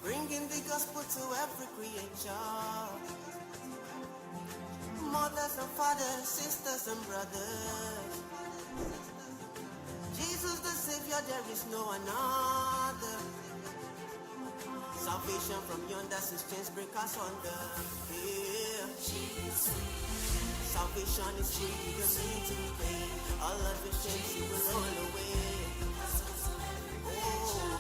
Bringing the gospel to every creature. Mothers and fathers, sisters and brothers. Jesus the Savior, there is no another. Salvation from yonder since chains break asunder. Yeah. Salvation is free, you don't need to pay. All of your shames you will roll away.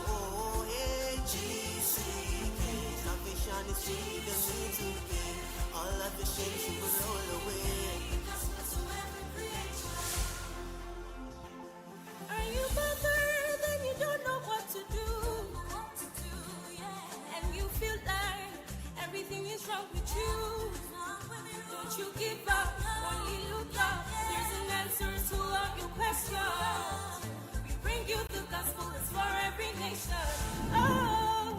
Oh, hey, GCK. Salvation is free, you don't need to pay. All of your shames you will roll away. Are you bothered and you don't know what to do? And you feel like everything is wrong with you. Don't you give up, only look up. There's an answer to all your questions. We bring you the gospel, it's for every nation. Oh, oh,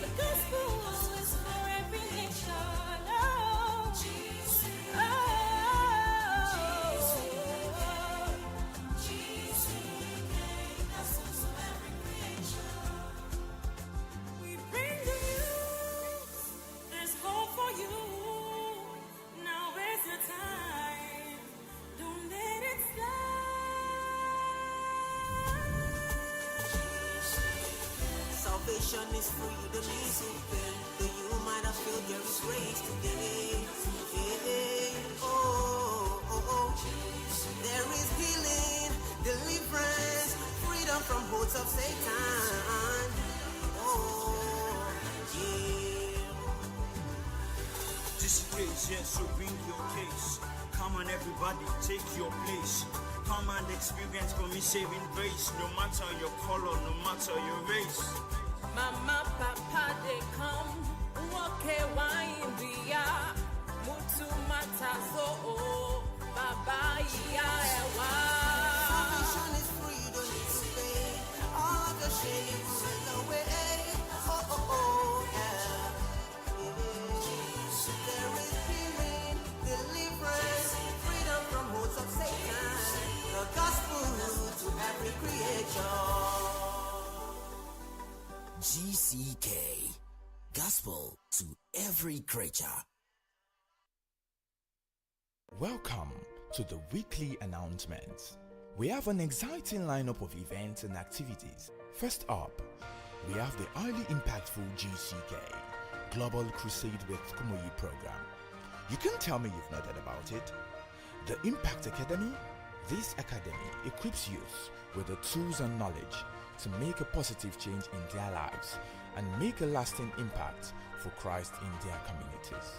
the gospel is for every nation. Oh, oh, We bring the news. There's hope for you. Now is your time. Don't let it slide. Salvation is free, you don't need to pay. Though you might have felt there is grace today. Yeah. Oh. There is healing, deliverance, freedom from holds of Satan. Oh, yeah. This grace, yes, so bring your case. Come on, everybody, take your place. Come and experience for me saving grace. No matter your color, no matter your race. Mama, papa, they come. Nwoke nwanyị bịa. Mutu matazo o. Baba iya ewa. Salvation is free, you don't need to pay. All of your shame will away. Oh, yeah. There is healing, deliverance, freedom from holds of Satan. The gospel to every creature. GCK. Gospel to every creature. Welcome to the weekly announcements. We have an exciting lineup of events and activities. First up, we have the highly impactful GCK Global Crusade with Kumuyi program. You can tell me you've not heard about it. The Impact Academy. This academy equips youth with the tools and knowledge to make a positive change in their lives and make a lasting impact for Christ in their communities.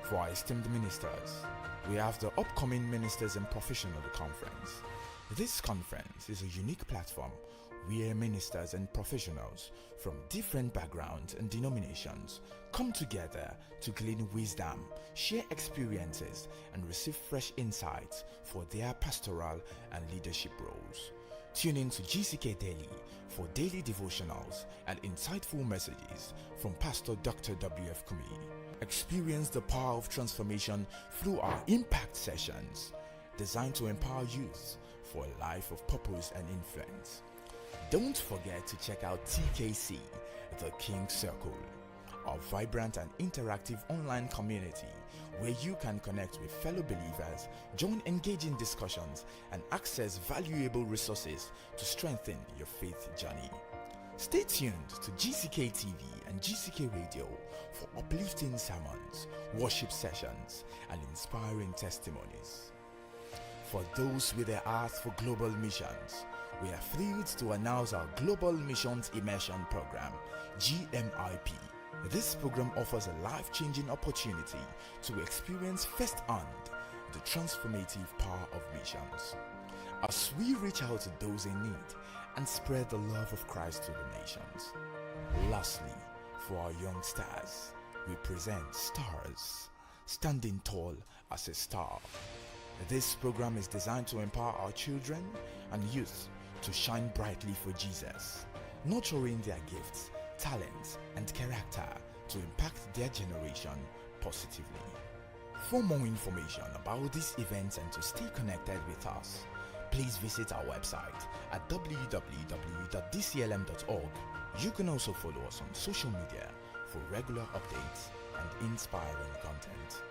For our esteemed ministers, we have the upcoming Ministers and Professional Conference. This conference is a unique platform where ministers and professionals from different backgrounds and denominations come together to glean wisdom, share experiences, and receive fresh insights for their pastoral and leadership roles. Tune in to GCK Daily for daily devotionals and insightful messages from Pastor Dr. W.F. Kumuyi. Experience the power of transformation through our impact sessions designed to empower youth for a life of purpose and influence. Don't forget to check out TKC, the King Circle, our vibrant and interactive online community where you can connect with fellow believers, join engaging discussions, and access valuable resources to strengthen your faith journey. Stay tuned to GCK TV and GCK Radio for uplifting sermons, worship sessions, and inspiring testimonies. For those with a heart for global missions, we are thrilled to announce our Global Missions Immersion Program, GMIP. This program offers a life changing opportunity to experience firsthand the transformative power of missions. As we reach out to those in need and spread the love of Christ to the nations. Lastly, for our young stars, we present Stars, standing tall as a star. This program is designed to empower our children and youth to shine brightly for Jesus, nurturing their gifts, talents, and character to impact their generation positively. For more information about these events and to stay connected with us, Please visit our website at www.dclm.org. You can also follow us on social media for regular updates and inspiring content.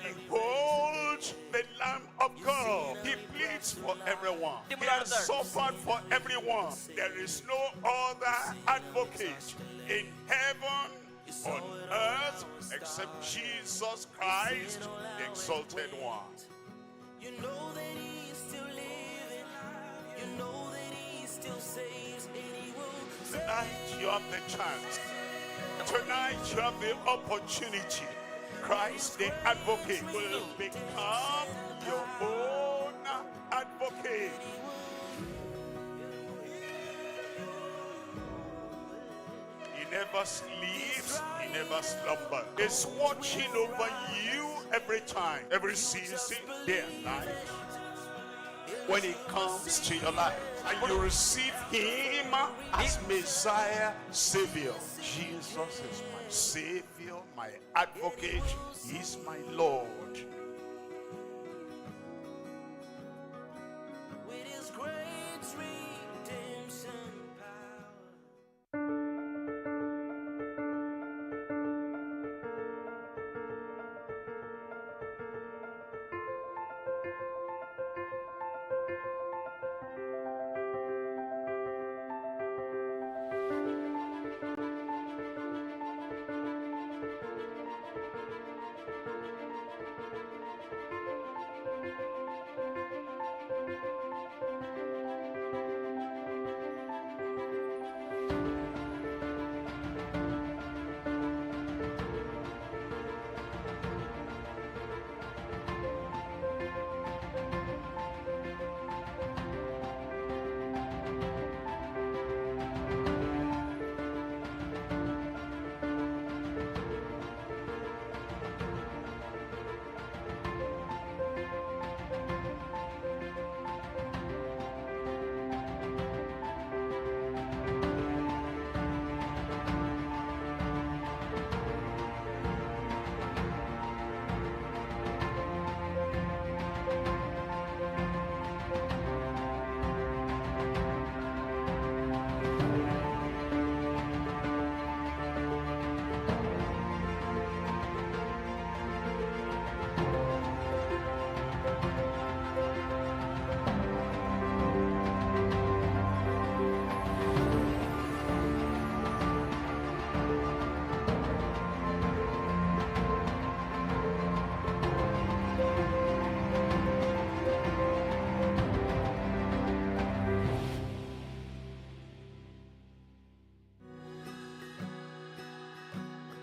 Behold the Lamb of God. He pleads for everyone. He has suffered for everyone. There is no other advocate in heaven, on earth, except Jesus Christ, the exalted one. You know that he's still living. You know that he still saves, and he will Tonight you have the chance. Tonight you have the opportunity. Christ the advocate will become your own advocate. He never sleeps, he never slumbers. He's watching over you every time, every season, day and night. When he comes to your life and you receive him as Messiah, Savior. Jesus is my Savior, my advocate. He is my Lord. With his great redemption power.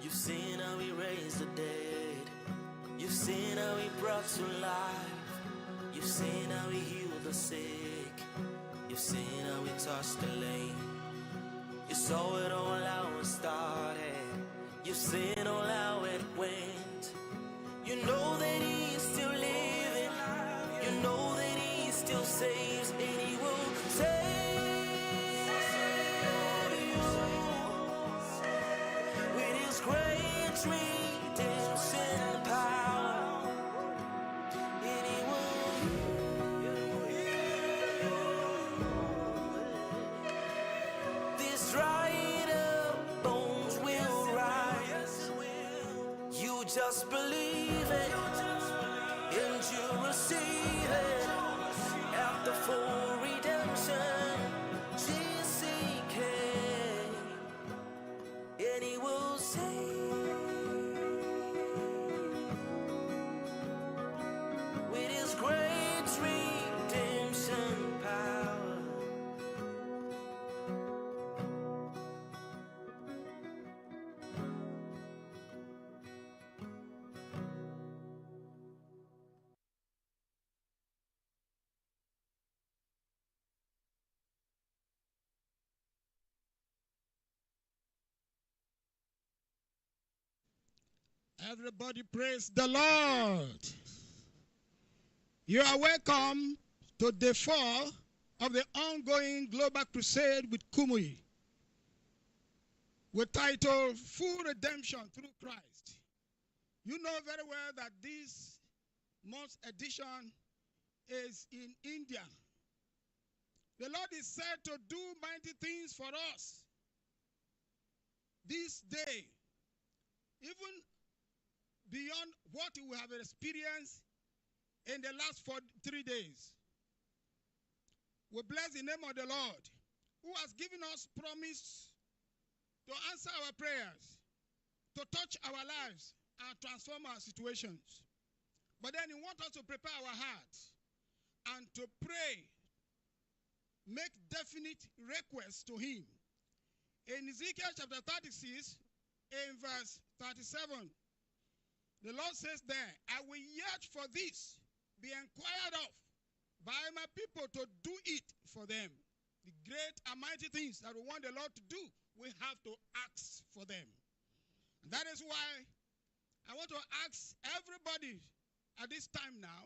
You've seen how he raised the dead. You've seen how he brought to life. You've seen how he healed the sick. You've seen how he touched the lame. You saw it all how it started. You've seen all how it went. You know that he's still living. You know that he still saves, and he will save you with his great redemption power. And he will This dried up bones will rise. You just believe it, and you receive it. After full redemption, GCK, and he will save with his great redemption power. Everybody praise the Lord. You are welcome to day 4 of the ongoing global crusade with Kumuyi, with title Full Redemption Through Christ. You know very well that this month's edition is in India. The Lord is said to do mighty things for us this day, even beyond what we have experienced in the last 3 days. We bless the name of the Lord, who has given us promise to answer our prayers, to touch our lives, and transform our situations. But then he wants us to prepare our hearts and to pray, make definite requests to him. In Ezekiel chapter 36, in verse 37, the Lord says there, I will yet for this be inquired of by my people to do it for them. The great and mighty things that we want the Lord to do, we have to ask for them. And that is why I want to ask everybody at this time now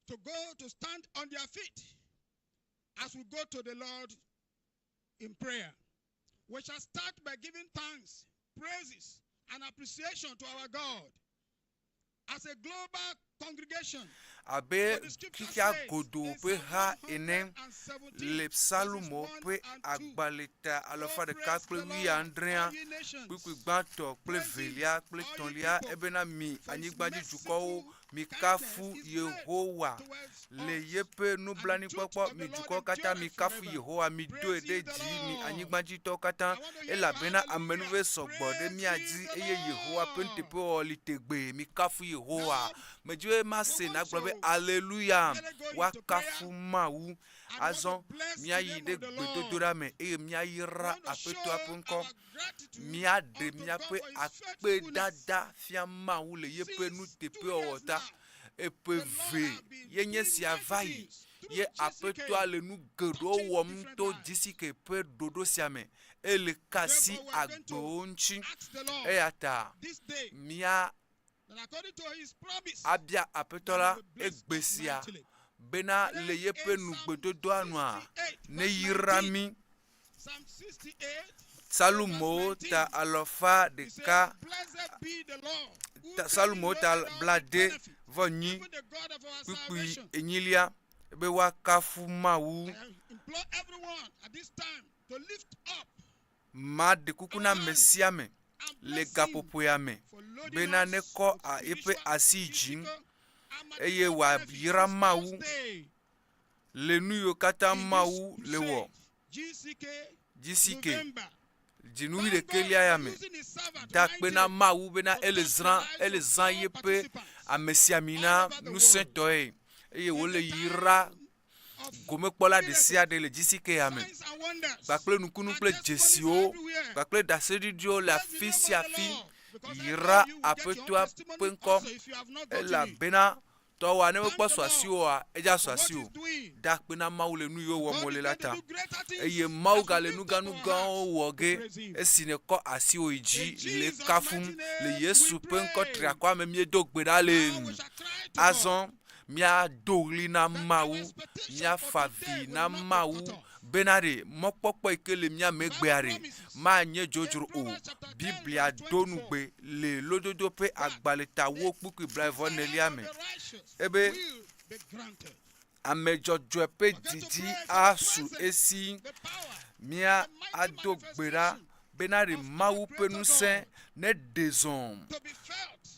to go to stand on their feet as we go to the Lord in prayer. We shall start by giving thanks, praises, and appreciation to our God as a global congregation. Abe For the scripture xixia says godoo in ƒe Psalm ha ene 117, le verses Psalmo 1 ƒe and 2. agbalẽ ta alafa Oh, ɖeka praise kple the wuiadrea, Lord, all ye nations. kpukpui gbãtɔ kple Praise him, velia kple all ye tɔ̃lia people, ebena mi for his anyigbadzidukɔwo merciful mikafu kindness is great Yehowa towards le us, yeƒe and the truth nublanuikpɔkpɔ of the mi Lord dukɔwo katã endureth mikafu forever. Yehowa midoe Praise ɖe ye the dzi mi Lord. anyigbadzitɔwo katã I want to hear your elabena hallelujah. amenuve sɔgbɔ ɖe Praise mía ye dzi the eye Yehowa ƒe Lord. nuteƒewɔwɔ li tegbee mikafu Yehowa. Now, Medzi be mase we want nagblɔ be to aleluya let go into woakafu prayer Mawu. and want to Azɔ bless the míayi name ɖe of the Lord. gbedodoɖa me eye We míayra want to Aƒetɔa show ƒe ŋkɔ. our gratitude Míaɖe unto God míaƒe for his faithfulness. akpedada fia Mawu le yeƒe Since 2 nuteƒewɔwɔ years ta. now, Eƒe the Lord ve has been ye nye doing sia mighty va yi things through ye GCK, Aƒetɔa le nu geɖewo touching wɔm different to lives. GCK ƒe ɖoɖo sia me ele kasi Therefore, we are going to agbewo ŋuti. ask the Lord Eya ta this day mía that according to his promise, abia Aƒetɔ that la he will bless egbe us sia mightily. bena Then le yeƒe in Psalm nugbedodoa nua 68, ne verse yra 19, mí. Psalm 68, Salomo verse 19, ta alafa he says, ɖeka Blessed be the Lord who ta daily Salomo ta loaded us with blaade benefit, vɔ nyi even the God of our kpukpui salvation. enyilia be woakafu Mawu. I implore everyone at this time to lift up Maɖe kuku na our ame hands sia ame and le bless him gaƒoƒoea me for loading bena us nekɔ with a- yeƒe spiritual, asi dzi physical, and eye material benefits wòayra this Mawu Thursday le nu yiwo katã in this Mawu le wɔ. crusade, GCK GCK November. dzinu Thank God wuiɖekɛlia ya for me using his servant da akpe na mightily Mawu bena to ele touch the zã lives ele of zã all yeƒe participants amesiamina all over the world. ŋusẽtɔe eye It's wòle a yra time of gomekpɔla ɖe sia miracles, ɖe le GCK ya me signs and wonders, kpakple nukunu and kple testimonies dzesiwo everywhere. kpakple ɖaseɖiɖiwo le Bless the afi name sia of the afi. Lord, because I know Yra you will get your own Aƒetɔa ƒe testimony ŋkɔ also if you have not gotten it. elabena tɔwòa ne Thank mekpɔ the su asi Lord oa edza su for what asi o. he's doing. Da akpe na Mawu le nu yiwo wɔm God wòle is la going to ta. do greater Eye things Mawu as we gale lift up nuganu our gãwo hearts wɔ to ge praise him. esi nèkɔ asiwò yi In dzi le Jesus' kafum mighty le name we Yesu ƒe ŋkɔ pray. triakɔa me míedo gbe ɖa le. Now we shall cry to God Azɔ míado ɣli na that our Mawu, expectation for míafa today vi will na not be Mawu cut off. bena ɖe mɔkpɔkpɔ yi ke le mía The me Bible gbea ɖe promises manye in dzodzro o. Proverbs chapter 10, Biblia verse do 24 nugbe le lododo ƒe that agbalẽ tawo the kpukpui blaeve desire nelia of me the righteous ebe will be granted. ame dzɔdzɔe ƒe We're going to didi pray for the asu presence, esi the power, mía and the mighty ado gbe ɖa manifestation bena ɖe of our Mawu ƒe Creator ŋusẽ God neɖe zɔ to be felt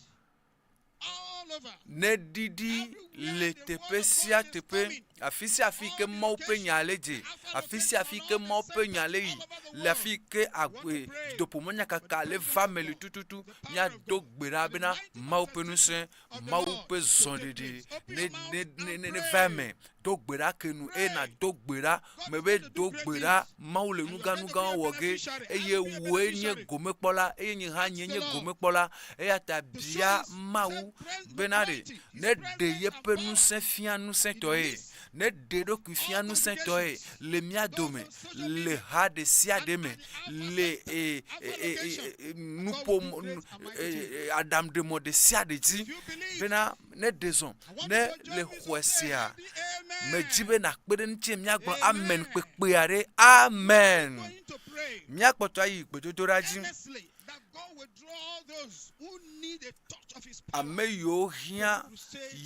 all over. neɖiɖi Everywhere le the word teƒe of God sia is teƒe coming, afi sia afi all ke the Mawu ƒe nya locations, le dze Alpha afi sia location afi and ke all the Mawu ƒe nya centers le yi all over the le world. afi ke We want to agbe pray doƒomɔnyakaka for the le presence va of me le God, tututu the power of míado God, gbe ɖa and the bena mighty Mawu ƒe manifestation ŋusẽ of the Mawu Lord ƒe to take zɔɖeɖe place. Open ne your mouth ne and ne ne neva pray. eme do gbe ɖa ke nu eye Pray. nàdo gbe ɖa God me is be going to do do great gbe ɖa things. Mawu le And you are going to be nugãnugãwo a wɔ ge beneficiary. I eye will be a wòe nye beneficiary. gomekpɔla eye nye hã Ask nye the nye Lord gomekpɔla eya ta to show bia his Mawu self bena ɖe mighty, his neɖe presence and yeƒe power ŋusẽ fia in the ŋusẽtɔe midst neɖe eɖokui of fia all ŋusẽtɔe congregations, le mía those dome on social le media ha ɖe sia and ɖe at me the Alpha le Center, e Alpha e e location. e God will nuƒo do great and mighty things. aɖaŋuɖemɔ ɖe sia ɖe dzi If you believe, bena ne ɖe zɔ I want ne you to le join me to xɔe say sia happy amen. Medzi be nàkpe ɖe ŋutinye míagblɔ amen kpekpe aɖe. Amen. Míakpɔtɔ ayi gbedodoɖa dzi. Ame yiwo hiã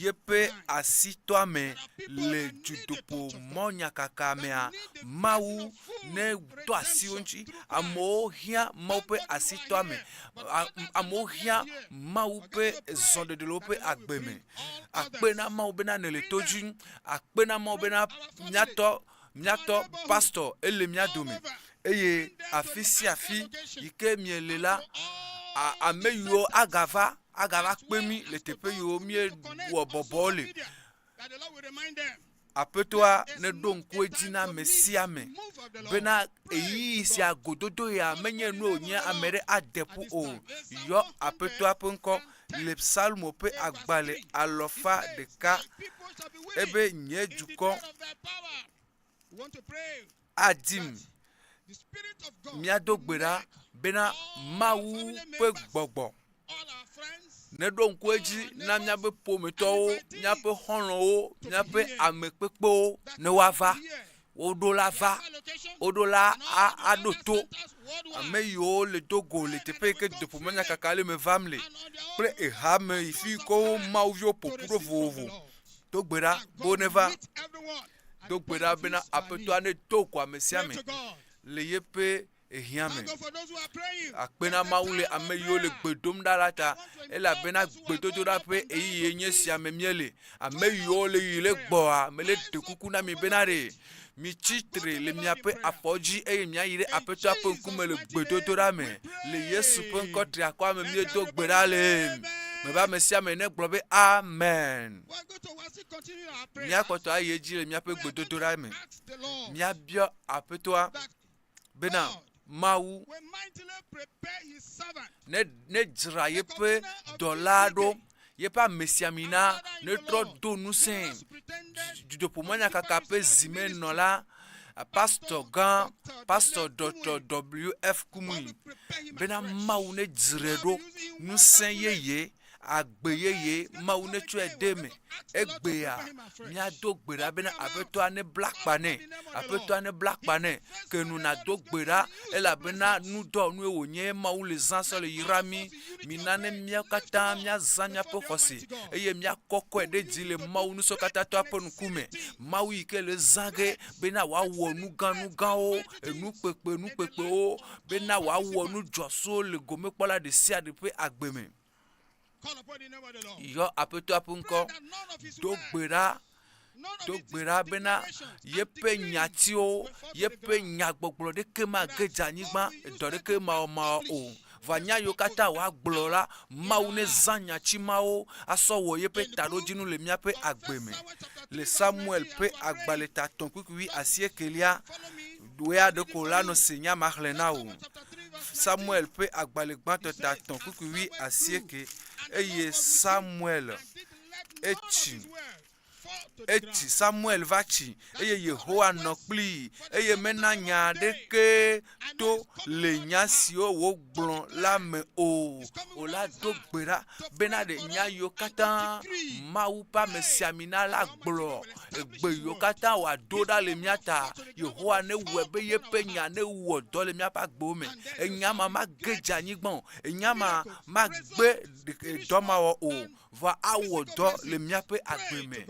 yeƒe asitɔame le dutoƒo mɔnyakaka mea, Mawu netɔ asi wo ŋuti. Amewo hiã Mawu ƒe asitɔame. Amewo hiã Mawu ƒe zɔɖeɖe le woƒe agbe me. Akpe na Mawu bena nèle to dzi. Akpe na Mawu bena míatɔ míatɔ pastɔ ele mía dome eye afi sia afi yi ke miele la, ame yiwo agava agava kpe mí le teƒe yiwo míewɔ bɔbɔ le. Aƒetɔa neɖo ŋku edzi na ame sia ame bena ɣeyiɣi sia gododo ya menye nu wònye ame ɖe ade ƒu o. Yɔ Aƒetɔa ƒe ŋkɔ le Psalmo ƒe agbalẽ alɔfa ɖeka ebe nye dukɔ adim. Míado gbe ɖa bena Mawu ƒe gbɔgbɔ neɖo ŋku edzi na míaƒe ƒometɔwo, míaƒe xɔlɔ̃wo, míaƒe ame kpekpewo ne woava. Woɖo la va, woɖo la aɖo to. Ame yiwo le do go le teƒe yi ke dutoƒomɔnyakaka le me vam le kple ehame yi fi ke wo mawuviwo ƒoƒu ɖo vovovo. Do gbe ɖa be woneva. Do gbe ɖa bena Aƒetɔa nedo go ame sia ame le yeƒe ehiã me. Akpe na Mawu le ame yiwo le gbe dom ɖa la ta, elabena gbedodoɖa ƒe ɣeyiɣie nye esia me míele. Ame yiwo le yi le gbɔa, mele ɖe kuku na mi bena ɖe mitsi tre le miaƒe afɔ dzi eye miayi ɖe Aƒetɔa ƒe ŋkume le gbedodoɖa me. Le Yesu ƒe ŋkɔ triakɔa me míedo gbe ɖa le. Mebe ame sia ame negblɔ be amen. Míakpɔtɔ ayi edzi le míaƒe gbedodoɖa me. Míabiɔ Aƒetɔa bena Mawu ne nedzra yeƒe dɔla ɖo, yeƒe amesiamina netrɔ do ŋusẽe. Dutoƒomɔnyakaka ƒe zimenɔla, pastɔ gã, pastɔ Dɔtɔ WF. Kumuyi bena Mawu nedzrae ɖo ŋusẽ yeye agbe yeye Mawu netsɔe de eme. Egbea míado gbe ɖa bena Aƒetɔa nebla akpa nɛ. Aƒetɔa nebla akpa nɛ. Ke nu nàdo gbe ɖa elabena nudɔnue wònye Mawu le zã sɔ le yra mí. Mina ne míawo katã míazã míaƒe xɔse eye míakɔkɔe ɖe dzi le Mawu Ŋusẽkatãtɔa ƒe ŋkume. Mawu yi ke le zã ge bena wòawɔ nu gã nu gãwo, enu kpekpe nu kpekpewo, bena wòawɔ nu dzɔatsuwo le gomekpɔla ɖe sia ɖe ƒe agbe me. Yɔ Aƒetɔa ƒe ŋkɔ. Do gbe ɖa. Do gbe ɖa bena yeƒe nyatiwo, yeƒe nyagbɔgblɔ ɖeke mage dze anyigba, edɔ ɖeke mawɔmawɔ o. Vɔa nya yiwo katã wòagblɔ la, Mawu nezã nyati mawo asɔ wɔ yeƒe taɖodzinu le míaƒe agbe me. Le Samuel ƒe agbalẽ tatɔ̃ kpukpui asiekelia, wòe ɖeko la nɔ se nya ma xlẽ na wò. Samuel ƒe agbalẽ gbãtɔ ta etɔ̃ kpukpui wui asieke eye Samuel etsi etsi Samuel va tsi eye Yehowa nɔ kplii eye mena nya aɖeke to le nya siwo wògblɔ la me o. O la do gbe ɖa bena ɖe nya yiwo katã Mawu ƒe amesiamina la gblɔ Egbe yiwo katã wòado ɖa le mía ta, Yehowa newɔe be yeƒe nya newɔ dɔ le míaƒe agbewo me. Enya ma mage dze anyigba o. Enya ma magbe dɔ mawɔ o, vɔa awɔ dɔ le míaƒe agbe me.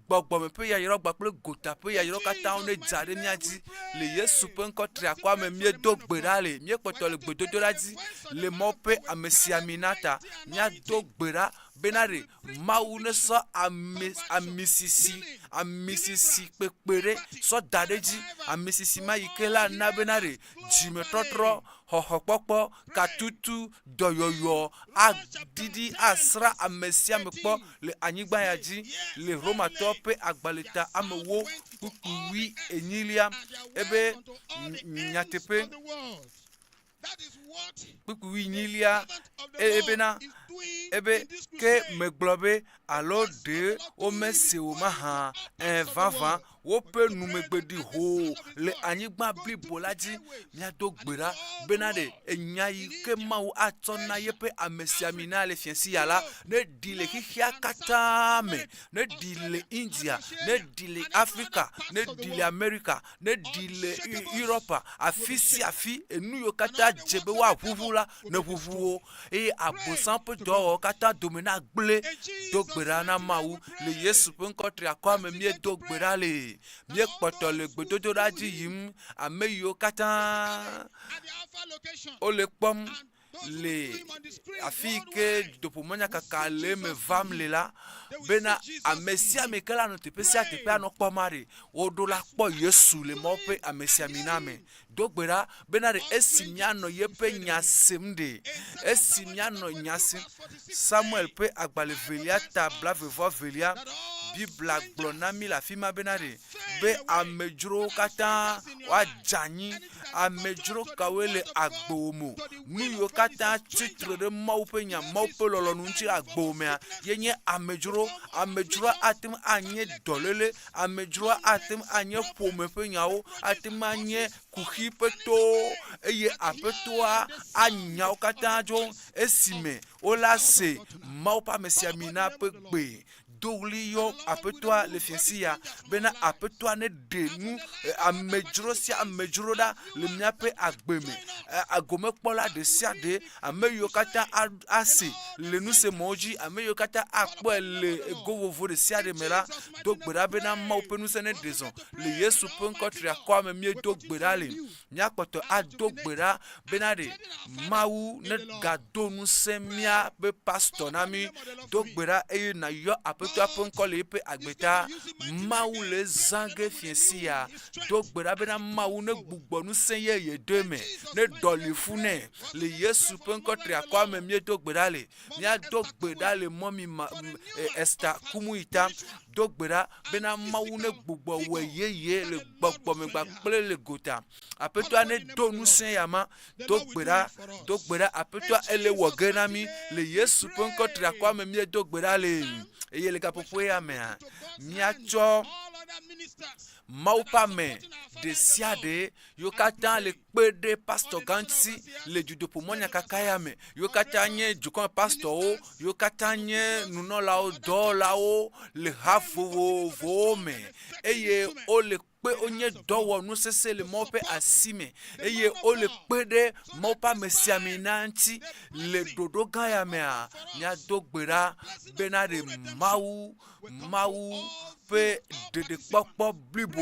Gbɔgbɔme ƒe yayra kpakple gota ƒe yayra katã nedza ɖe mía dzi. Le Yesu ƒe ŋkɔ triakɔa me míedo gbe ɖa le, míekpɔtɔ le gbedodoɖa dzi le Mawu ƒe amesiamina ta. Míado gbe ɖa bena ɖe Mawu nesɔ ami, amisisi, amisisi kpekpe ɖe sɔ da ɖe edzi. Amisisi ma yi ke la na bena ɖe dzimetɔtrɔ, xɔxɔkpɔkpɔ, katutu, dɔyɔyɔ aɖiɖi asrã ame sia ame kpɔ le anyigba ya dzi. Le Romatɔwo ƒe agbalẽ ta ame ewo kpukpui wui enyilia, ebe nyateƒe. Kpukpui wuienyilia, ebena, ebe, ke megblɔ be, alo ɖe womese o mahã? Ẽ, vavã, Woƒe numegbe ɖi hoo le anyigba blibo la dzi. Míado gbe ɖa bena ɖe enya yi ke Mawu atsɔ na yeƒe amesiamina le fiẽ sia la neɖi le xexea katã me, neɖi le India, neɖi le Afrika, neɖi le Amerika, neɖi le Europa, afi sia afi, enu yiwo katã dze be woaʋuʋu la, neʋuʋu wo eye Abosam ƒe dɔwɔwɔwo katã dome nagblẽ. Do gbe ɖa na Mawu le Yesu ƒe ŋkɔ triakɔa me míedo gbe ɖa le. Míekpɔtɔ le gbedodoɖa dzi yim. Ame yiwo katã wole kpɔm le afi yi ke dutoƒomɔnyakaka le eme vam le la bena ame sia ame ke la nɔ teƒe sia teƒe anɔ kpɔm aɖe woɖo la kpɔ Yesu le Mawu ƒe amesiamina me. Do gbe ɖa bena ɖe esi míanɔ yeƒe nya sem ɖe, esi míanɔ nya sem. Samuel ƒe agbalẽ velia ta blaeve-vɔ-evelia, Biblia gblɔ na mí le afi ma bena ɖe be amedzrowo katã woadze anyi. Amedzro kawoe le agbewò me? Nu yiwo katã tsi tre ɖe Mawu ƒe nya, Mawu ƒe lɔlɔ̃nu ŋuti le agbewò mea, ye nye amedzro. Amedzroa ate ŋu anye dɔléle, amedzroa ate ŋu anye ƒome ƒe nyawo, ate ŋu anye kuxi ƒe towo eye Aƒetɔa anya wo katã tso esime wola se Mawu ƒe amesiamina ƒe gbe. Do ɣli yɔ Aƒetɔa le fiẽsi ya bena Aƒetɔa neɖe nu amedzro sia amedzro ɖa le míaƒe agbe me. Gomekpɔla ɖe sia ɖe, ame yiwo katã ase le nusemɔwo dzi, ame yiwo katã akpɔe le go vovo ɖe sia ɖe me la, do gbe ɖa bena Mawu ƒe ŋusẽ neɖe zɔ. Le Yesu ƒe ŋkɔ triakɔa me míedo gbe ɖa le. Míakpɔtɔ ado gbe ɖa bena ɖe Mawu negado ŋusẽ míaƒe pastɔ na mí. Do gbe ɖa eye nàyɔ Aƒetɔa ƒe ŋkɔ le eƒe agbe ta. Mawu le ezã ge fiẽ sia. Do gbe ɖa bena Mawu negbugbɔ ŋusẽ yeye de eme, neɖɔli fu nɛ. Le Yesu ƒe ŋkɔ triakɔa me míedo gbe ɖa le. Míado gbe ɖa le mɔmi ma, Esther Kumuyi ta. Do gbe ɖa bena Mawu negbugbɔ wɔe yeye le gbɔgbɔme kpakple le gota. Aƒetɔa nedo ŋusẽ ya ma. Do gbe ɖa, do gbe ɖa, Aƒetɔa ele wɔ ge na mí. Le Yesu ƒe ŋkɔ triakɔa me míedo gbe ɖa le. Eye le gaƒoƒo ya mea, míatsɔ Mawu ƒe ame ɖesiaɖe yiwo katã le kpe ɖe pastɔ gã ŋuti le dutoƒo mɔnyakaka ya me, yiwo katã nye dukɔme pastɔwo, yiwo katã nye nunɔlawo, dɔwɔlawo le ha vovovowo me eye wole kpe wonye dɔwɔnu sesẽ le Mawu ƒe asi me eye wole kpe ɖe Mawu ƒe amesiamina ŋuti le ɖoɖo gã ya mea, míado gbe ɖa bena ɖe Mawu, Mawu ƒe ɖeɖekpɔkpɔ blibo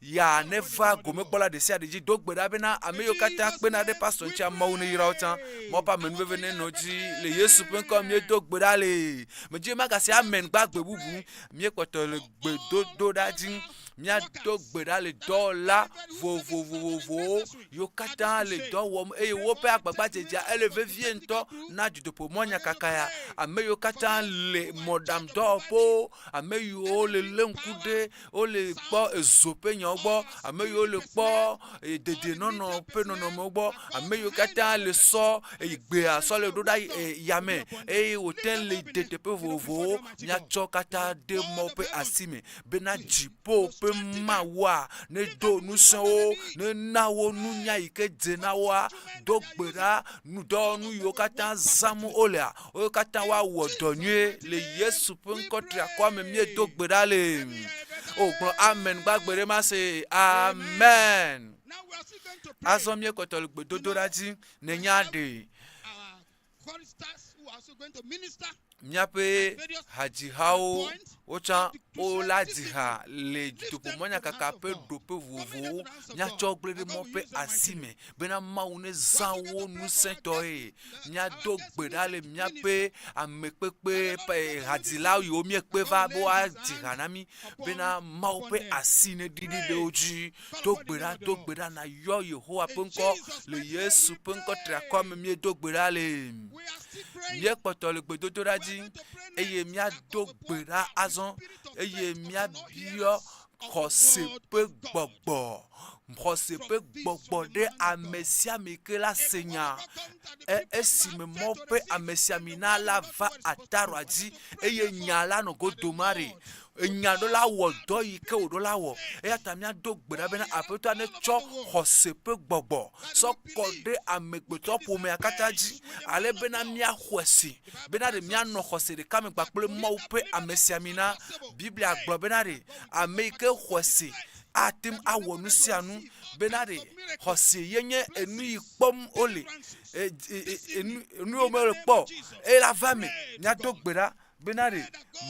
ya neva gomekpɔla ɖesiaɖe dzi. Do gbe ɖa bena ame yiwo katã kpena ɖe pastɔ ŋutia, Mawu neyra wo tsã. Mawu ƒe amenuveve nenɔ dzi. Le Yesu ƒe ŋkɔ míedo gbe ɖa le. Medzi be magase amen gbagbe bubu. Míekpɔtɔ le gbedodoɖa dzi. Míado gbe ɖa le dɔwɔla vovovovowo yiwo katã le dɔ wɔm eye woƒe agbagbadzedzea ele vevie ŋutɔ na dutoƒo mɔnyakaka ya. Ame yiwo katã le mɔɖaŋudɔwɔƒewo, ame yiwo le lé ŋku ɖe wole kpɔ ezo ƒe nyawo gbɔ, ame yiwo le kpɔ dedienɔnɔ ƒe nɔnɔmewo gbɔ, ame yiwo katã le sɔ gbea sɔ le ɖo ɖa yame eye wote le de teƒe vovovowo. Míatsɔ katã de Mawu ƒe asi me bena dziƒo ƒe Mawua nedo ŋusẽ wo, nena wo nunya yi ke dze na woa. Do gbe ɖa nudɔwɔnu yiwo katã zãm wolea, wo katã woawɔ dɔ nyuie le Yesu ƒe ŋkɔ triakɔa me míedo gbe ɖa le. O gblɔ amen gbagbe ɖe ma se. Amen. Azɔ míekpɔtɔ le gbedodoɖa dzi. Nènya ɖe míaƒe hadzihawo wotsã wola dzi ha le dutoƒomɔnyakaka ƒe ɖoƒe vovovowo míatsɔ gblẽ ɖe Mawu ƒe asi me bena Mawu nezã wo ŋusẽtɔe. Míado gbe ɖa le míaƒe amekpekpe ƒe hadzila yiwo míekpe va be woadzi ha na mí bena Mawu ƒe asi neɖiɖi ɖe wo dzi. Do gbe ɖa, do gbe ɖa nàyɔ Yehowa ƒe ŋkɔ le Yesu ƒe ŋkɔ triakɔa me míedo gbe ɖa le. Míekpɔtɔ le gbedodoɖa dzi eye míado gbe ɖa azɔ eye míabiɔ xɔse ƒe gbɔgbɔ. Xɔse ƒe gbɔgbɔ ɖe ame sia ame yi ke la se nya. E, esime Mawu ƒe amesiamina la va ataroa dzi eye nya la nɔ go doma ɖe, enya ɖo la wɔ dɔ yi ke wòɖo la wɔ. Eya ta míado gbe ɖa bena Aƒetɔa netsɔ xɔse ƒe gbɔgbɔ sɔ kɔ ɖe amegbetɔ ƒomea katã dzi ale bena míaxɔe se bena ɖe míanɔ xɔse ɖeka me kpakple Mawu ƒe amesiamina. Biblia gblɔ bena ɖe ame yi ke xɔe se ate ŋu awɔ nu sia nu bena ɖe xɔse ye nye enu yi kpɔm wole e, e, e, enu enu yiwo mele kpɔ o eye la va eme. Míado gbe ɖa bena ɖe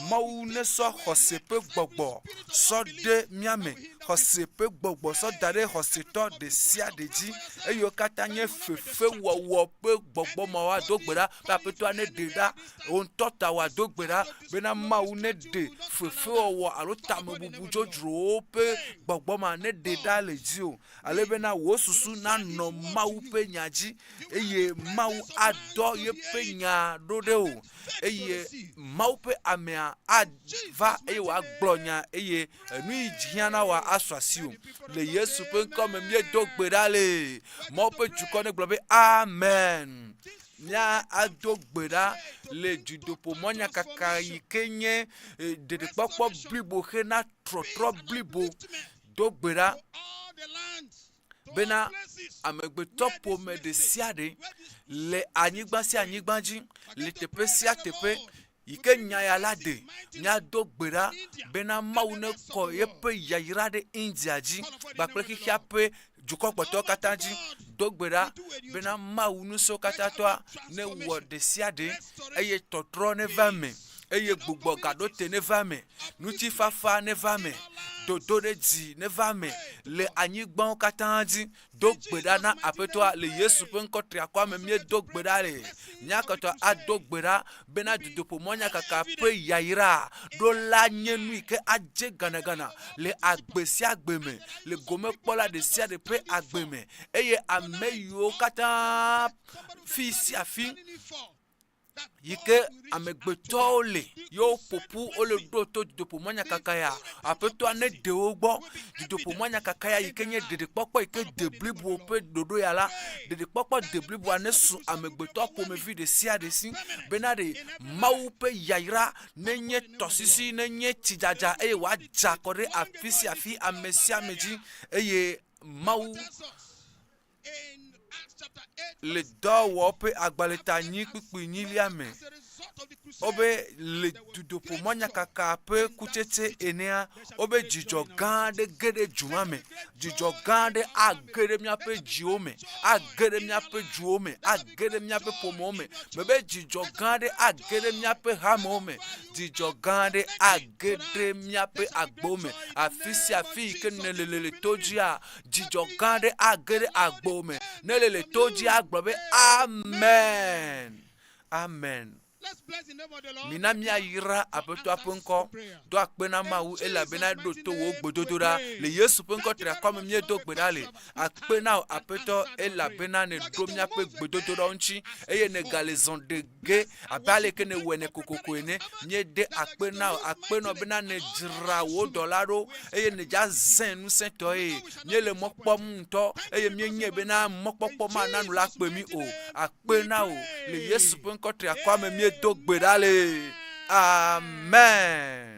Mawu nesɔ xɔse ƒe gbɔgbɔ sɔ ɖe mía me, xɔse ƒe gbɔgbɔ sɔ da ɖe xɔsetɔ ɖe sia ɖe dzi eye wo katã nye fefewɔwɔ ƒe gbɔgbɔ ma woado gbe ɖa be Aƒetɔa neɖe ɖa. Wò ŋutɔ ta wòado gbe ɖa bena Mawu neɖe fefewɔwɔ alo tamebubu dzodzrowo ƒe gbɔgbɔ ma neɖe ɖa le dziwò ale bena wò susu nanɔ Mawu ƒe nya dzi eye Mawu adɔ yeƒe nya ɖo ɖe wò eye Mawu ƒe amea ava eye wòagblɔ nya eye enu yi hiã na wòa asu asiwò. Le Yesu ƒe ŋkɔ me míedo gbe ɖa le. Mawu ƒe dukɔ negblɔ be amen. Míado gbe ɖa le dutoƒomɔnyakaka yi ke nye e, ɖeɖekpɔkpɔ blibo hena trɔtrɔ blibo. Do gbe ɖa bena amegbetɔ ƒome ɖe sia ɖe le anyigba sia anyigba dzi le teƒe sia teƒe yi ke nya ya la de míado gbe ɖa bena Mawu nekɔ yeƒe yayra ɖe India dzi kpakple xexea ƒe dukɔ kpɔtɔewo katã dzi. Do gbe ɖa bena Mawu ŋusẽkatãtɔa newɔ ɖe sia ɖe eye tɔtrɔ neva eme eye gbugbɔ gaɖo te neva eme, ŋutifafa neva eme, dodoɖedzi neva eme le anyigbawo katã dzi. Do gbe ɖa na Aƒetɔa le Yesu ƒe ŋkɔ triakɔa me míedo gbe ɖa le. Míakpɔtɔ ado gbe ɖa bena dutoƒomɔnyakaka ƒe yayra ɖo la nye nu yi ke adze ganagana le agbe sia agbe me, le gomekpɔla ɖe sia ɖe ƒe agbe me eye ame yiwo katã fi sia fi yi ke amegbetɔwo le ye woƒo ƒu wole ɖo to dutoƒomɔnyakaka ya, Aƒetɔa neɖe wo gbɔ. Dutoƒomɔnyakaka ya yi ke nye ɖeɖekpɔkpɔ yi ke de blibo ƒe ɖoɖo ya la, ɖeɖekpɔkpɔ de bliboa nesu amegbetɔ ƒomevi ɖe sia ɖe si bena ɖe Mawu ƒe yayra nenye tɔsisi, nenye tsidzadza eye wòadza kɔ ɖe afi sia afi, ame sia ame dzi eye Mawu Le Dɔwɔwɔ ƒe agbalẽtanyi kpukpui enyilia me, wobe le dutoƒomɔnyakaka ƒe kutsetse enea, wobe dzidzɔ gã aɖe ge ɖe du ma me. Dzidzɔ gã aɖe age ɖe míaƒe dziwo me, age ɖe míaƒe duwo me, age ɖe míaƒe ƒomewo me. Mebe dzidzɔ gã aɖe age ɖe míaƒe hamewo me. Dzidzɔ gã aɖe age ɖe míaƒe agbewo me. Afi sia afi yi ke nèle le to dzia, Dzidzɔ gã aɖe age ɖe agbo me ne le le to dzi agblɔ be amen. Amen. Mina míayra Aƒetɔa ƒe ŋkɔ. Do akpe na Mawu elabena eɖo to wò gbedodoɖa. Le Yesu ƒe ŋkɔ triakɔ me míedo gbe ɖa le. Akpe na wò Aƒetɔ elabena nèɖo míaƒe gbedodoɖawo ŋuti eye nègale zɔ ɖe ge abe aleke nèwɔe ne kokoko ene. Míede akpe na wò, akpe nɔ bena nèdzra wò dɔla ɖo eye nèdza zẽ ŋusẽtɔe. Míele mɔ kpɔm ŋutɔ eye míenyae bena mɔkpɔkpɔ mana nu la kpe mí o. Akpe na wò le Yesu ƒe ŋkɔ triakɔa me míedo gbe ɖa le. Amen.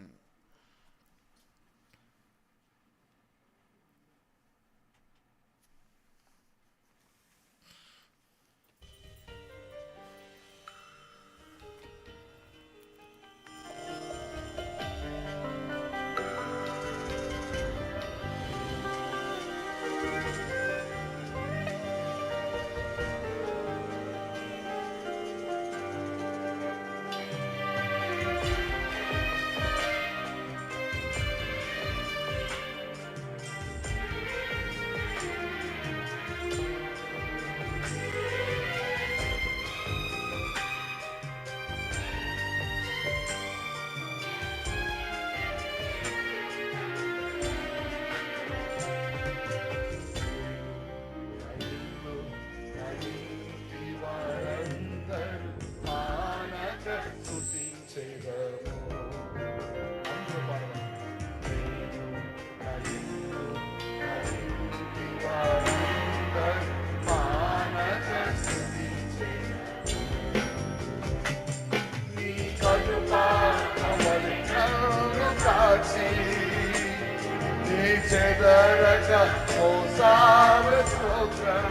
మోసావే స్తోత్రం.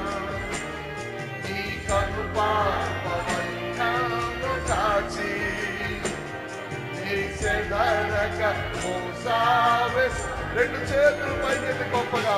నీ కను పాపమై నన్ను కాచి నీ చెదరక మోసావే. రెండు చేతులు పైకెత్తి గొప్పగా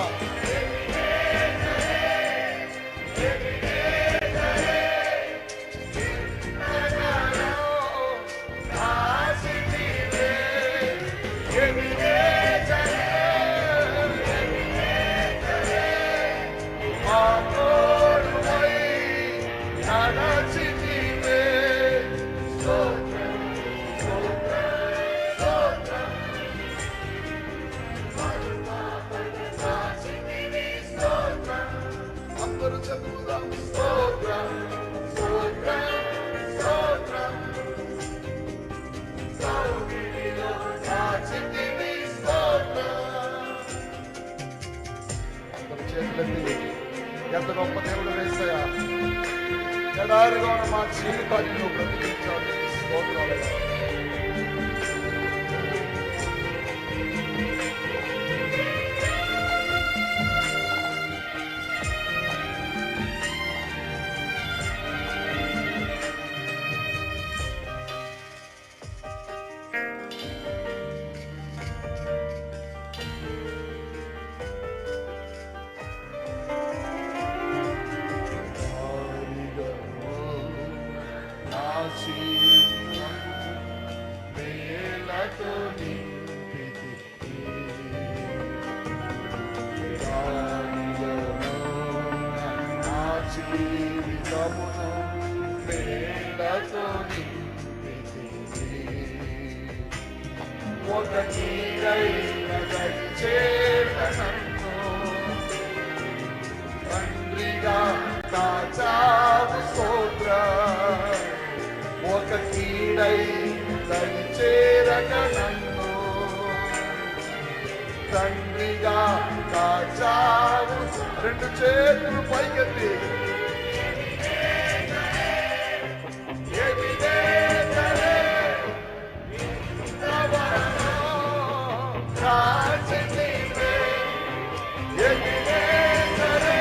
అందరూ చదువుదాం. స్తోత్రం, స్తోత్రం, స్తోత్రం. కౌగిలిలో దాచితివి స్తోత్రం. అందరూ చేతులెత్తి ఎంత గొప్ప దేవుడు వేసయ్యా. ఎడారిగా ఉన్న మా జీవితాన్ని నువ్వు బ్రతికించావు, నీకు స్తోత్రాలయ్యా. నా జీవితము మేలతో నింపితివి. ఎడారిలోనున్న నా జీవితమును మేలతో నింపితివి. ఒక నీడైన దరిచేరక నన్ను తండ్రిగా కాచావు స్తోత్ర. ఒక కీడై దరిచేరక నన్ను తండ్రిగా కాచావు. రెండు చేతులు పైకెత్తి ఎబినేజరే, కాచితివే. ఎబినేజరే,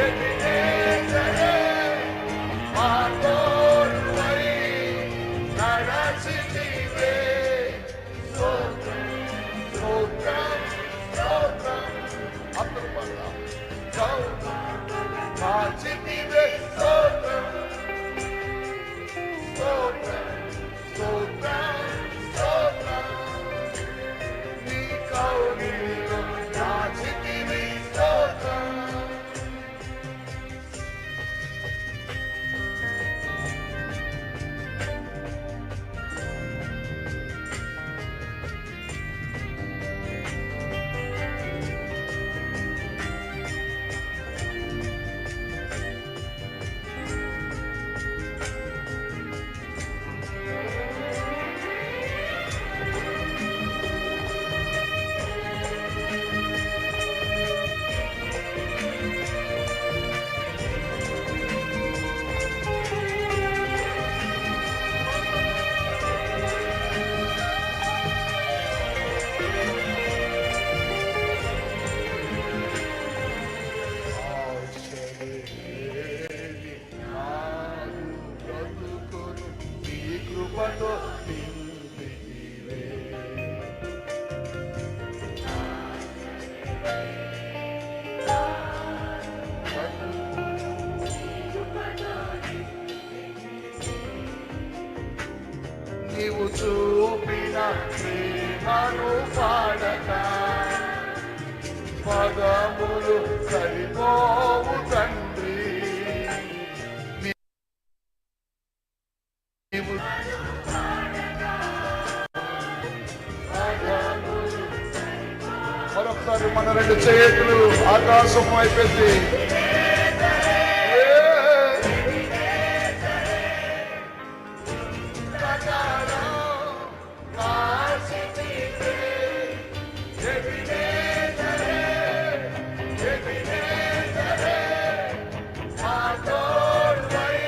ఎబినేజరే, మా తోడువై నడచితివే. స్తోత్రం, స్తోత్రం, స్తోత్రం. అందరూ పాడదాం. కాచితివే స్తోత్రం, స్తోత్రం, స్తోత్రం, స్తోత్రం. నీ కౌగిలిలో దాచితివి స్తోత్రం. ఆశలేని నాదు బ్రతుకును నీ కృపతో నింపితివే. నీవు చూపిన ప్రేమను పాడక పదములు సరిపోవు తండ్రి. నీవు పదములు. మరొకసారి మన రెండు చేతులు ఆకాశం వైపెత్తి ఏ. ప్రకారం కాచితివే. ఎబినేజరే, ఎబినేజరే, మా తోడువై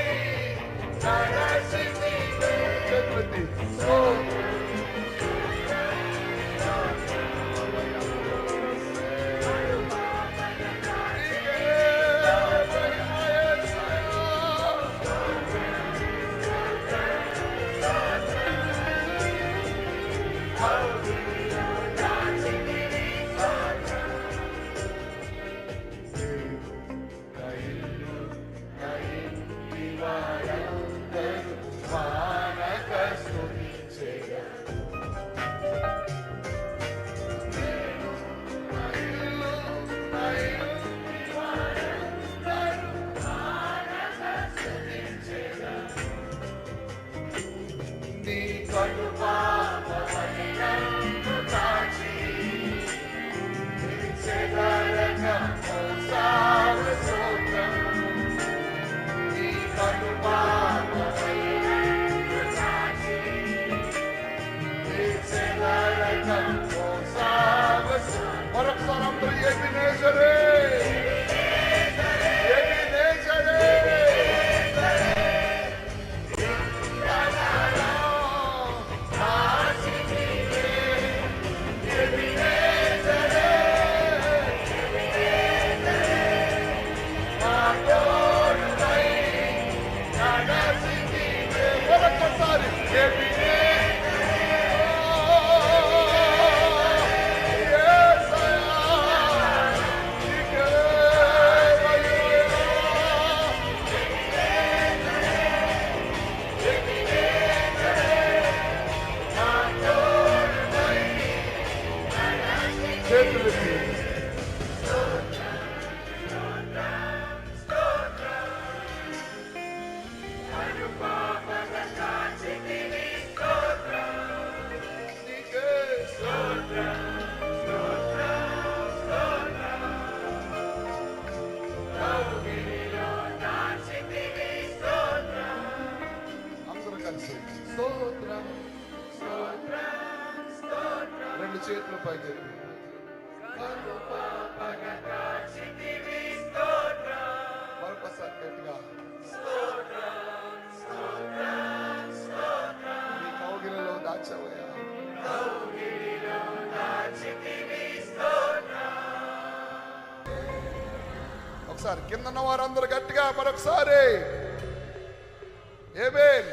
నడచితివే. చేతులెత్తి. స్తోత్రం. ఓసారి స్తోత్రం. నీ కనుపాపపై మరొకసారి అందరూ ఎబినేజరే ఎబినేజరే మరొకసారి చేతులెత్తి నీకే స్తోత్రం. అందరూ కలిసి స్తోత్రం స్తోత్రం రెండు చేతులు పైకి ఎత్తి. మరొకసారి గట్టిగా నీ కౌగిలిలో దాచావయ్యా. ఒకసారి కింద ఉన్న వారందరూ గట్టిగా మరొకసారి ఏమేన్.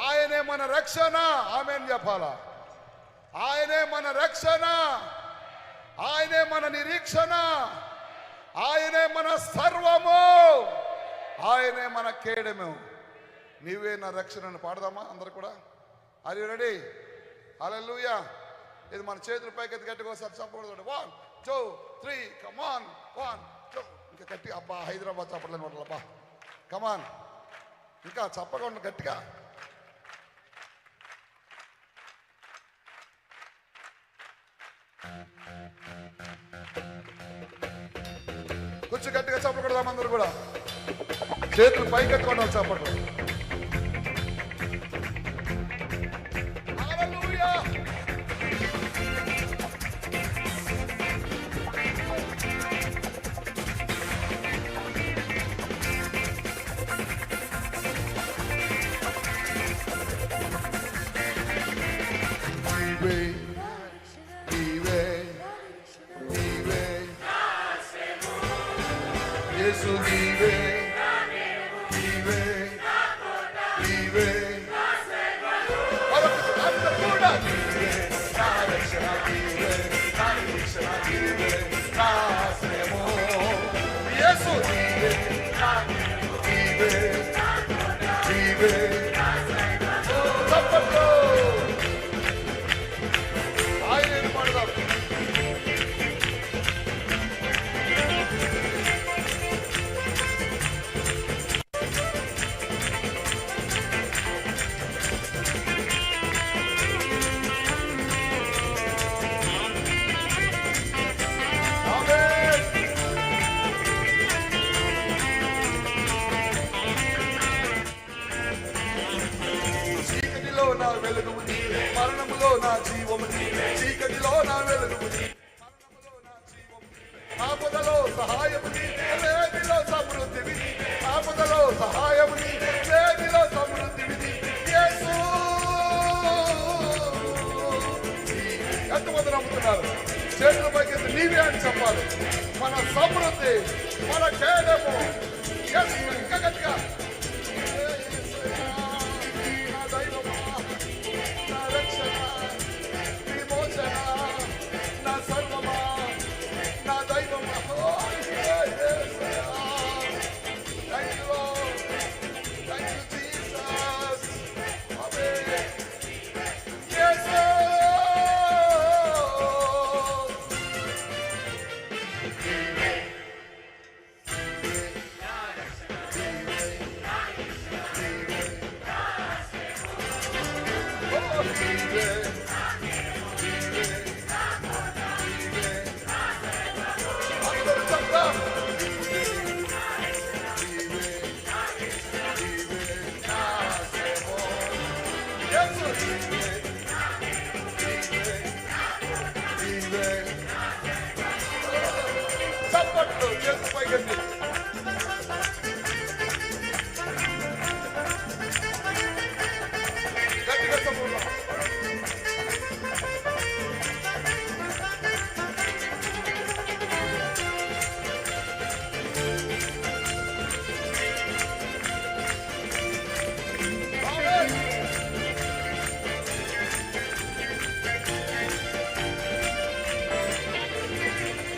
ఆయనే మన రక్షణ. ఆమెన్ చెప్పాలా? ఆయనే మన రక్షణ, ఆయనే మన నిరీక్షణ, ఆయనే మన సర్వము, ఆయనే మన కేడము. నీవే నా రక్షణను పాడదామా అందరు కూడా? Are you ready? హల్లెలూయా. ఇది మన చేతుల పైకి ఎత్తి గట్టిగా ఒకసారి చప్పకూడదు. 1 2 3, కమాన్. 1 2, ఇంకా గట్టిగా. అబ్బా, హైదరాబాద్ చప్పట్లేని వాడు అబ్బా. కమాన్, ఇంకా చప్పకుండా గట్టిగా. కొంచెం గట్టిగా చప్పట్లు కొడదాం అందరూ కూడా. చేతులు పైకి ఎత్తుకోండి, చప్పట్లు. హల్లెలూయా. నీవే, నీవే, నీవే యేసు, నీవే, నీవే, నీవే. మరొకసారి అందరూ కూడా. నీవే నా రక్షణ, నీవే నా నిరీక్షణ, నీవే నా ఆశ్రయము. యేసు నీవే, నీవే, నీవే. చప్పట్లు. ఆయన పాడదాం. ఆమేన్. చీకటిలో నా వెలుగు నీవే, మరణములో నా జీవము నీవే. చీకటిలో నా వెలుగు నీవే, మరణములో నా జీవము నీవే. ఆపదలో సహాయము నీవే, లేమిలో సమృద్ధివి నీవే. ఆపదలో సహాయము నీవే, లేమిలో సమృద్ధివి నీవే. యేసు నీవే. ఎంతమంది నమ్ముతున్నారు? చేతుల పైకి ఎత్తి నీవే అని చెప్పాలి. మన సమృద్ధి, మన కేడము. యేసు, ఇంకా గట్టిగా. నా దైవమా, నా రక్షణ, విమోచన, నా సర్వమా, నా దైవమా. ఓ, యేసయ్యా. Thank you, Lord. Thank you, Jesus. Amen. Yes, Lord. Oh, నీవే, నీవే, నీవే. అందరూ. గట్టిగా. గట్టిగా చప్పట్లు. ఆమేన్.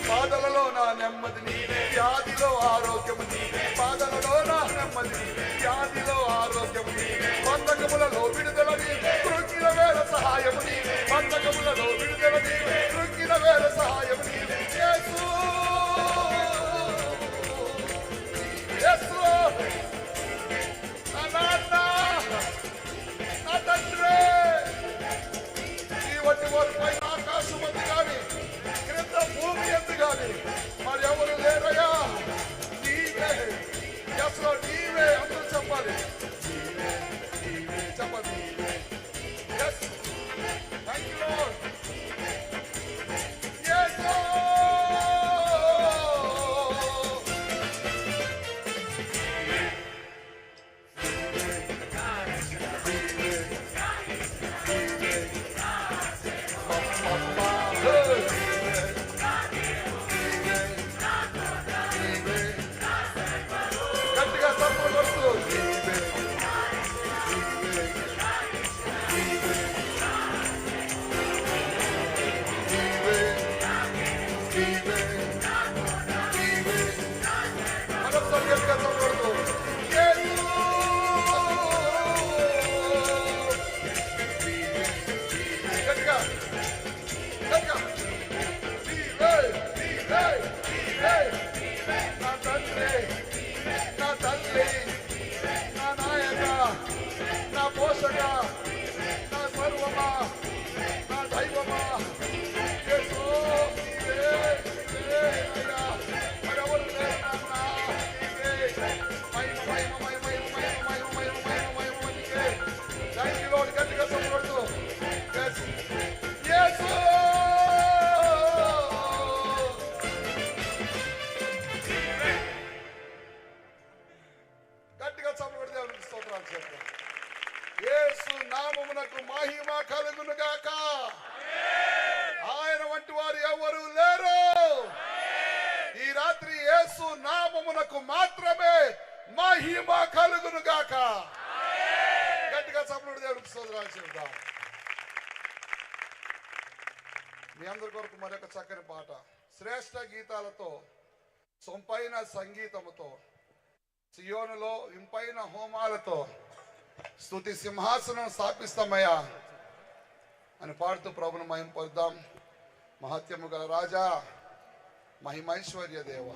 బాధలలో నా నెమ్మది నీవే, వ్యాధిలో ఆరోగ్యము నీవే. బాధలలో నా నెమ్మది నీవే, వ్యాధిలో ఆరోగ్యము నీవే. బంధకములలో విడుదల నీవే, కృంగిన వేళ సహాయము నీవే. బంధకములలో విడుదల నీవే, కృంగిన వేళ సహాయము నీవే. యేసు, యేసు, నా నాన్న, నా తండ్రి, ఈ వంటి వారి పైన ఆకాశం అందు గాని, క్రింద భూమి ఎందు గాని మరి ఎవరు లేరయ్యా. నీవే అసలు, నీవే. అందరూ చెప్పాలి, నీవే, నీవే. చెప్పాలి, నీవే. Yes, thank you Lord. యేసు. గట్టిగా చప్పట్లు కొడుతూ నీవే, నీవే, నీవే, నీవే, నీవే, నీవే. మరొకసారి గట్టిగా చప్పట్లు కొడుతూ యేసు. నీవే, నీవే. గట్టిగా, గట్టిగా. నీవే, నీవే, నీవే, నీవే. నా తండ్రి, నా తల్లి, నా నాయక, నా పోషక, నా సర్వమా, నా దైవమా. యేసు, నీవే, నీవే అయ్యా. మరెవరు లేరు నాన్నా, నీవే. మహిమ, మహిమ, మహిమ, మహిమ, మహిమ, మహిమ, మహిమ, మహిమ, మహిమ నీకే. Thank you, Lord. గట్టిగా చప్పట్లు కొడుతూ. Yes. యేసు. గట్టిగా చప్పట్లు కొడితే దేవునికి స్తోత్రాలు చెప్తాం. యేసు నామమునకు మహిమ కలుగును గాక. ఆయన వంటి వారు ఎవరు లేరు. ఈ రాత్రి యేసు నామమునకు మాత్రమే మహిమ కలుగును గాక. గట్టిగా చప్పట్లు కొడితే దేవునికి స్తోత్రాలు చెప్తాం. మీ అందరి కొరకు మరొక చక్కని పాట, శ్రేష్ఠ గీతాలతో, సొంపైన సంగీతముతో, సియోనులో ఇంపైన హోమాలతో స్తుతి సింహాసనం స్థాపిస్తామయ్యా అని పాడుతూ ప్రభును మహింపరుద్దాం. మహత్యము గల రాజా, మహిమైశ్వర్య దేవ.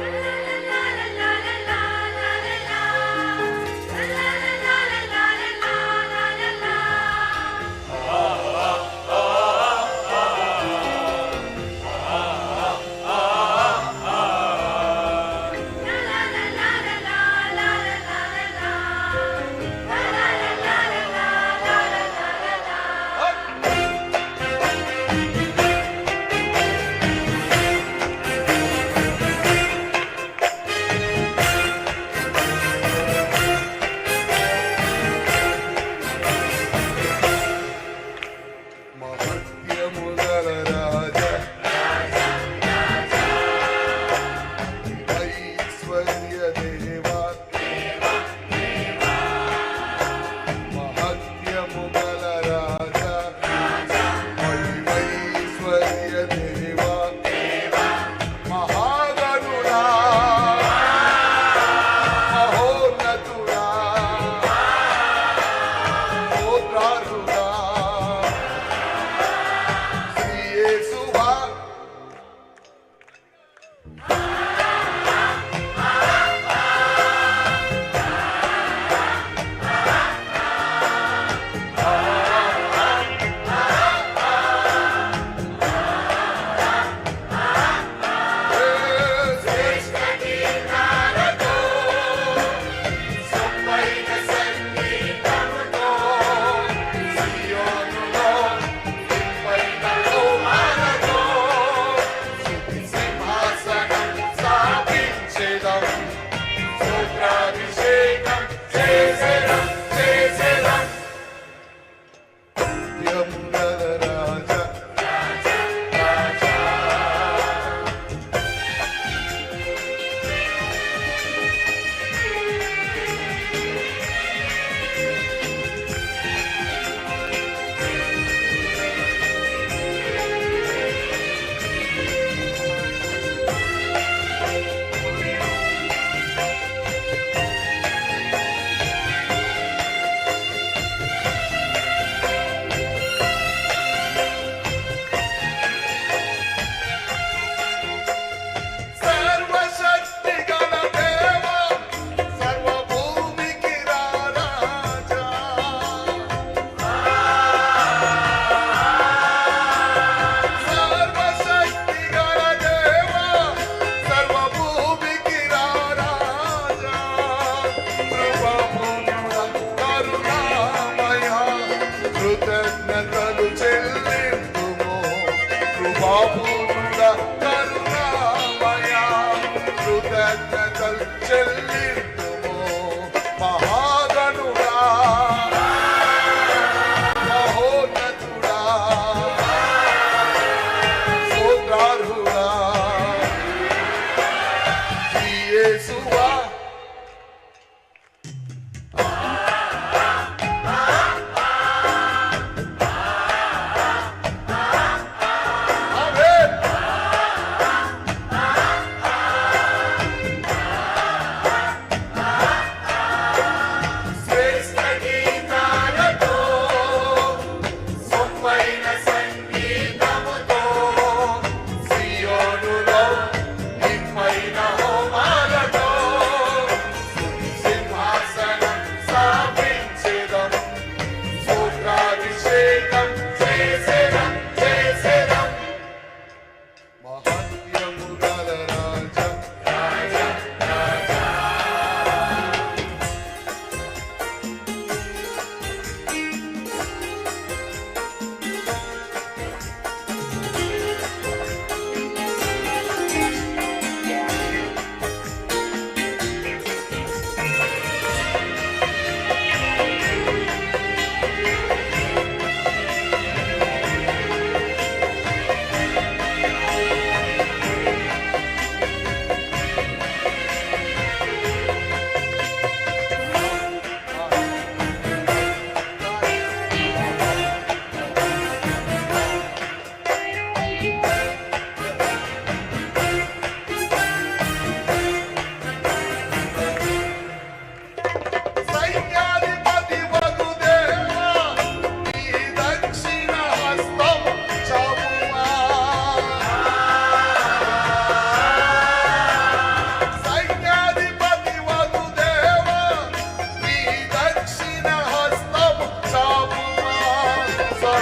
La la la la la la la la la la la.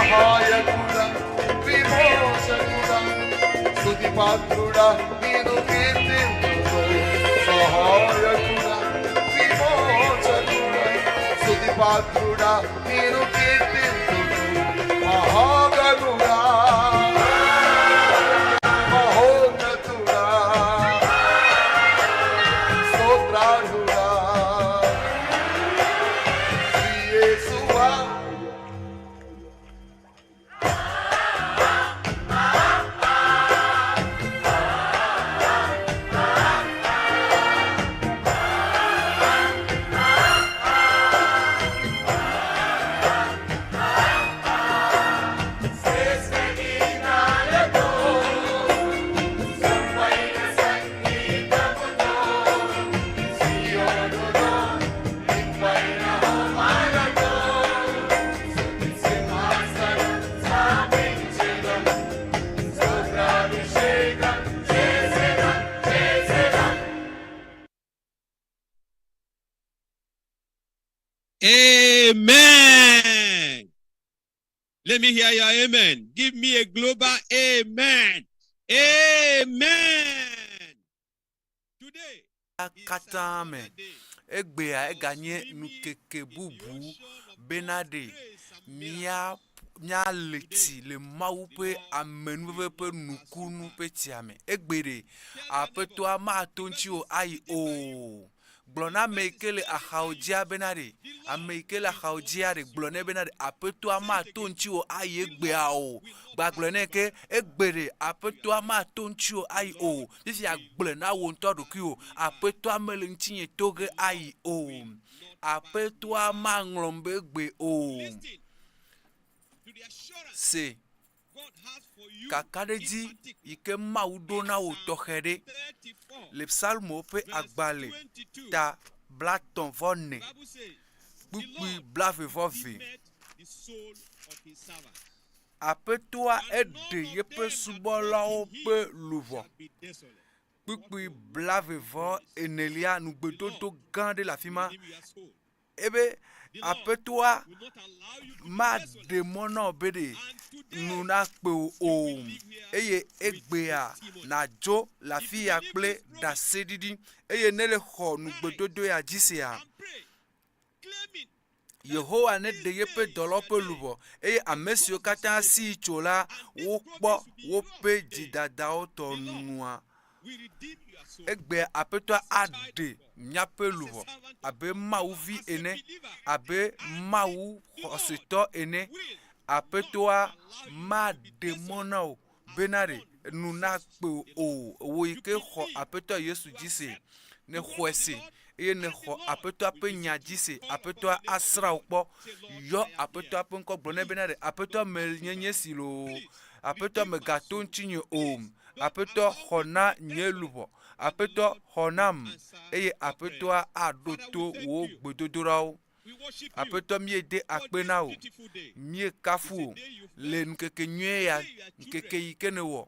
సహాయకుడా విమోచకుడా స్తుతి పాత్రుడా నేను కీర్తింతును సహాయకుడా విమోచకుడా స్తుతి పాత్రుడా నేను కీర్తింతును మహాగణుడా మహోన్నతుడా స్తోత్రార్హుడా శ్రీ యేసువా. Amen. Let me hear your amen. Give me a global amen. Amen. Today, katã me egbea eganye nukeke bubu bena ɖe mía míale tsi le Mawu ƒe amenuveve ƒe nukunu ƒe tsia me. Egbe ɖe aƒetɔa mato ŋuti o ayi o. Gblɔ na ame yi ke le axawo dzia bena ɖe ame yi ke le axawo dzia ɖe gblɔ nɛ bena ɖe aƒetɔa mato ŋuti o ayi egbea o. Gbagblɔ nɛ ke egbe ɖe aƒetɔa mato ŋuti o ayi o. Fifia gblɔe na wò ŋutɔ ɖokuiwò aƒetɔa mele ŋutinye to ge ayi o. Aƒetɔa maŋlɔm be egbe o. Se kakaɖedzi yi ke Mawu ɖo na wò tɔxɛ ɖe le Psalmo ƒe agbalẽ ta blatɔ̃ vɔ ene kpukpui blave vɔ ve. Aƒetɔa eɖe yeƒe subɔlawo ƒe luʋɔ. Kpukpui blave vɔ enelia nugbedodo gã aɖe le afi ma. Ebe Aƒetɔa maɖe mɔ na wò be ɖe nu nakpe wò o eye egbea nàdzo le afi ya kple ɖaseɖiɖi eye ne le xɔ nugbedodo ya dzi sea, Yehowa neɖe yeƒe dɔlawo ƒe luʋɔ eye ame siwo katã sii tso la wokpɔ woƒe dzidadawo tɔ nua. Egbea Aƒetɔa aɖe míaƒe luʋɔ abe Mawu vi ene, abe Mawu xɔsetɔ ene. Aƒetɔa maɖe mɔ na wò bena ɖe nu nakpe wò o. Wò yi ke xɔ Aƒetɔ Yesu dzi se, nèxɔe se eye nèxɔ Aƒetɔa ƒe nya dzi se, Aƒetɔa asrã wò kpɔ. Yɔ Aƒetɔa ƒe ŋkɔ gblɔ nɛ bena ɖe Aƒetɔ menye nye si loo, Aƒetɔ megato ŋutinye o. Aƒetɔ, xɔ na nye luʋɔ. Aƒetɔ, xɔ nam, eye Aƒetɔa aɖo to wò gbedodoɖawo. Aƒetɔ, míede akpe na wò, míekafu wò le ŋkeke nyui ya, ŋkeke yi ke nèwɔ,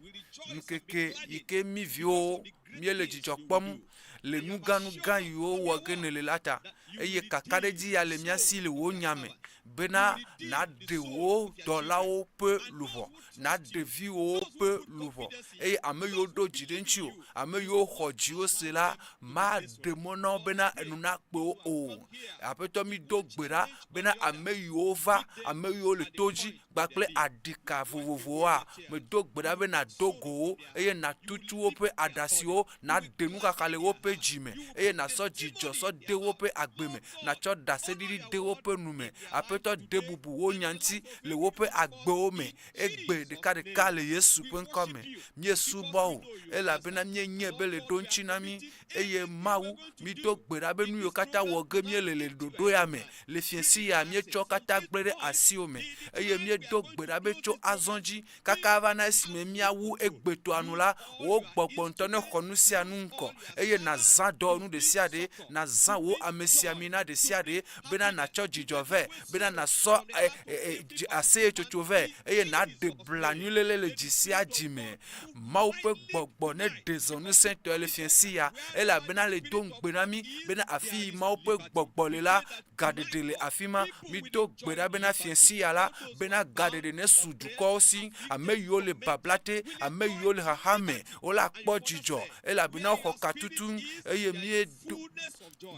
ŋkeke yi ke mí viwòwo míele dzidzɔ kpɔm le nugãnugã yiwo wɔ ge nèle la ta. Eye kakaɖedzi ya le mía si le wò nya me bena nàɖe wò dɔlawo ƒe luʋɔ, nàɖe viwòwo ƒe luʋɔ, eye ame yiwo ɖo dzi ɖe ŋutiwò, ame yiwo xɔ dziwò se la, maɖe mɔ na wo bena enu nakpe wo o. Aƒetɔ, mído gbe ɖa bena ame yiwo va, ame yiwo le to dzi kpakple aɖika vovovowoa, medo gbe ɖa be nàdo go wo eye nàtutu woƒe aɖasiwo, nàɖe nuxaxa le woƒe dzi me eye nàsɔ dzidzɔ sɔ de woƒe agbe me, nàtsɔ ɖaseɖiɖi de woƒe nu me. Aƒetɔ, de bubu wò nya ŋuti le woƒe agbewo me egbe ɖekaɖeka le Yesu ƒe ŋkɔ me. Míesubɔ wò elabena míenyae be le ɖo ŋuti na mí eye Mawu, mído gbe ɖa be nu yiwo katã wɔ ge míele le ɖoɖo ya me le fiẽsi ya míetsɔ katã gblẽ ɖe asiwò me eye míedo gbe ɖa be tso azɔ dzi kaka va na esime míawu egbetɔa nu la, wò gbɔgbɔ ŋutɔ nexɔ nu sia nu ŋkɔ eye nàzã dɔwɔnu ɖe sia ɖe, nàzã wò amesiamina ɖe sia ɖe bena nàtsɔ dzidzɔ vɛ, bena nàsɔ e, e, e, aseyetsotso vɛ eye nàɖe blanuiléle le dzi sia dzi me. Mawu ƒe gbɔgbɔ neɖe zɔ ŋusẽtɔe le fiẽsi ya. Elabena le do ŋugbe na mí bena afi yi Mawu ƒe gbɔgbɔ le la, gaɖeɖe le afi ma. Mido gbe ɖa bena fiẽ sia la, bena gaɖeɖe nesu dukɔwo si. Ame yiwo le babla te, ame yiwo le xaxa me, wola kpɔ dzidzɔ elabena woxɔ katutu eye míedo.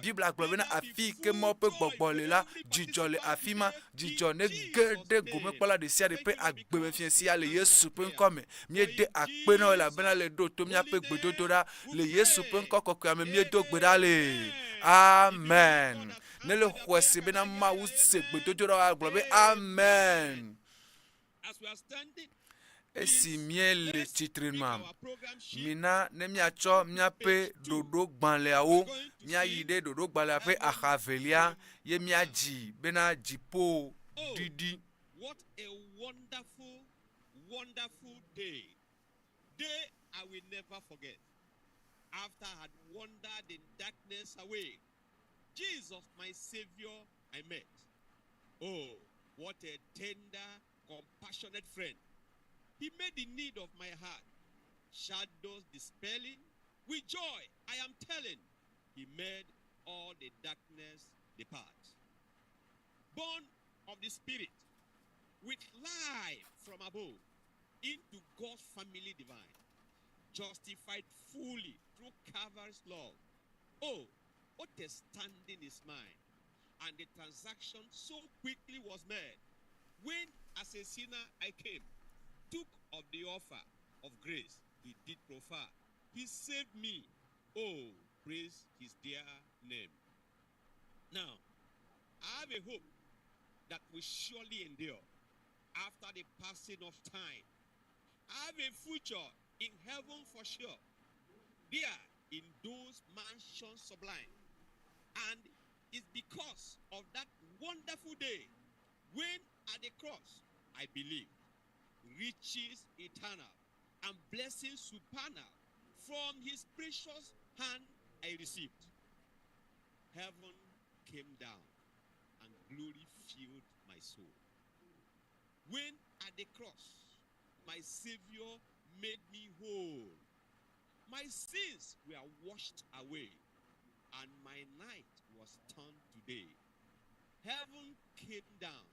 Biblia gblɔ bena afi yi ke Mawu ƒe gbɔgbɔ le la, dzidzɔ le afi ma. Dzidzɔ nege ɖe gomekpɔla ɖesiaɖe ƒe agbe me fiẽ sia le Yesu ƒe ŋkɔ me. Míede akpe na wò elabena le ɖo to míaƒe gbedodoɖa le Yesu ƒe ŋkɔ kɔkɔea me míedo gbe ɖa le. Amen. Ne le xɔe se bena Mawu se gbedodoɖa wa gblɔ be amen. Esi míele tsitre nua, mina ne míatsɔ míaƒe ɖoɖogbalẽawo, míayi ɖe ɖoɖogbalẽa ƒe axa evelia ye míadzi bena dziƒo ɖiɖi. What a wonderful, wonderful day. Day I will never forget. After I had wandered in darkness away, Jesus, my Savior, I met. Oh, what a tender, compassionate friend. He made the need of my heart. Shadows dispelling, with joy I am telling, he made all the darkness depart. Born of the Spirit, with life from above, into God's family divine, justified fully through Calvary's love. Oh, what a standing is mine! And the transaction so quickly was made. When, as a sinner, I came, took of the offer of grace he did proffer. He saved me. Oh, praise his dear name. Now, I have a hope that will surely endure after the passing of time. I have a future in heaven for sure. There, in those mansions sublime. And it's because of that wonderful day when at the cross I believed riches eternal and blessings supernal from his precious hand I received. Heaven came down and glory filled my soul. When at the cross my Savior made me whole, my sins were washed away, and my night was turned to day. Heaven came down,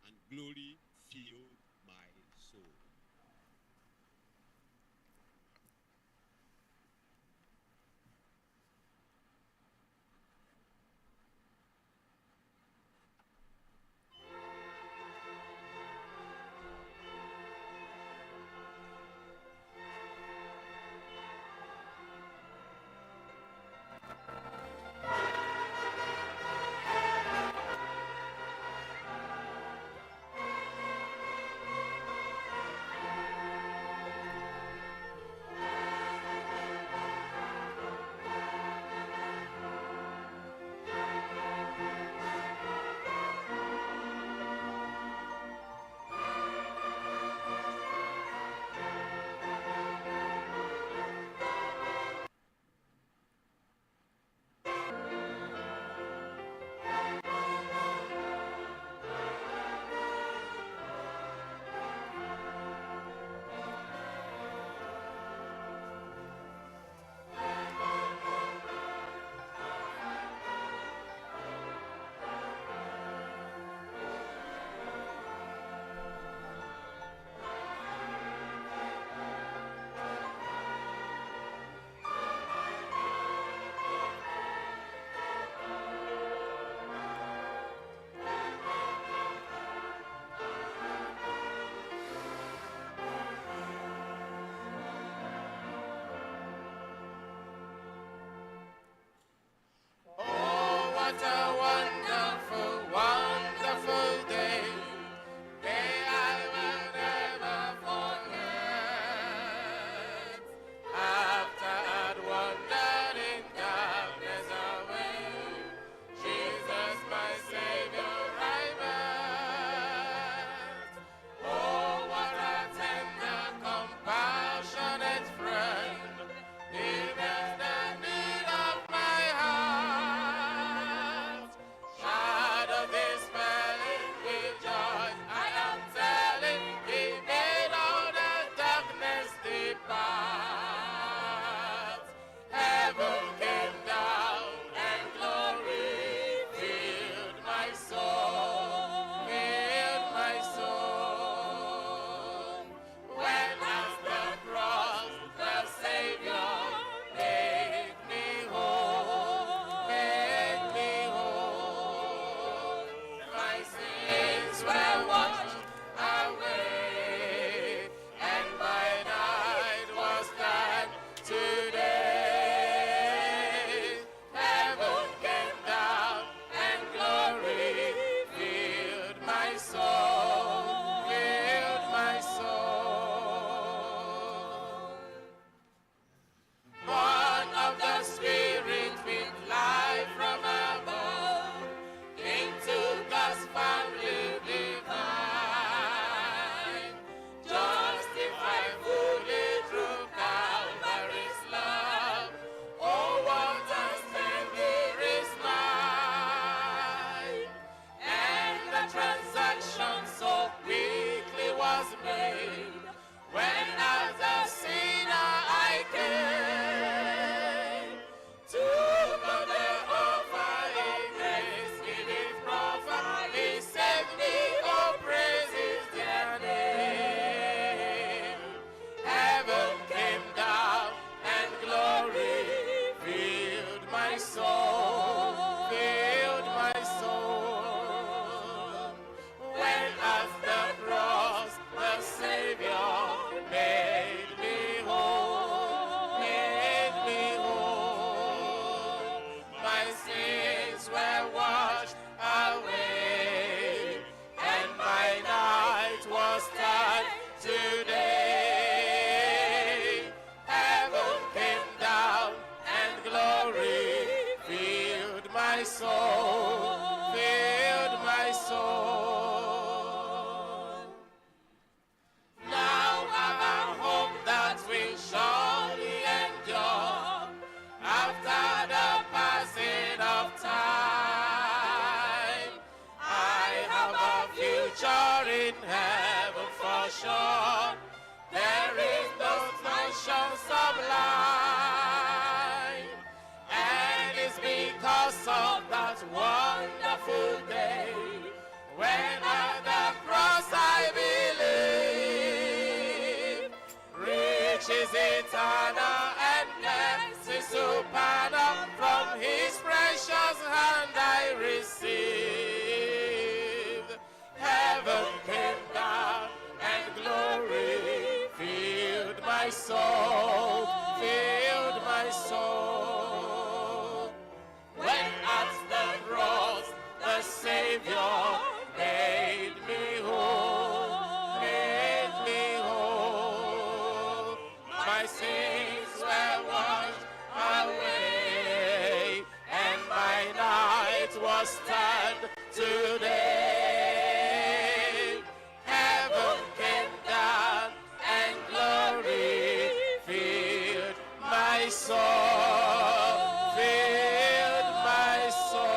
and glory filled my soul. has made. When as a sinner I came, took on the offer in grace, in his proffer, he saved me, oh praise his dear name. Heaven came down and glory filled my soul, filled my soul. When at the cross the Savior made me whole, made me whole. My sins were washed away, and my night was turned to day. Heaven came down and glory filled my soul, filled my soul. Now have a hope that will surely endure after the passing of time. I have a future in heaven for sure. There is no mansion sublime. And it's because of that wonderful day when at the cross I believe. Riches eternal and mercy supernal from his precious hand I received. Heaven came down and glory filled my soul, filled my soul. When at the cross the Savior made me whole, made me whole. My sins were washed away, and my night was turned to day. Heaven came down and glory filled my soul, filled my soul.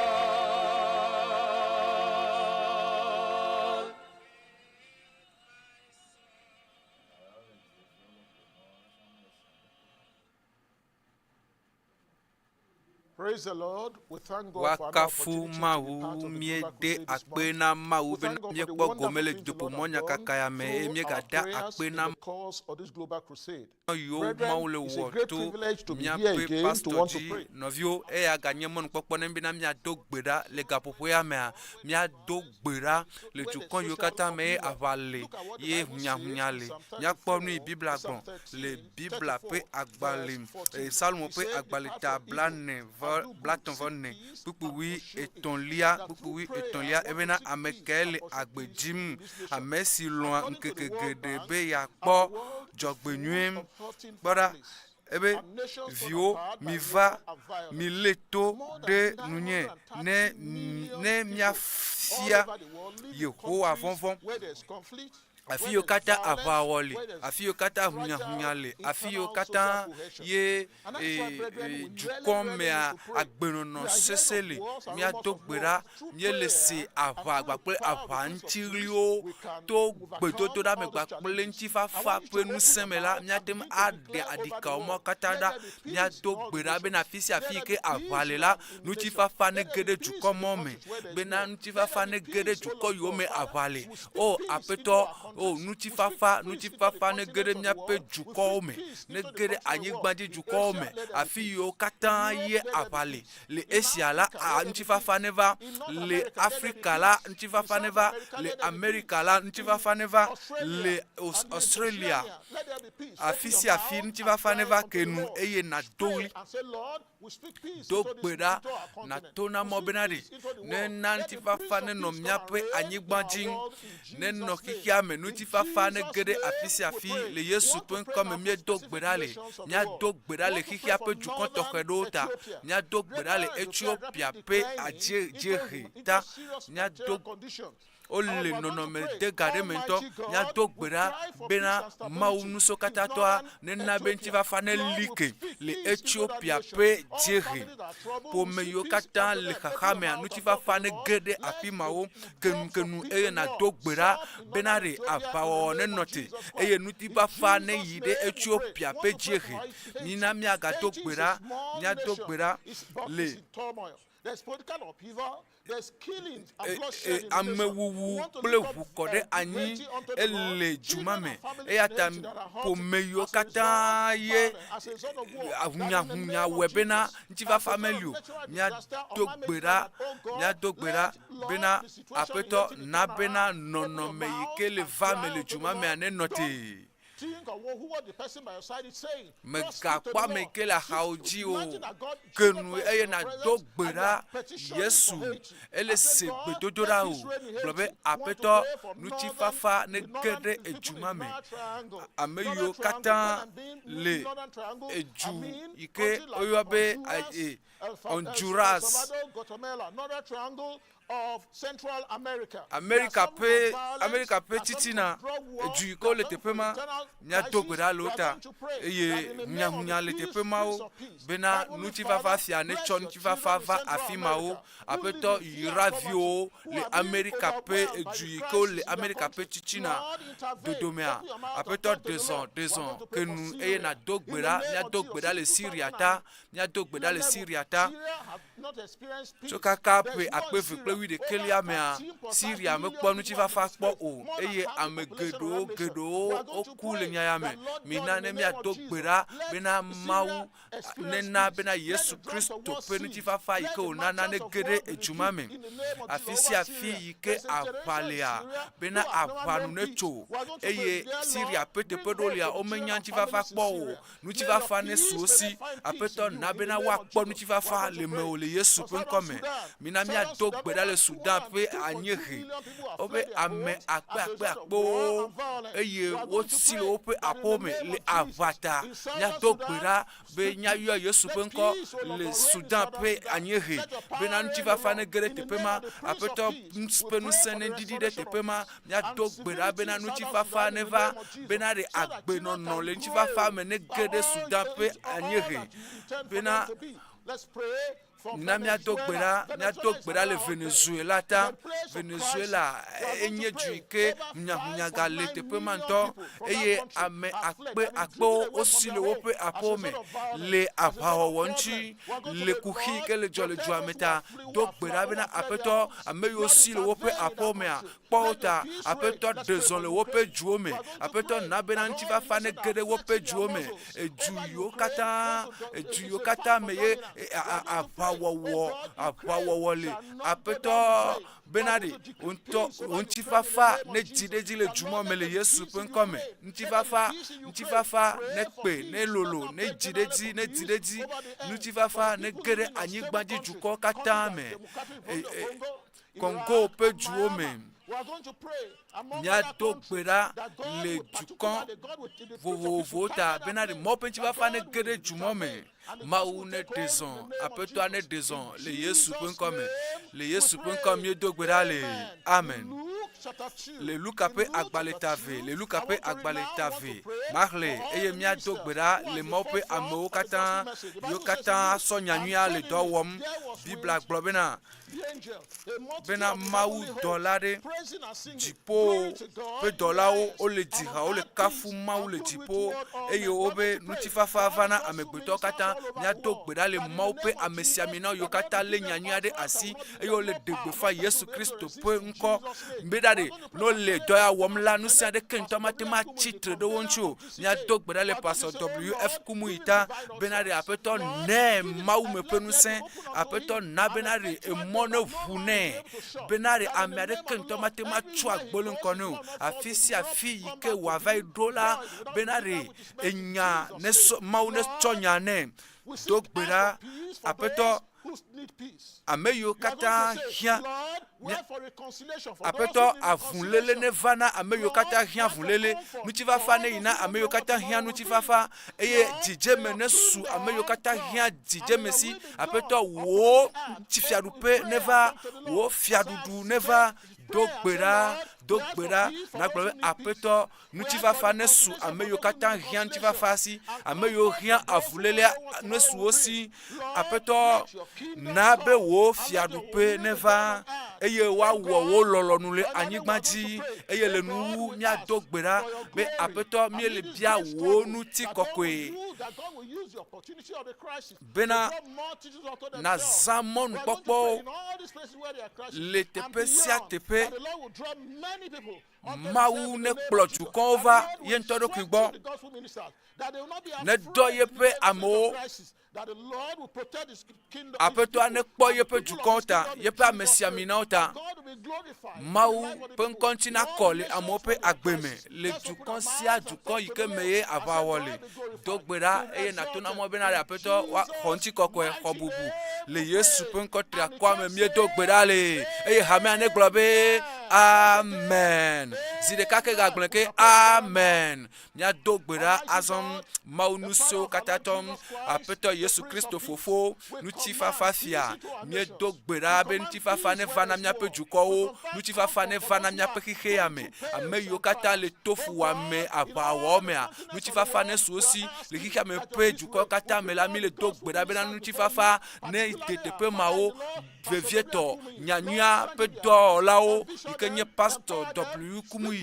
Praise the Lord. We thank God for another Woakafu opportunity to be Mawu part of the Global míede Crusade this akpe month. na Mawu We bena thank God for the míekpɔ gome wonderful le things the Lord duƒomɔ has done nyakaka ya me eye through our míegada prayers akpe in na the course of this global crusade. yiwo Brethren, Mawu le it's a wɔ great to privilege to be here míaƒe again to pastor want to dzi. pray. Nɔviwo, eya ganye mɔnukpɔkpɔ ne bena míado gbe ɖa le gaƒoƒo ya mea, míado gbe ɖa le dukɔ yiwo katã me ye aʋa le ye hunyahunya le. Míakpɔ nu yi Biblia gblɔ le Biblia ƒe agbalẽ, eh, Salomo ƒe agbalẽ ta blane vɔ blatɔ̃ vɔ ne kpukpui wui etɔ̃lia kpukpui wui etɔ̃lia ebena ame kae le agbe dzim ame si lɔ̃a ŋkeke geɖe be yeakpɔ dzɔgbenyui kpɔ ɖa ebe viwo miva milé to ɖe nunye ne ne miafia Yehowa vɔvɔ̃. Afi yiwo katã aʋawɔ le, afi yiwo katã hunyahunya le, afi yiwo katã ye e, e, dukɔ mea agbenɔnɔ sese le, míado gbe ɖa, míele se aʋa kpakple aʋa ŋuti ɣliwo to gbedodoɖa me kpakple ŋutifafa ƒe ŋusẽ me la, míate ŋu aɖe aɖikawo mɔ katã ɖa. Míado gbe ɖa bena afi sia afi yi ke aʋa le la, ŋutifafa nege ɖe dukɔ mɔ me, bena ŋutifafa nege ɖe dukɔ yiwo me aʋa le. O Aƒetɔ, o ŋutifafa, ŋutifafa nege ɖe míaƒe dukɔwo me, nege ɖe anyigbadzi dukɔwo me, afi yiwo katã ye aʋa le. Le Asia la, a, ŋutifafa neva, le Afrika la, ŋutifafa neva, le Amerika la, ŋutifafa neva, le Aus- Australia, afi sia afi ŋutifafa neva ke nu eye nàdo ɣli. Do gbe ɖa nàto na mɔ bena ɖe nena ŋutifafa nenɔ míaƒe anyigba dzi, nenɔ xexea me ŋutifafa nege ɖe afi sia afi le Yesu ƒe ŋkɔ me míedo gbe ɖa le. Míado gbe ɖa le xexea ƒe dukɔ tɔxɛ ɖewo ta. Míado gbe ɖa le Ethiopia ƒe adziehe ta. Míado Wole nɔnɔme de ga ɖe me ŋutɔ. Míado gbe ɖa bena Mawu Ŋusẽkatãtɔa nena be ŋutifafa neli ke le Etiopia ƒe dziehe. Ƒome yiwo katã le xaxa mea, ŋutifafa nege ɖe afi mawo keŋkeŋ eye nàdo gbe ɖa bena ɖe aʋawɔwɔ nenɔ te eye ŋutifafa neyi ɖe Etiopia ƒe dziehe. Mina míagado gbe ɖa, míado gbe ɖa le Amewuwu kple ʋukɔ ɖe anyi ele du ma me eya ta ƒome yiwo katã ye hunyahunya wɔe bena ŋutifafa meli o. Míado gbe ɖa, míado gbe ɖa bena Aƒetɔ na bena nɔnɔme yi ke le va me le du ma mea nenɔ tee. Mègakpɔ ame yi ke le axawo dzi o. Ke nu eye nàdo gbe ɖa. Yesu, ele se gbedodoɖa o. Gblɔ be, Aƒetɔ, ŋutifafa nege ɖe edu ma me. Ame yiwo katã le edu yi ke woyɔ be Honduras, Amerika ƒe Amerika ƒe titina edu yi ke wole teƒe ma míado gbe ɖa le wo ta eye hunyahunya le teƒe mawo bena ŋutifafa fia netsɔ ŋutifafa va afi mawo. Aƒetɔ yra viwo le Amerika ƒe edu yi ke wole Amerika ƒe titina dodomea. Aƒetɔ ɖe zɔ ɖe zɔ ke nu eye nàdo gbe ɖa míado gbe ɖa le Syria ta míado gbe ɖa le Syria ta. Tso kaka ƒe 2021 mea, Syria mekpɔ ŋutifafa kpɔ o eye ame geɖewo geɖewo woku le nya ya me. Mina ne míado gbe ɖa bena Mawu nena bena Yesu Kristo ƒe ŋutifafa yi ke wònana nege ɖe edu ma me. Afi sia afi yi ke aʋa lea, bena aʋa nu netso eye Syria ƒe teƒe ɖewo lia, womenya ŋutifafa kpɔ o. Ŋutifafa nesu wo si. Aƒetɔ, na bena woakpɔ ŋutifafa le mewò le Yesu ƒe ŋkɔ me. Mina míado gbe ɖa le Sudan ƒe anyiehe. Wobe ame akpe akpe akpewo eye wosi le woƒe aƒewo me le aʋa ta. Míado gbe ɖa be míayɔ Yesu ƒe ŋkɔ le Sudan ƒe anyiehe bena ŋutifafa nege ɖe teƒe ma. Aƒetɔ ƒe ŋusẽ neɖiɖi ɖe teƒe ma. Míado gbe ɖa bena ŋutifafa neva, bena ɖe agbenɔnɔ le ŋutifafa me nege ɖe Sudan ƒe anyiehe, bena na míado gbe ɖa, míado gbe ɖa le Venezuela ta. Venezuela enye du yi ke hunyahunya gale teƒe ma ŋutɔ eye ame akpe akpewo wosi le woƒe aƒewo me le aʋawɔwɔ ŋuti le kuxi yi ke le dzɔ le dua me ta. Do gbe ɖa bena Aƒetɔ, ame yiwo si le woƒe aƒewo mea, kpɔ wo ta. Aƒetɔ, ɖe zɔ le woƒe duwo me. Aƒetɔ, na bena ŋutifafa nege ɖe woƒe duwo me. Edu yiwo katã, edu yiwo katã me ye aʋawɔwɔ, aʋawɔwɔ le. Aƒetɔ, bena ɖe wò ŋutɔ wò ŋutifafa nedzi ɖe edzi le du ma me le Yesu ƒe ŋkɔ me. Ŋutifafa, ŋutifafa nekpe, nelolo, nedzi ɖe edzi, nedzi ɖe edzi. Ŋutifafa nege ɖe anyigba dzi dukɔwo katã me. E, e, Congo ƒe duwo me. Míado gbe ɖa le dukɔ vovovowo ta bena ɖe Mawu ƒe ŋutifafa nege ɖe du ma me. Mawu neɖe zɔ, Aƒetɔa neɖe zɔ le Yesu ƒe ŋkɔ me. Le Yesu ƒe ŋkɔ míedo gbe ɖa le. Amen. Le Luka ƒe agbalẽ ta ve, le Luka ƒe agbalẽ ta ve, maxlẽ eye míado gbe ɖa le Mawu ƒe amewo katã, yiwo katã sɔ nyanyuia le dɔ wɔm. Biblia gblɔ bena, bena Mawu dɔla ɖe dziƒo ƒe dɔlawo wole dzi ha wole kafu Mawu le dziƒo eye wobe ŋutifafa va na amegbetɔwo katã. Míado gbe ɖa le Mawu ƒe amesiaminawo yiwo katã lé nyanyuia ɖe asi eye wole ɖe gbeƒã Yesu Kristo ƒe ŋkɔ be ɖa ɖe ne wole dɔ ya wɔm la, nu sia aɖeke ŋutɔ mate ŋu atsi tre ɖe wo ŋuti o. Míado gbe ɖa le Pastor WF Kumuyi ta bena ɖe Aƒetɔ nɛ Mawu me ƒe ŋusẽ. Aƒetɔ na bena ɖe emɔ ne ʋu nɛ bena ɖe ame aɖeke ŋutɔ mate ŋu atso agbo le ŋkɔ nɛ o. Afi sia afi yi ke wòava yi ɖo la bena ɖe enya nesɔ Mawu netsɔ nya nɛ. Do gbe ɖa Aƒetɔ ame yiwo katã hiã Aƒetɔ, avuléle neva na ame yiwo katã hiã avuléle, ŋutifafa neyi na ame yiwo katã hiã ŋutifafa, eye dzidzeme nesu ame yiwo katã hiã dzidzeme si. Aƒetɔ, wò fiaɖuƒe neva, wò fiaɖuɖu neva. Do gbe ɖa, do gbe ɖa, nàgblɔ be, Aƒetɔ, ŋutifafa nesu ame yiwo katã hiã ŋutifafa si, ame yiwo hiã avulélea nesu wo si. Aƒetɔ, na be wò fiaɖuƒe neva eye woawɔ wò lɔlɔ̃nu le anyigba dzi. Eye le nuwuwu míado gbe ɖa be, Aƒetɔ, míele bia wò ŋutikɔkɔe bena nàzã mɔnukpɔkpɔwo le teƒe sia teƒe. Mawu nekplɔ dukɔwo va ye ŋutɔ ɖokui gbɔ, nedɔ yeƒe amewo. Aƒetɔa nekpɔ yeƒe dukɔwo ta, yeƒe amesiaminawo ta. Mawu ƒe ŋkɔ ŋuti nakɔ le amewo ƒe agbe me le dukɔ sia dukɔ yi ke me ye aʋawɔ le. Do gbe ɖa eye nàto na mɔ bena ɖe Aƒetɔ xɔ ŋutikɔkɔe, xɔ bubu le Yesu ƒe ŋkɔ triakɔa me míedo gbe ɖa le. Eye hamea negblɔ be Amen. Zi ɖeka ke gagblɔe ke Amen. Míado gbe ɖa azɔ Mawu nusiwo katã tɔ, Aƒetɔ Yesu Kristo Fofo, ŋutifafa fia. Míedo gbe ɖa be ŋutifafa neva na míaƒe dukɔwo, ŋutifafa neva na míaƒe xexea me. Ame yiwo katã le to fuwɔame aʋawɔwɔ mea, ŋutifafa nesu wo si. Le xexea me ƒe dukɔwo katã me la, míele do gbe ɖa bena ŋutifafa nede teƒe mawo. Vevietɔ nyanyuia ƒe dɔwɔlawo yi ke nye Pastor W. Kumuyi,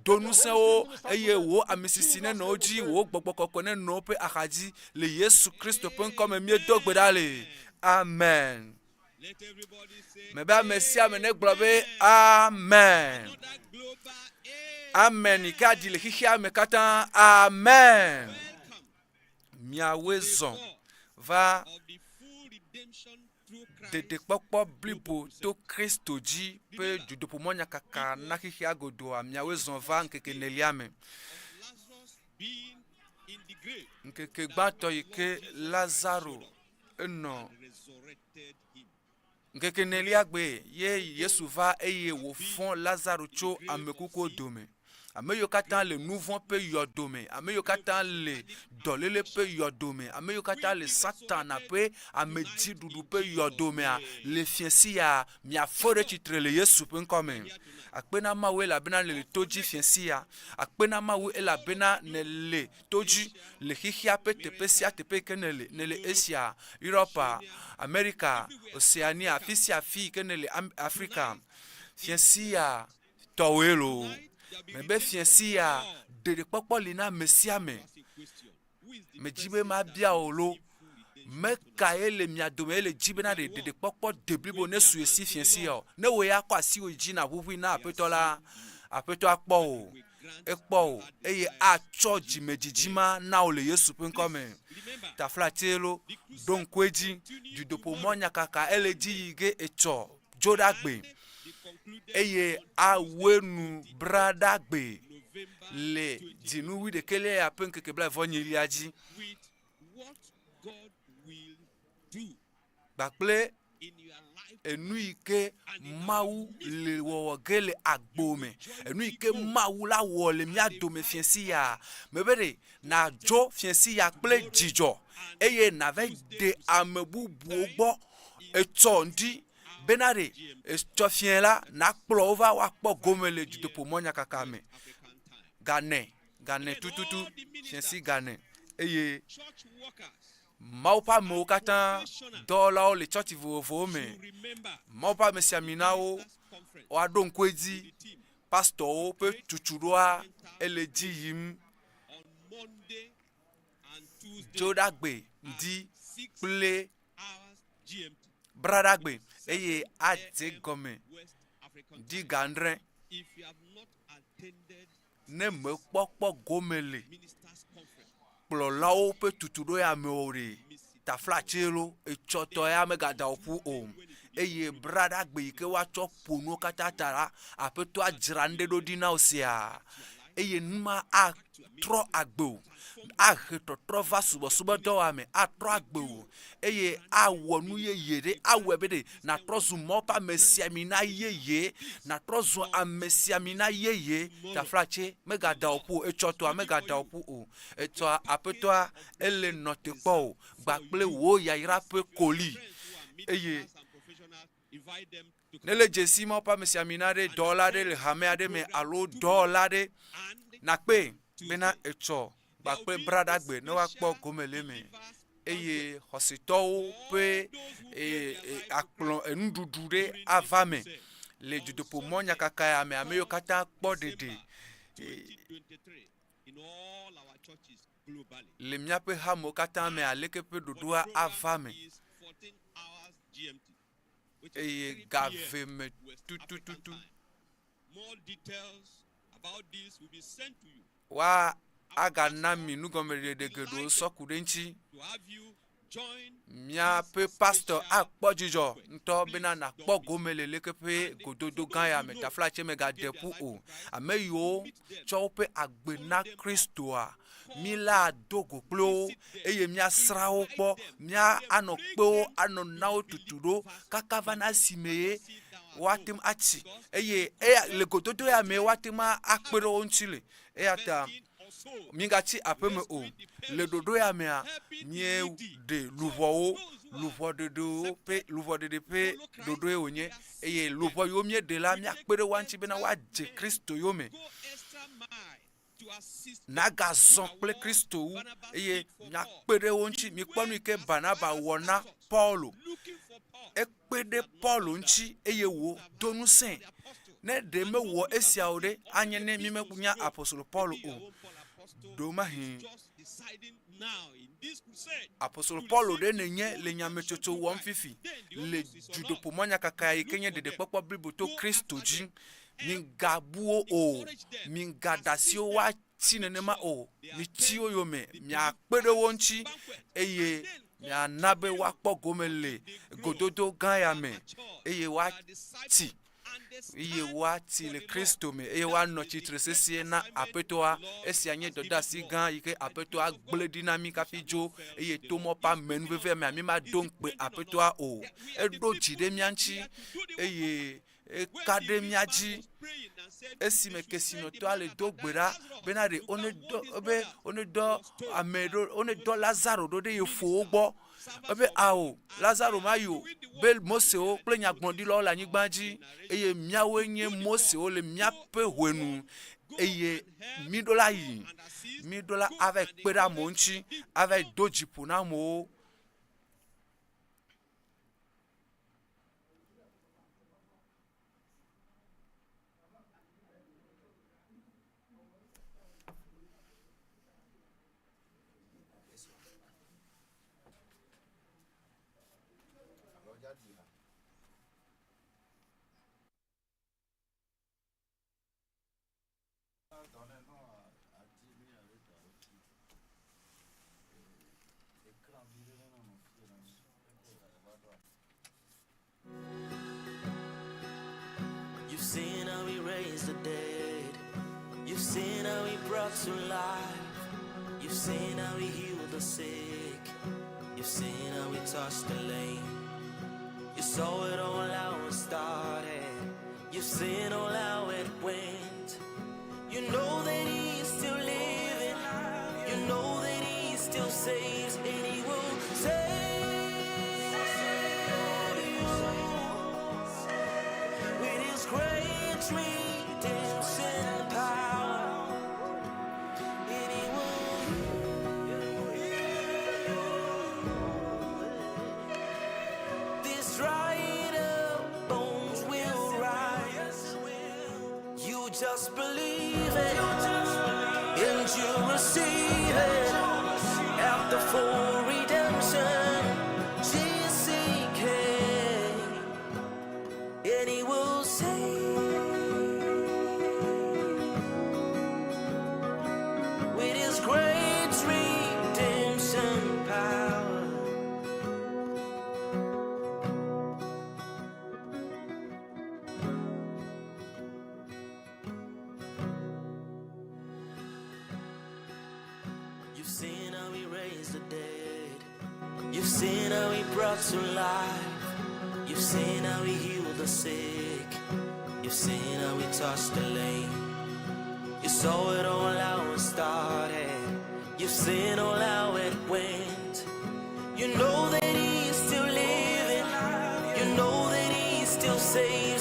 do ŋusẽ wo eye wò amisisi nenɔ wo dzi, wò gbɔgbɔ kɔkɔe nenɔ woƒe axa dzi. Le Yesu Kristo ƒe ŋkɔ me míedo gbe ɖa le. Amen. Mebe ame sia ame negblɔ be amen. Amen yi ke aɖi le xexea me katã. Amen. Miawoe zɔ va ɖeɖekpɔkpɔ blibo to Kristo dzi ƒe dutoƒomɔnyakaka na xexea godoa, miawoe zɔ va ŋkeke enelia me. Ŋkeke gbãtɔ yi ke Lazaro enɔ ŋkeke enelia gbe ye Yesu va eye wòfɔ Lazaro tso ame kukuwo dome. Ame yiwo katã le nu vɔ̃ ƒe yɔdo me, ame yiwo katã le dɔléle ƒe yɔdo me, ame yiwo katã le Satana ƒe amedziɖuɖu ƒe yɔdo mea, le fiẽ sia, miafɔ ɖe tsitre le Yesu ƒe ŋkɔ me. Akpe na Mawu elabena nèle to dzi fiẽ sia. Akpe na Mawu elabena nèle to dzi le xexea ƒe teƒe sia teƒe yi ke nèle, nèle Asia, Europa, Amerika, Oceania, afi sia afi yi ke nèle, Afrika. Fiẽ sia, tɔwòe loo. Mebe fiẽ sia, ɖeɖekpɔkpɔ li na ame sia ame. Medzi be mabia wò lo, me kae le mia dome ye le dzi bena ɖe ɖeɖekpɔkpɔ deblibo nesu ye si fiẽ sia o? Ne wò ya kɔ asiwò dzi nàʋuʋui na Aƒetɔ la, Aƒetɔ akpɔ wò. Ekpɔ wò eye atsɔ dzimedzidzi ma na wò le Yesu ƒe ŋkɔ me. Taflatse lo, ɖo ŋku edzi, dudoƒomɔ nyakaka ele dzi yi ge etsɔ dzo ɖa gbe eye awue nu bra ɖa gbe le dzinu wuiɖekɛlia ya ƒe ŋkeke blaeve-vɔ-enyilia dzi kpakple enu yi ke Mawu le wɔwɔ ge le agbo me, enu yi ke Mawu la wɔ le mía dome fiẽ sia. Mebe ɖe nàdzo fiẽ sia kple dzidzɔ eye nàva de ame bubuwo gbɔ etsɔ ŋdi bena ɖe etsɔ fiẽ la nàkplɔ wo va woakpɔ gome le dutoƒomɔnyakaka me. Gane, gane tututu, fiẽsi gane eye Mawu ƒe amewo katã, dɔwɔlawo le tsɔtsi vovovowo me, Mawu ƒe amesiaminawo woaɖo ŋku edzi, pastɔwo ƒe tutuɖoa ele dzi yim Dzoɖagbe ŋdi kple Braɖagbe eye adze gɔme ŋdi ga adre. Ne mèkpɔ kpɔ gome le kplɔlawo ƒe tutuɖo ya me o ɖe, taflatse lo, etsɔ tɔ ya megada wò ƒu o. Eye braɖagbe yi ke woatsɔ ƒo nuwo katã ta la, Aƒetɔa dzra nu ɖe ɖo ɖi na wò sia. Eye nu ma atrɔ agbe wò, ahe tɔtrɔ va subɔsubɔdɔwɔa me, atrɔ agbe wò eye awɔ nu yeye ɖe, awɔe be ɖe nàtrɔ zu Mawu ƒe amesiamina yeye, nàtrɔ zu amesiamina yeye. Taflatse, megada wò ƒu o, etsɔ tɔa megada wò ƒu o. Etsɔa Aƒetɔa ele nɔ te kpɔ wò kpakple wò yayra ƒe koli eye. Ne le dzesi Mawu ƒe amesiamina ɖe, dɔwɔla aɖe le hame aɖe me alo dɔwɔla aɖe, nakpee bena etsɔ kpakple braɖagbe ne woakpɔ gome le eme eye xɔsetɔwo ƒe akplɔ enuɖuɖu ɖe ava me le dutoƒo mɔ nyakaka ya me. Ame yiwo katã kpɔ ɖeɖe le míaƒe hamewo katã me aleke ƒe ɖoɖoa ava me eye ga eve me tutututu woa agana mi nugɔmeɖeɖe geɖewo sɔ ku ɖe eŋuti. Míaƒe pastɔ akpɔ dzidzɔ ŋutɔ bena nàkpɔ gome le leke ƒe gododo gã ya me. Taflatse mègade ƒu o. Ame yiwo tsɔ woƒe agbe na Kristoa, mí la do go kple wo eye míasrã wo kpɔ, mía anɔ kpe wo, anɔ na wo tutu ɖo kaka va na esime ye woate ŋu atsi eye eya le gododo ya me woate ŋu akpe ɖe wo ŋuti le. Eya ta mígatsi aƒeme o. Le ɖoɖo ya mea, míeɖe luʋɔwo, luʋɔɖeɖewo ƒe luʋɔɖeɖe ƒe ɖoɖoe wònye eye luʋɔ yiwo míeɖe la, míakpe ɖe woa ŋuti bena woadze Kristo yome. Nagazɔ kple Kristo wu eye míakpe ɖe wo ŋuti. Mikpɔ nu yi ke Barnaba wɔ na Paulo. Ekpe ɖe Paulo ŋuti eye wòdo ŋusẽe. Ne ɖe mewɔ esia o ɖe, anye ne mímenya apostolo Paulo o. Ɖewomahi apostolo Paulo ɖe nènye le nyametsotso wɔm fifi le dutoƒomɔnyakaka yi ke nye ɖeɖekpɔkpɔ blibo to Kristo dzi. Migabu wo o, migaɖe asi wo woatsi nenema o. Mitsi wo yome, miakpe ɖe wo ŋuti eye miana be woakpɔ gome le gododo gã ya me eye woatsi eye woatsi le Kristo me eye woanɔ tsitre sesĩe na Aƒetɔa. Esia nye dɔdeasi gã yi ke Aƒetɔa gblẽ ɖi na mí kafi dzo eye to mɔ ƒe amenuveve mea, mímado ŋukpe Aƒetɔa o. Eɖo dzi ɖe mía ŋuti eye eka ɖe mía dzi esime kesinɔtɔa le do gbe ɖa bena ɖe wonedɔ be wonedɔ ame ɖo wonedɔ Lazaro ɖo ɖe ye fowo gbɔ. Ebe ao, Lazaro mayi o, be Mosewo kple nyagblɔɖilawo le anyigba dzi eye míawoe nye Mosewo le míaƒe hwenu eye míɖo la yi, míɖo la ava kpe ɖe amewo ŋuti, ava do dzi ƒo na amewo. You've seen how he raised the dead. You've seen how he brought to life. You've seen how he healed the sick. You've seen how he touched the lame. You saw it all how it started. You've seen all how it went. You know that he is still living. You know that he still saves, and he will save you with his great redemption power. And he will This dried up bones will rise. You just believe it, and you receive it. After full redemption, GCK, and he will save with his great redemption power. You've seen how he raised the dead. You've seen how he brought to life. You've seen how he healed the sick. You've seen how he touched the lame. You saw it all how it started. You've seen all how it went. You know that he is still living. You know that he still saves.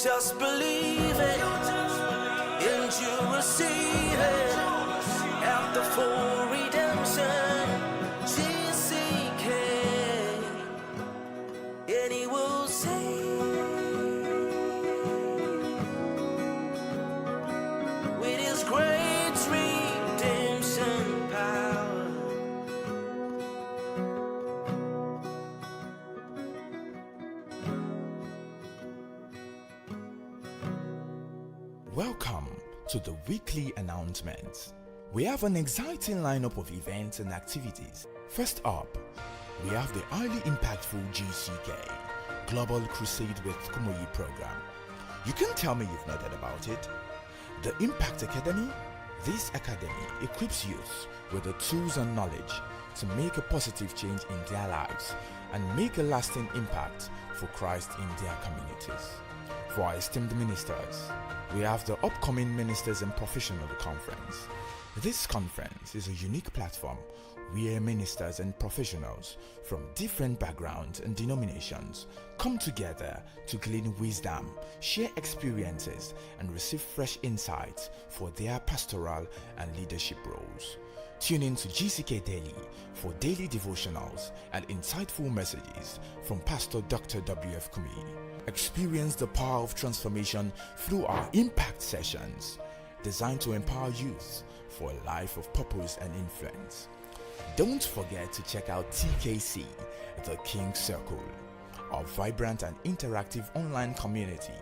just believe it, and you receive it. After full redemption, GCK, and He will save with His great redemption power. Welcome to the weekly announcements. We have an exciting lineup of events and activities. First up, we have the highly impactful GCK Global Crusade with Kumuyi program. You can tell me you've not heard about it. The Impact Academy. This academy equips youth with the tools and knowledge to make a positive change in their lives and make a lasting impact for Christ in their communities. For our esteemed ministers, we have the upcoming Ministers and Professional Conference. This conference is a unique platform where ministers and professionals from different backgrounds and denominations come together to glean wisdom, share experiences, and receive fresh insights for their pastoral and leadership roles. Tune in to GCK Daily for daily devotionals and insightful messages from Pastor Dr. W.F. Kumi. Experience the power of transformation through our impact sessions designed to empower youth for a life of purpose and influence. Don't forget to check out TKC, the King Circle, our vibrant and interactive online community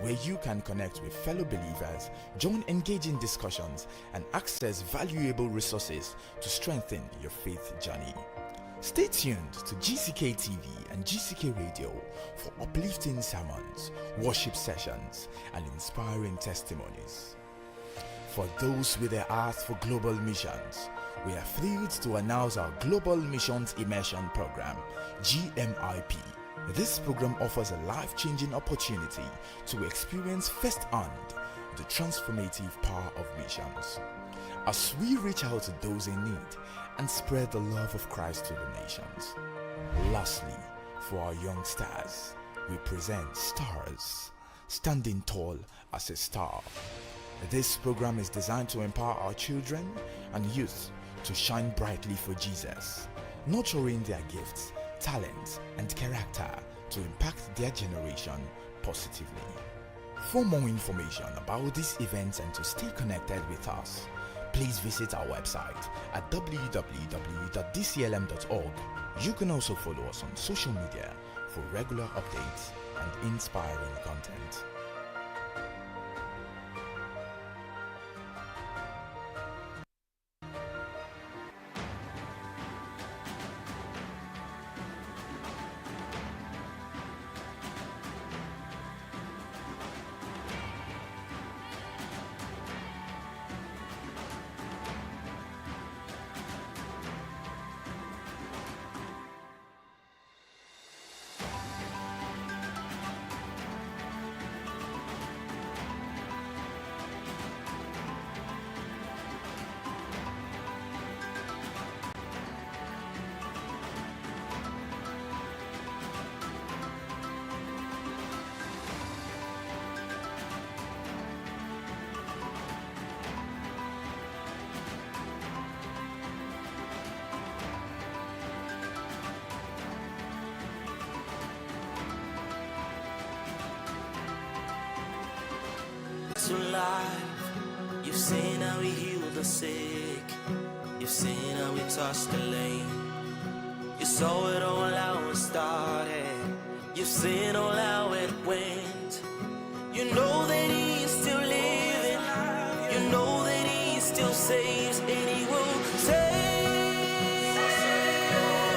where you can connect with fellow believers, join engaging discussions, and access valuable resources to strengthen your faith journey. Stay tuned to GCK TV and GCK Radio for uplifting sermons, worship sessions, and inspiring testimonies. For those with a heart for global missions, we are thrilled to announce our Global Missions Immersion Program, GMIP. This program offers a life-changing opportunity to experience firsthand the transformative power of missions. As we reach out to those in need and spread the love of Christ to the nations. Lastly, for our young stars, we present Stars, Standing Tall as a Star. This program is designed to empower our children and youth to shine brightly for Jesus, nurturing their gifts, talents, and character to impact their generation positively. For more information about these events and to stay connected with us, please visit our website at www.dclm.org. You can also follow us on social media for regular updates and inspiring content. To life. You've seen how he healed the sick. You've seen how he touched the lame. You saw it all how it started. You've seen all how it went. You know that he's still living. You know that he still saves, and he will save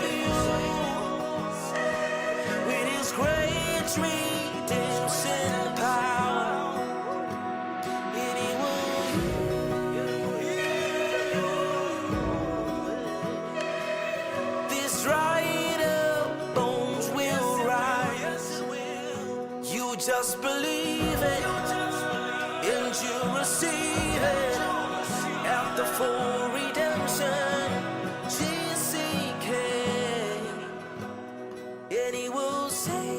you with his great redemption power. And he will. This dried up bones will rise. You just believe it, and you receive it. After full redemption, GCK, and he will save.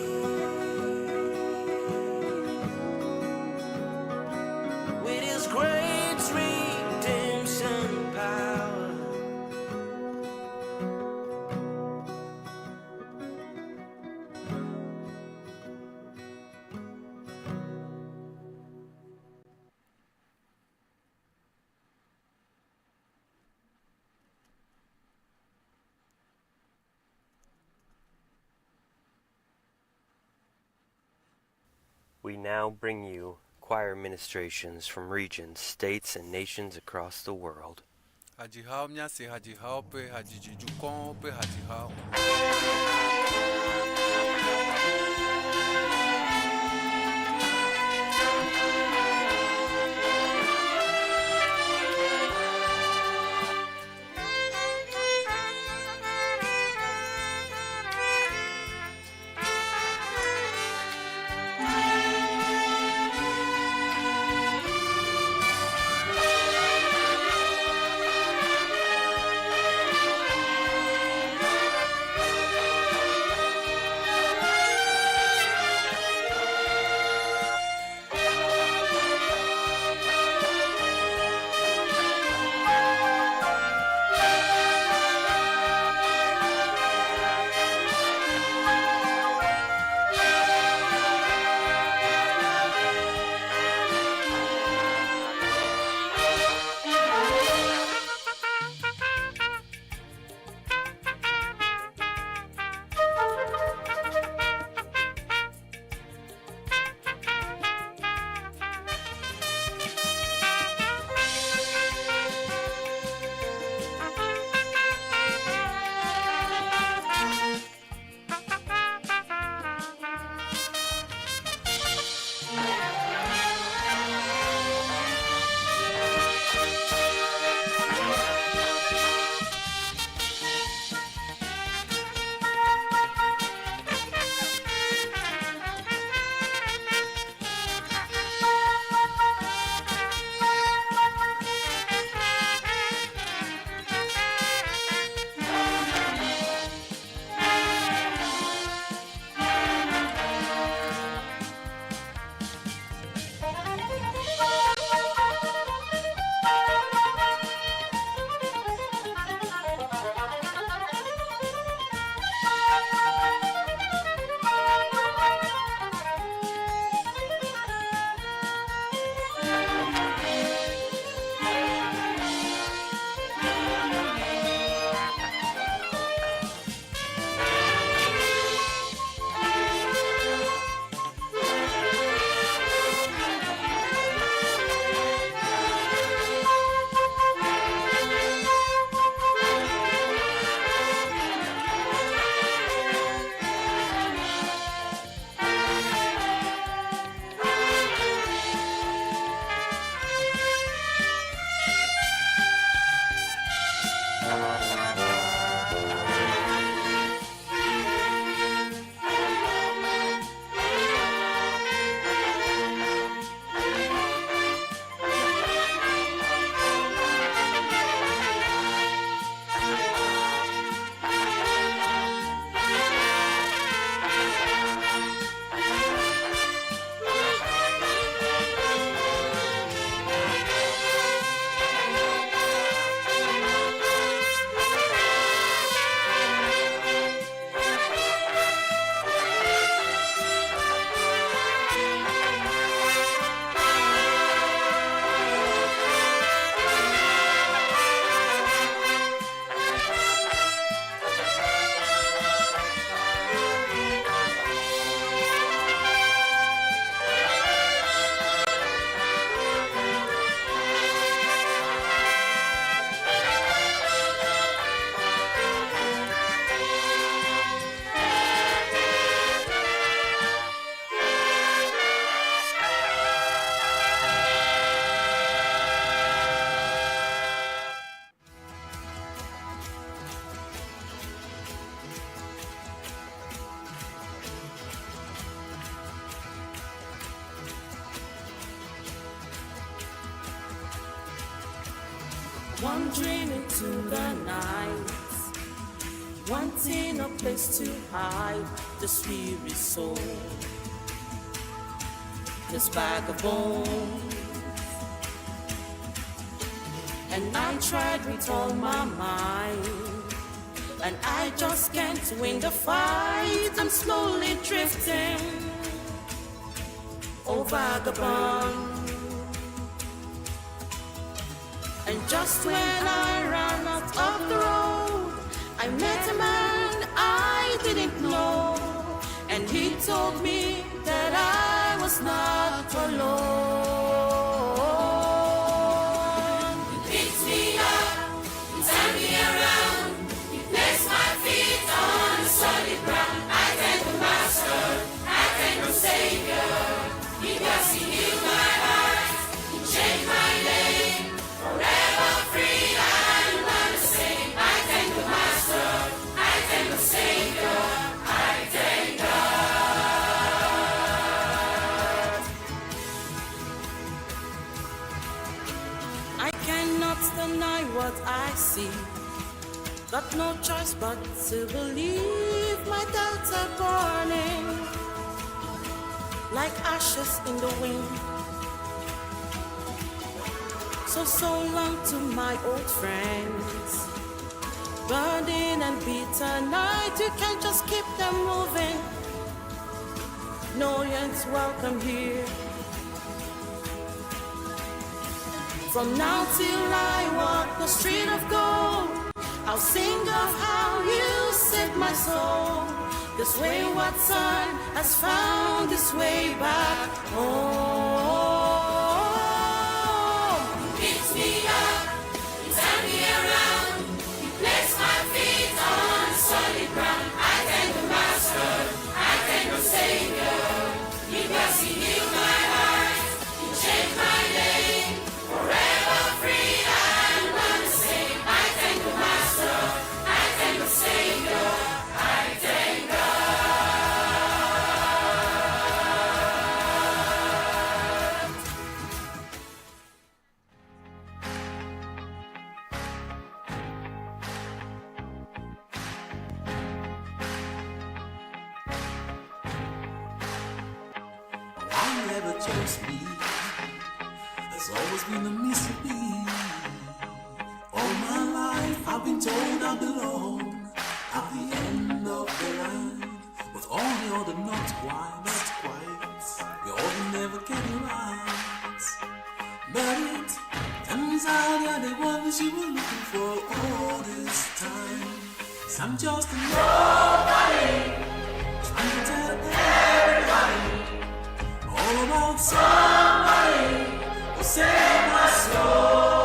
We now bring you choir ministrations from regions, states, and nations across the world. Hadzihawo míase hadzihawo ƒe hadzidzi dukɔwo ƒe hadzihawo. Wandering into the night, wanting a place to hide this weary soul, this bag of bones. And I tried with all my might, and I just can't win the fight. I'm slowly drifting, oh vagabond. And just when I ran out of the road, I met a man I didn't know. And he told me that I was was not alone. He picked me up, he turned me around, he placed my feet on solid ground. I thank the Master, I thank the Savior, because he healed my heart, he changed my name, forever free and not the same. I thank the Master, I thank the Savior, I thank God. I cannot deny what I see. Got no choice but to believe my doubts are burning like ashes in the wind. So, so long to my old friends. Burning and bitter night, you can't just keep them moving. No one's welcome here. From now till I walk the street of gold, I'll sing of how you saved my soul. This wayward son has found his way back home. He picked me up, he turned me around, he placed my feet on solid ground. I thank the Master, I thank the Savior, because he healed my heart, he changed my name, forever free and not the same. I thank the Master, I thank the Savior, I thank God. I never chose me. There's always been a mystery. All my life I've been told I belong at the end of the line. But all the other not quite, not quite. We all never get it right. But it turns out you're the ones you were looking for all this time. So I'm just a nobody trying to tell everybody all about somebody who saved my soul.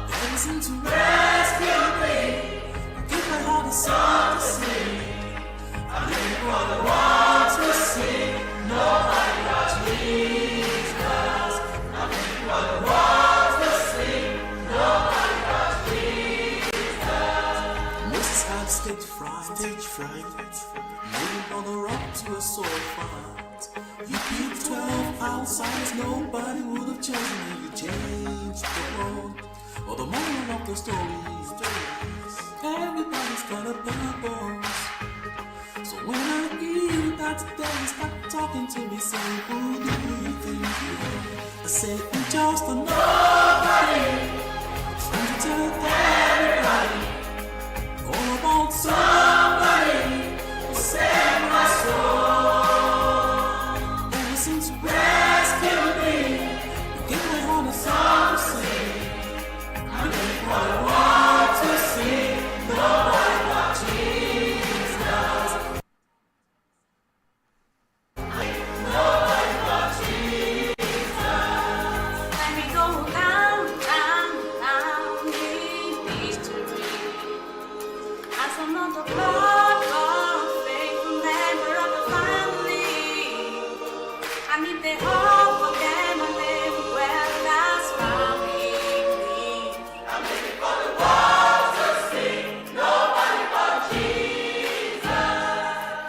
They seem to rescue me, give my heart a song to sing. I'm living for the world to see, nobody but Jesus. I'm living for the world to see, nobody but Jesus. Moses had stage fright, stage fright, moving on the rock to a sword fight. You picked 12 outsiders nobody would have chosen you. You changed the world. Well, the moral of the story is everybody's got a purpose. So when I hear that they start talking to me, saying, "Who do you think you are?" I say, "I'm just a nobody, trying to tell everybody all about somebody who saved my soul. Ever since you rescued me, you gave my heart a song to sing. I'm living for the world to see, nobody but Jesus. Nobody but Jesus. Let me go down, down, down in history as another blood faithful member of the family. And if they all forget my name, well, that's fine with me. I'm living for the world to see, nobody but Jesus.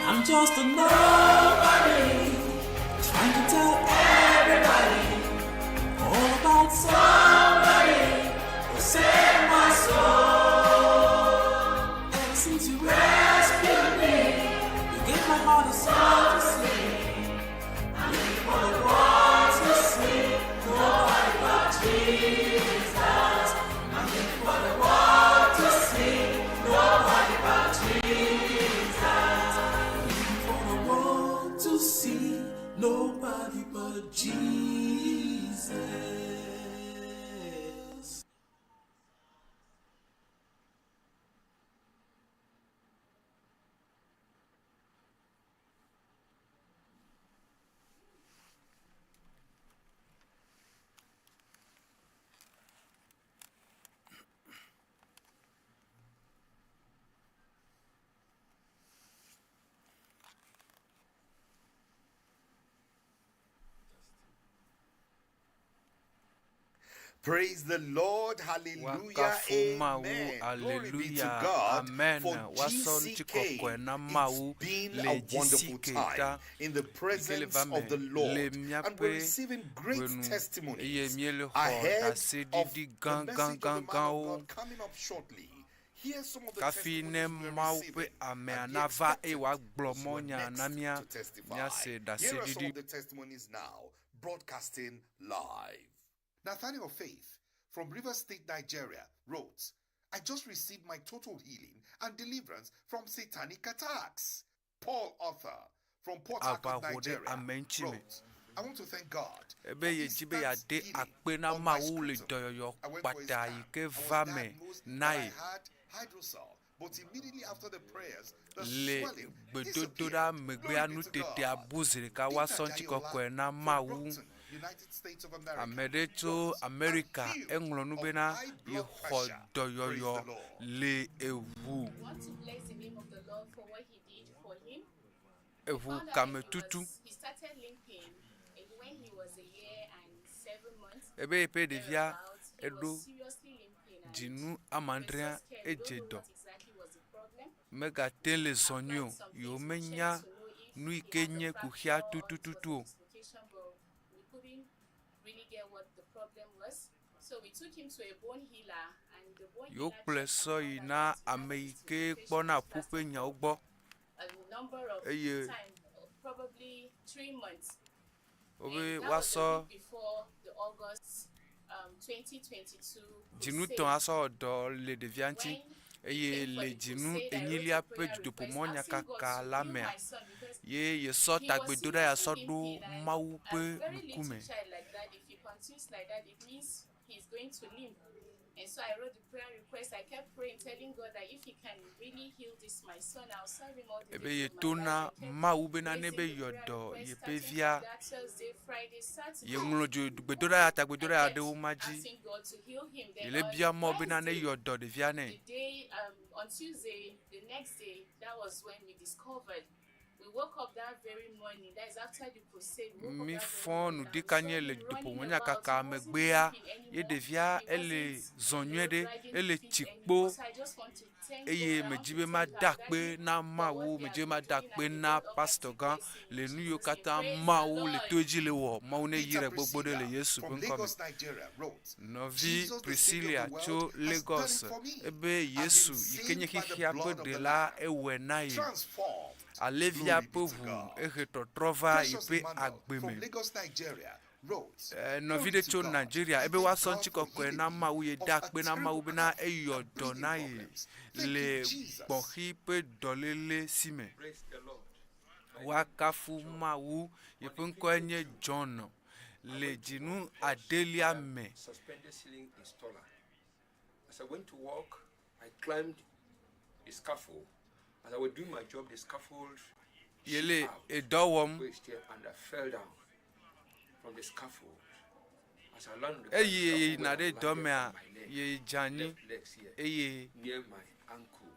I'm just a nobody, trying to tell everybody all about somebody who saved my soul. Ever since you rescued me, you gave my heart a song to sing. I'm living for the world to see, nobody but Jesus. I'm living for the world to see, nobody but Jesus. I'm living for the world to see, nobody but Jesus. Praise the Lord. Hallelujah. Woakafu Mawu, Amen. Glory be to aleluya, God amen. for Woasɔ ŋutikɔkɔe GCK. na Mawu It's been le a wonderful GCK ta time in the yi ke le presence va me of the le Lord. And we're míaƒe receiving great gbenu eye testimonies míele xɔ ahead of ɖaseɖiɖi the message of the man of gãgãgãgãwo. God coming up shortly. Here's some of the Kafi ne testimonies we're Mawu ƒe receiving amea and be nava eye expectant wòagblɔ as you are mɔnya na next mía, to testify. míase Here are some ɖaseɖiɖi. of the testimonies now, broadcasting live. Nathaniel Faith from Rivers State, Nigeria, wrote, I just received my total healing and deliverance from satanic attacks. Paul Arthur from Port Harcourt, Aʋa ho ɖe Nigeria, ame ŋuti me. wrote, I want to thank God Ebe for yedzi be instant yeade healing akpe na on my Mawu le scrotum. dɔyɔyɔ I went for a kpata scan. yi ke I was va me diagnosed na that I ye. had hydrocele, but immediately after the prayers, the Le swelling gbedodoɖa disappeared. megbea Glory be to nutetea God. bu zi ɖeka Peter woasɔ ŋutikɔkɔe Jayola na from Mawu. Brockton, United States of America, Ame ɖe tso wrote, I'm Amerika healed eŋlɔ nu of bena high blood yexɔ pressure. Praise the dɔyɔyɔ Lord. le eŋu want to bless the name of the Lord for what he did for him. We eŋu found out that he kametutu. was he started limping eh, when he was a year and 7 months Ebe yeƒe ɖevia thereabouts. He eɖo was seriously limping and dzinu we were so amadrea scared. We edze don't know dɔ. what exactly was the problem. Megate le zɔ nyuie Applied o. some Yewo things to check menya to know if nu yi he ke has a nye kuxia fracture or it was a tutututu o. dislocation, but we couldn't really get what the problem was. So we took him to a bone healer, and the bone Yewo healer kplɔe checked and sɔ found yi out na that he had ame a yi ke dislocation kpɔna which ƒu ƒe lasted nyawo for gbɔ a number of eye time, probably 3 months. wobe And that was a woasɔ week before the August 2022 dzinu crusade. tɔ̃ asɔ wɔ dɔ le ɖevia ŋuti When he eye came for le the dzinu crusade, I wrote enyilia a ƒe prayer request asking God dutoƒomɔnyakaka to la heal mea my son because ye yesɔ he was tagbedoɖa ya sɔ seriously ɖo limping and Mawu a ƒe very little ŋkume. child like that, if he continues like that, it means he's going to limp. And so I wrote the prayer request. I kept praying, telling God that if he can really heal this, my son, I'll serve him all the Ebe days of yeto my na life. I kept Mawu bena ne raising be the yɔ prayer dɔ request, yeƒe starting from via that Thursday, Friday, Saturday. yeŋlɔ dzo gbedoɖa ya I tagbedoɖa ya ɖe kept wo ma dzi. asking God to heal him. Then Yele on bia Mawu bena ne Wednesday, yɔ dɔ ɖevia nɛ. the day on Tuesday, the next day, that was when we discovered. We woke up that very morning. That is after the crusade. We woke up Mi that very fɔ morning nu and we ɖeka saw nye le him running about. dutoƒomɔnyakaka He wasn't megbea limping ye anymore. ɖevia He ele wasn't, zɔ you nyuie know, ɖe, dragging ele his feet tsi anymore. kpo So I just want to thank eye God. I want medzi to be thank mada our akpe daddy na for what Mawu, he medzi has be been mada doing akpe and the na God Almighty pastor gã bless him le in nu yiwo Jesus' name. katã Praise the Mawu le Lord. to edzi le wɔ. Mawu ne Peter yra gbogbo ɖe le Priscilla Yesu ƒe from ŋkɔ me. Lagos, Nigeria wrote, Nɔvi Jesus, the Savior of Priscilla the tso world, has done it Lagos for me. ebe I've been Yesu yi ke nye saved by the xexea ƒe blood of the ɖela Lamb. ewɔe na ye. Transformed. Alevia Glory ƒe be to ʋu God. ehe tɔtrɔ va Precious yeƒe Emmanuel agbe from me. Lagos, Nigeria wrote, Eh, nɔvi Glory ɖe to tso God. Nigeria I ebe thank woasɔ God for ŋutikɔkɔe healing na me Mawu ye of da a akpe na Mawu terrible bena cough eyɔ and dɔ breathing na ye problems. Thank you, le Jesus. gbɔxi ƒe dɔléle si me. Praise the Lord. Woakafu Mawu yeƒe ŋkɔe nye John le dzinu adelia me. Suspended ceiling installer. As I went to work, I climbed the scaffold. As I was doing my job, the scaffold Yele shook out, edɔ wɔm waist here, and I fell down from the scaffold. As I landed on the ground, eye the scaffold yeyina where I ɖe landed dɔ on mea my leg, ye dze anyi left legs here, eye near my ankle.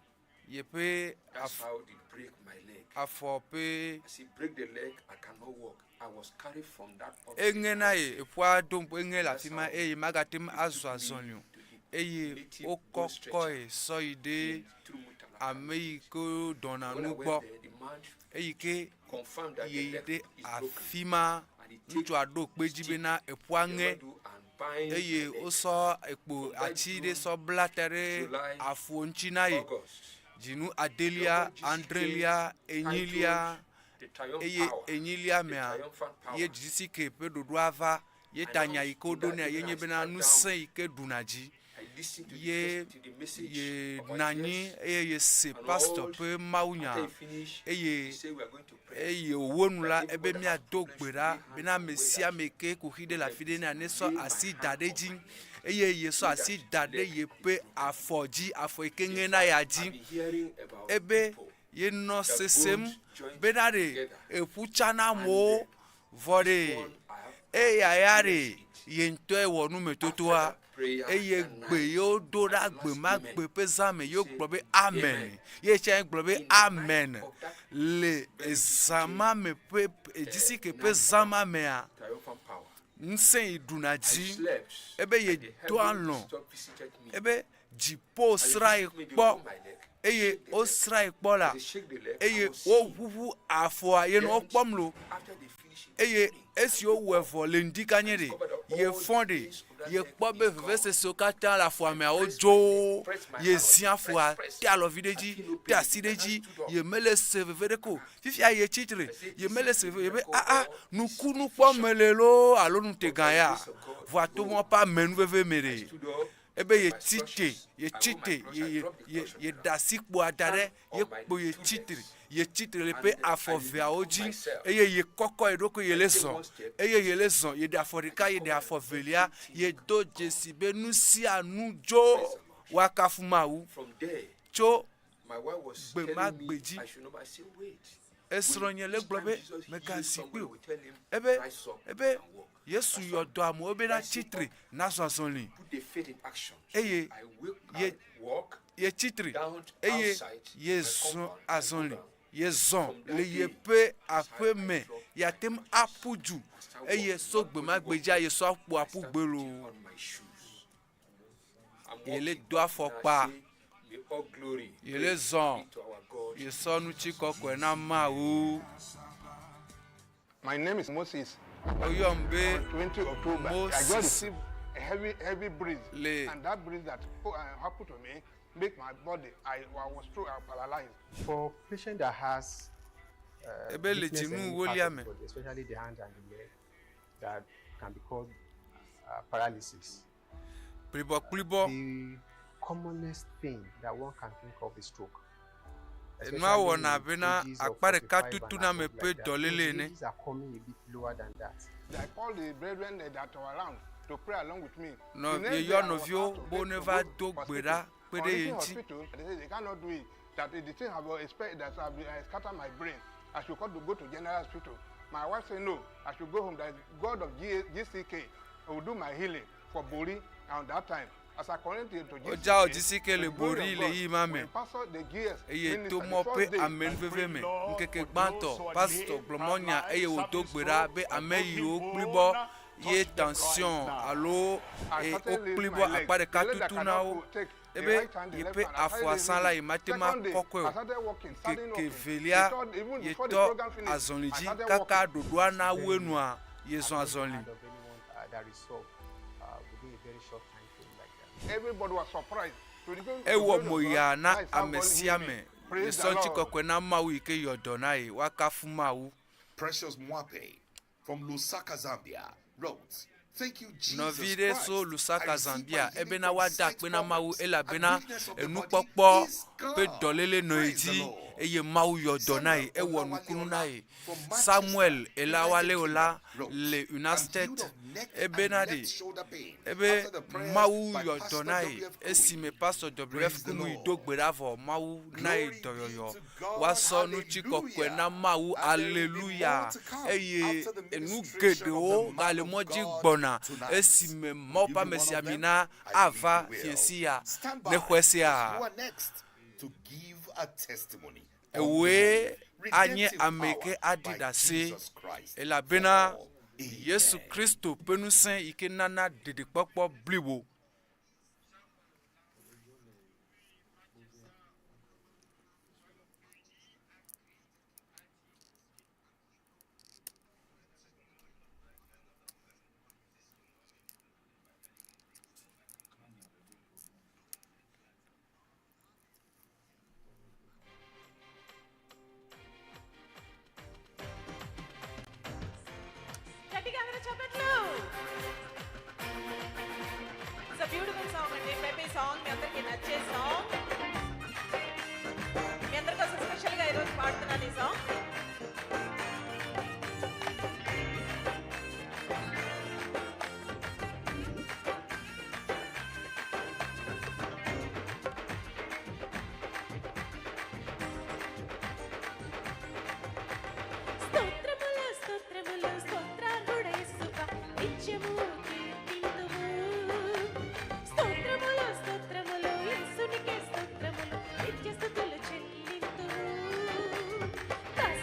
yeƒe That's af how they break my leg. afɔ ƒe As he break the leg, I cannot walk. I was carried from that office eŋe na ye eƒua do ŋku eŋe le That's afi ma how eye magate ŋu they azɔ took me azɔli o to the eye native bone wokɔkɔe stretcher sɔ yi ɖe in through Murtala ame yi College. ke dɔna When I nu went gbɔ there, the man eyi ke confirmed that the yeyi leg ɖe is broken afi ma and he take ŋutsua ɖo kpe dzi stick, bena eƒua the ŋe rodo and bind eye my leg. wosɔ ekpo From that atsi ɖe June, sɔ bla ta ɖe July, afɔ ŋuti na ye. August, Dzinu the adelia, Ogo GCK adrelia, enyilia titled The Triumph eye Power, enyilia The mea Triumphant ye Power, GCK ƒe ɖoɖoa va ye ta nya yi announced ke in woɖo that nɛ ye even nye I bena sat down, ŋusẽ yi ke ɖuna dzi I listened to the, ye to the message ye of our nɔ anyi ears eye yese and pastor all. ƒe mawunya After he finished, eye he said we are going to pray. eye wòwo nu la That ebe everybody that has míado problems gbe should ɖa lay hands bena on ame where sia that ame ke kuxi ɖe le afi ɖe problem nea is and nesɔ lay my asi da hand ɖe on edzi my neck eye yesɔ so asi that da ɖe leg is yeƒe broken. afɔ dzi afɔ yi ke In ŋe na fact, ya I've dzi been hearing about ebe people yenɔ that sesem bones joined bena ɖe together eƒu tsana and amewo vɔ this ɖe one I have eya ya ɖe experienced it. ye ŋutɔe wɔ After numetotoa that prayer eye that gbe night yewo do and ɖa the gbe last ma amen, gbe ƒe zã me he yewo said gblɔ be amen amen. ye tsɛ gblɔ be In the night amen of that le very ezã GCK ma me ƒe GCK ƒe nine zã hour ma mea triumphant power, Ŋusẽ yi ɖuna dzi. I slept, Ebe ye and the do heaven alɔ̃. stop visited me. Ebe dziƒo And sra they ye visit me, they kpɔ open my leg, eye shake the leg. wosra ye kpɔ la As they shake the leg, I eye was seeing. woʋuʋu afɔa ye nɔ Then, kpɔm lo. after they finish in Eye esi wowɔe vɔ le ŋdi kanye ɖe, ye fɔ ɖe, ye kpɔ be vevesesewo katã le afɔa mea wodzo, ye zi afɔa, te alɔvi ɖe dzi, te asi ɖe dzi, ye mele se veve ɖeke o. Fifia ye tsitre, ye mele se veve, ye be aa nukunu kpɔm mele loo alo nutegã ya. Vɔa to mɔ ƒe amenuveve me ɖe, ebe ye tsite, ye tsite, ye ye ye ye ɖe asi kpoa da ɖe ye kpo ye tsitre, ye tsitre le ƒe afɔ veawo dzi eye ye kɔkɔ ye ɖokui ye le zɔ eye ye le zɔ ye ɖe afɔ ɖeka ye ɖe afɔ velia ye do dzesi be nu sia nu dzo woakafu Mawu From there, tso my wife was gbe ma telling gbe me dzi. I should not. I say, wait. Esrɔ̃nye le gblɔ be Jesus heals megazi somebody, kpli o. we tell him, Ebe rise up ebe and walk. Yesu yɔ dɔ amewo be na tsitre nazɔ azɔli Put the faith in action. eye I wake, ye I walk ye tsitre down eye outside ye my zɔ compound and go azɔli down. ye zɔ From that le day, yeƒe aƒe me yeate ŋu aƒu du eye so gbe ma gbe dzia ye sɔ aƒu aƒu gbe loo. on my shoes. I'm Ye le walking do up and afɔkpa. I say, May all glory Ye le praise zɔ. be to our God. Ye sɔ nutsi kɔkɔe na Mawu. My name is Moses. Woyɔm be On 20 October, I just Moses. received a heavy, heavy breeze. Le- And that breeze that happened to me make my body, I was through, I paralyzed. For patient that has Ebe le weakness in dzinu any wolia part of me. the body, especially the hand and the leg, that can be called paralysis. Kplibɔkplibɔ. The commonest thing that one can think of is stroke. Enua wɔna Especially bena in ages of akpa ɖeka 45 and tutu na ame above ƒe like that. dɔléle Those ene. ages are coming a bit lower than that. I called the brethren that were around to pray along with me. Nɔ The next ye day, yɔ I was nɔviwo asked to be take ne to va go do gbe hospital. ɖa kpe On ɖe ye reaching ŋuti. hospital, they say they cannot do it. That the thing have expect that have scattered my brain. I should go to general hospital. My wife said no, I should go home. That God of GCK will do my healing for Bori and that time. As I connected to GCK, Wodza wò GCK to le the glory Bori of le God, yi ma me. when pastor the GS Eye minister, to the mɔ first ƒe day, amenuveve me. Ŋkeke gbãtɔ, pastor gblɔ mɔnya eye wòdo gbe ɖa be ame yiwo kplibɔ ye tension alo e wokplibɔ akpa ɖeka tutu na wo. Ebe yeƒe afɔa sã la yi mate ŋu akɔkɔe o. Ŋkeke velia yetɔ azɔli dzi kaka ɖoɖoa na wu enua yezɔ azɔli. Heard of anyone that resolved within a very short time frame like that. Everybody was surprised. To the glory Ewɔ of mo God, ya na that is how ame God sia healed me. ame. Praise the Yesɔ ŋuti Lord. kɔkɔe na Mawu yi ke yɔ dɔ na ye. Woakafu Mawu. Precious Mwape from Lusaka, Zambia wrote, Thank you, Jesus Nɔvi ɖe Christ. so I Lusaka, received my Zambia healing ebena from woada sight akpe na Mawu problems and elabena weakness of the body enukpɔkpɔ is ƒe gone. dɔléle nɔ ye Praise the dzi Lord. eye Mawu yɔ dɔ na ye ewɔ nukunu na ye. Samuel Elawaleola le United States ebena ɖe ebe Mawu yɔ dɔ na ye esime Pastor W.F. Kumuyi do gbe ɖa vɔ Mawu na ye dɔyɔyɔ. Woasɔ nutsi kɔkɔe na Mawu aleluya eye enu geɖewo gale mɔ dzi gbɔna esime Mawu ƒe amesiamina ava fiesi ya Stand by. ne xɔe sia. Who are next to give a testimony? Ewoe anye Redemptive ame ke power aɖi by ɖase Jesus Christ. elabena Yesu Kristo ƒe ŋusẽ yi ke nana ɖeɖekpɔkpɔ blibo. గట్టిగా అందరూ చప్పట్లు. It's beautiful song అండి, పెపే song, మీ అందరికీ నచ్చే సాంగ్. మీ అందరి కోసం స్పెషల్ గా ఈరోజు పాడుతున్నాను ఈ సాంగ్. స్తోత్రములు స్తోత్రములు స్తోత్రార్హుడయేసువా నిత్యము కీర్తింతుము. స్తోత్రములు స్తోత్రములు యేసునికే స్తోత్రములు నిత్య స్తుతులు చెల్లింతుము. దాసుడను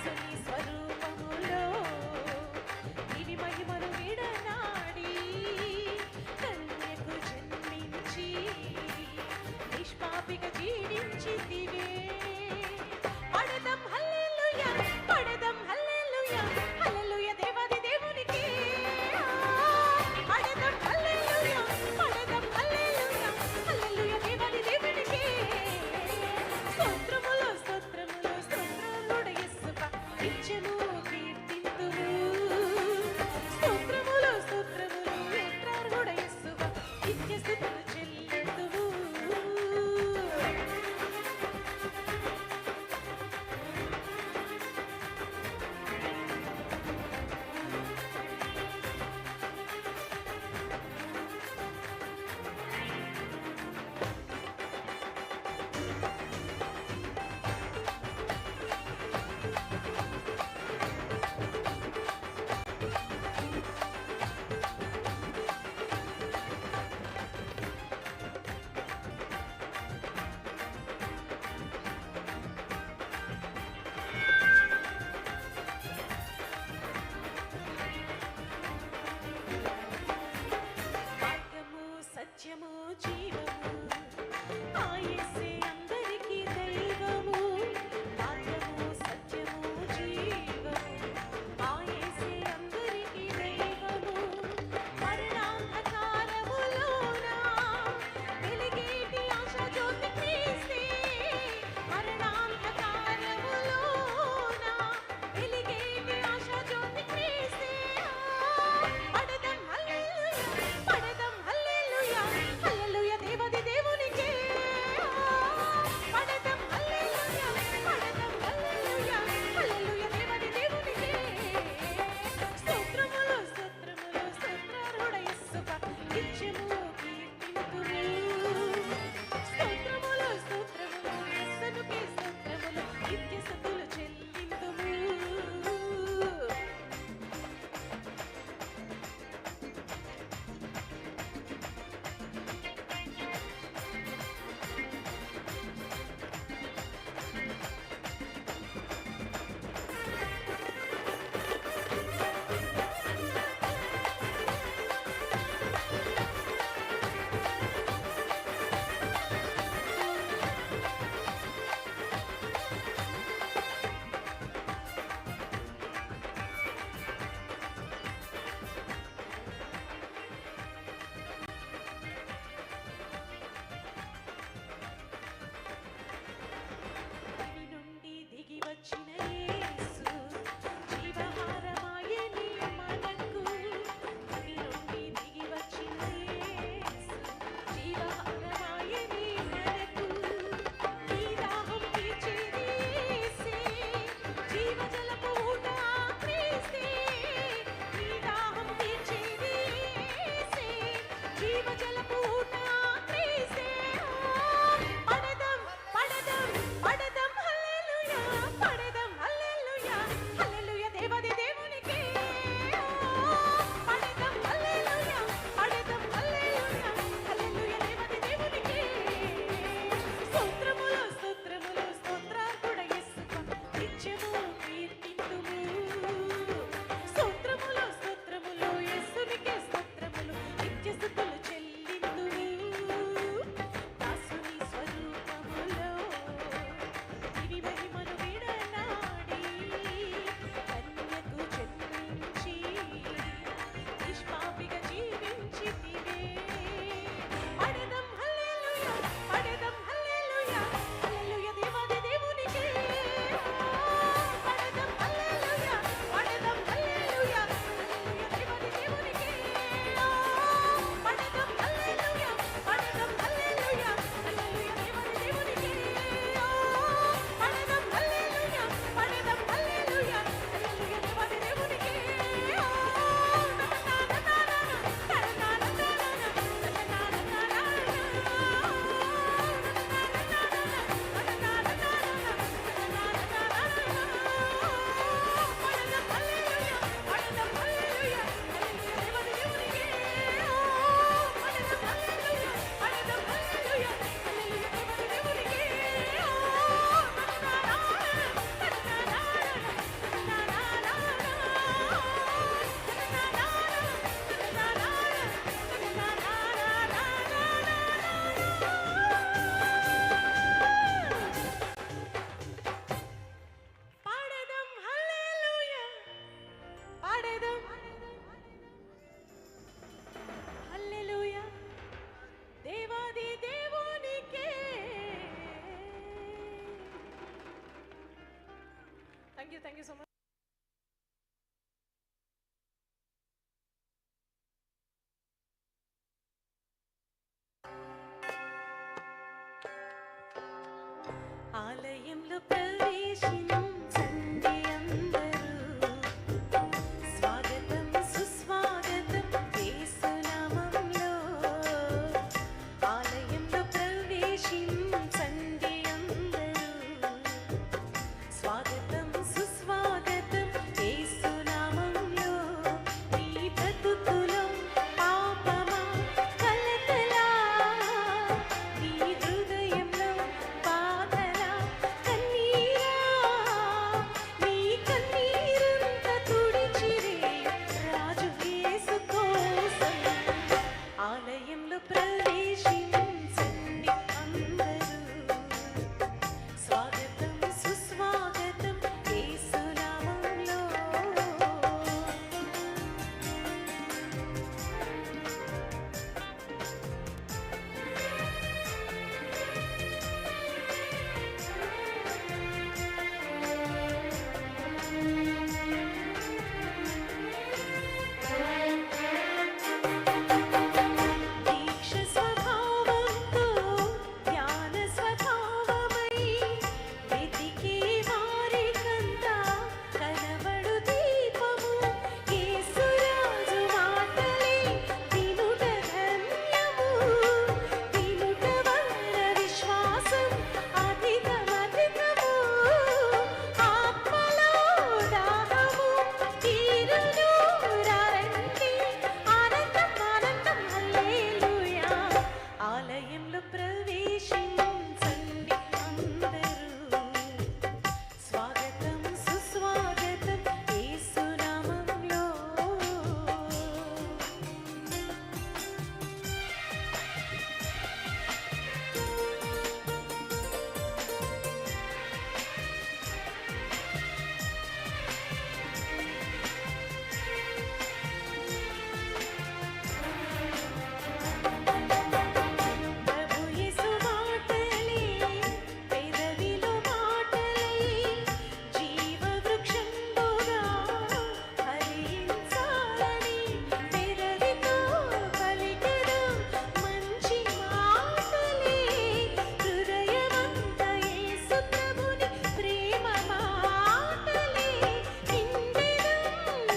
Thank you so much. ఆలయంలో ప్రవేశించండి అందరూ. స్వాగతం సుస్వాగతం యేసునామంలో. ఆలయంలో ప్రవేశించండి అందరూ. స్వాగతం సుస్వాగతం యేసునామంలో. నీ బ్రతుకులో పాపమా కలతలా, నీ హృదయంలో బాధలా కన్నీరా, నీ కన్నీరంతా తుడిచివేయు రాజు యేసు కోసం. ఆలయంలో ప్రవేశించండి అందరూ. స్వాగతం సుస్వాగతం యేసునామంలో. దీక్ష స్వభావంతో ధ్యాన స్వభావమై వెతికే వారికంతా కనబడు దీపము. యేసురాజు మాటలే వినుట ధన్యము, వినుట వలన విశ్వాసం అధికమధికము. ఆత్మలో దాహము తీరును రండి, ఆనందం ఆనందం హల్లెలూయా. ఆలయంలో ప్రవేశించండి అందరూ. స్వాగతం సుస్వాగతం యేసునామంలో. ప్రభు యేసు మాటలే పెదవిలో మాటలే జీవ వృక్షంబుగా ఫలించాలని, పెదవితో పలికెను మంచి మాటలే. హృదయమంత యేసు ప్రభుని ప్రేమ మాటలే నిండెను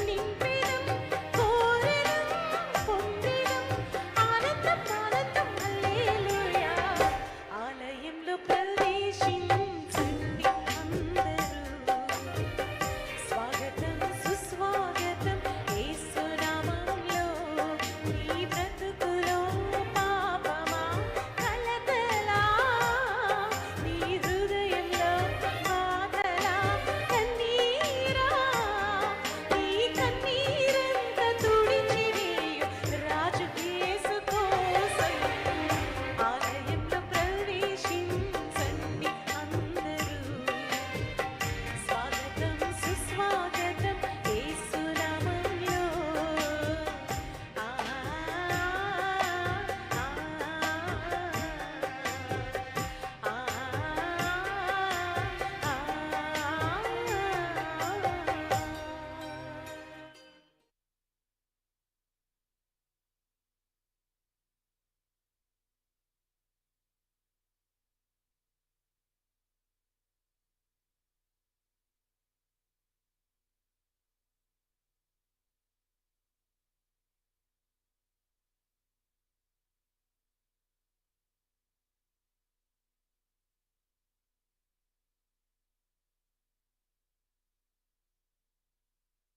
నింపెను కోరెను పొందెను ఆనందం ఆనందం హల్లెలూయా. ఆలయంలో ప్రవేశించండి అందరూ. స్వాగతం సుస్వాగతం యేసునామంలో. నీ బ్రతుకులో పాపమా కలతలా, నీ హృదయంలో బాధలా కన్నీరా, నీ కన్నీరంతా తుడిచివేయు రాజు యేసు కోసం. ఆలయంలో ప్రవేశించండి అందరూ. స్వాగతం సుస్వాగతం యేసునామంలో. ఆ ఆ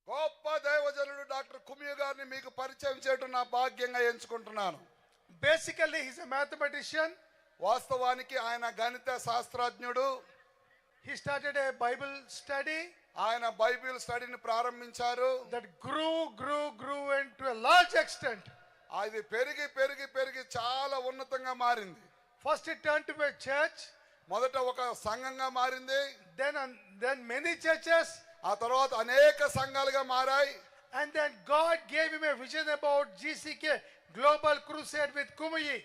గొప్ప దైవజనుడు డాక్టర్ కుమియు గారిని మీకు పరిచయం చేయడం నా భాగ్యంగా ఎంచుకుంటున్నాను. Basically he's a mathematician. వాస్తవానికి ఆయన గణిత శాస్త్రజ్ఞుడు. He started a Bible study ఆయన బైబిల్ స్టడీని ప్రారంభించారు. That grew, grew, grew and to a large extent. అది పెరిగి పెరిగి పెరిగి చాలా ఉన్నతంగా మారింది. First it turned to a church. మొదట ఒక సంఘంగా మారింది. Then many churches. ఆ తర్వాత అనేక సంఘాలుగా మారాయి. And then God gave him a vision about GCK, Global Crusade with Kumuyi.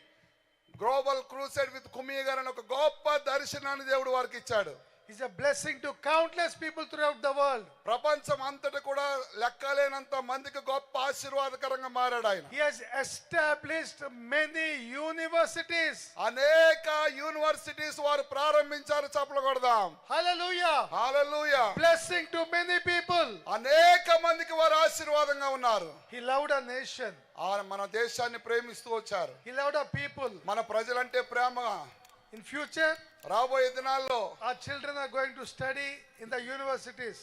Global Crusade with Kumuyi గారు అని ఒక గొప్ప దర్శనాన్ని దేవుడు వారికి ఇచ్చాడు. He's a blessing to countless people throughout the world. ప్రపంచం అంతటి కూడా లెక్కలేనంత మందికి గొప్ప ఆశీర్వాదకరంగా మారాడు ఆయన He has established many universities. అనేక యూనివర్సిటీస్ వారు ప్రారంభించారు చప్పలు కొడదాం Hallelujah. Hallelujah Blessing to many people. అనేక మందికి వారు ఆశీర్వాదంగా ఉన్నారు He loved our nation. ఆయన మన దేశాన్ని ప్రేమిస్తూ వచ్చారు He loved our people. మన ప్రజలంటే ప్రేమ In future, రాబోయే దినాల్లో our children are going to study in the universities.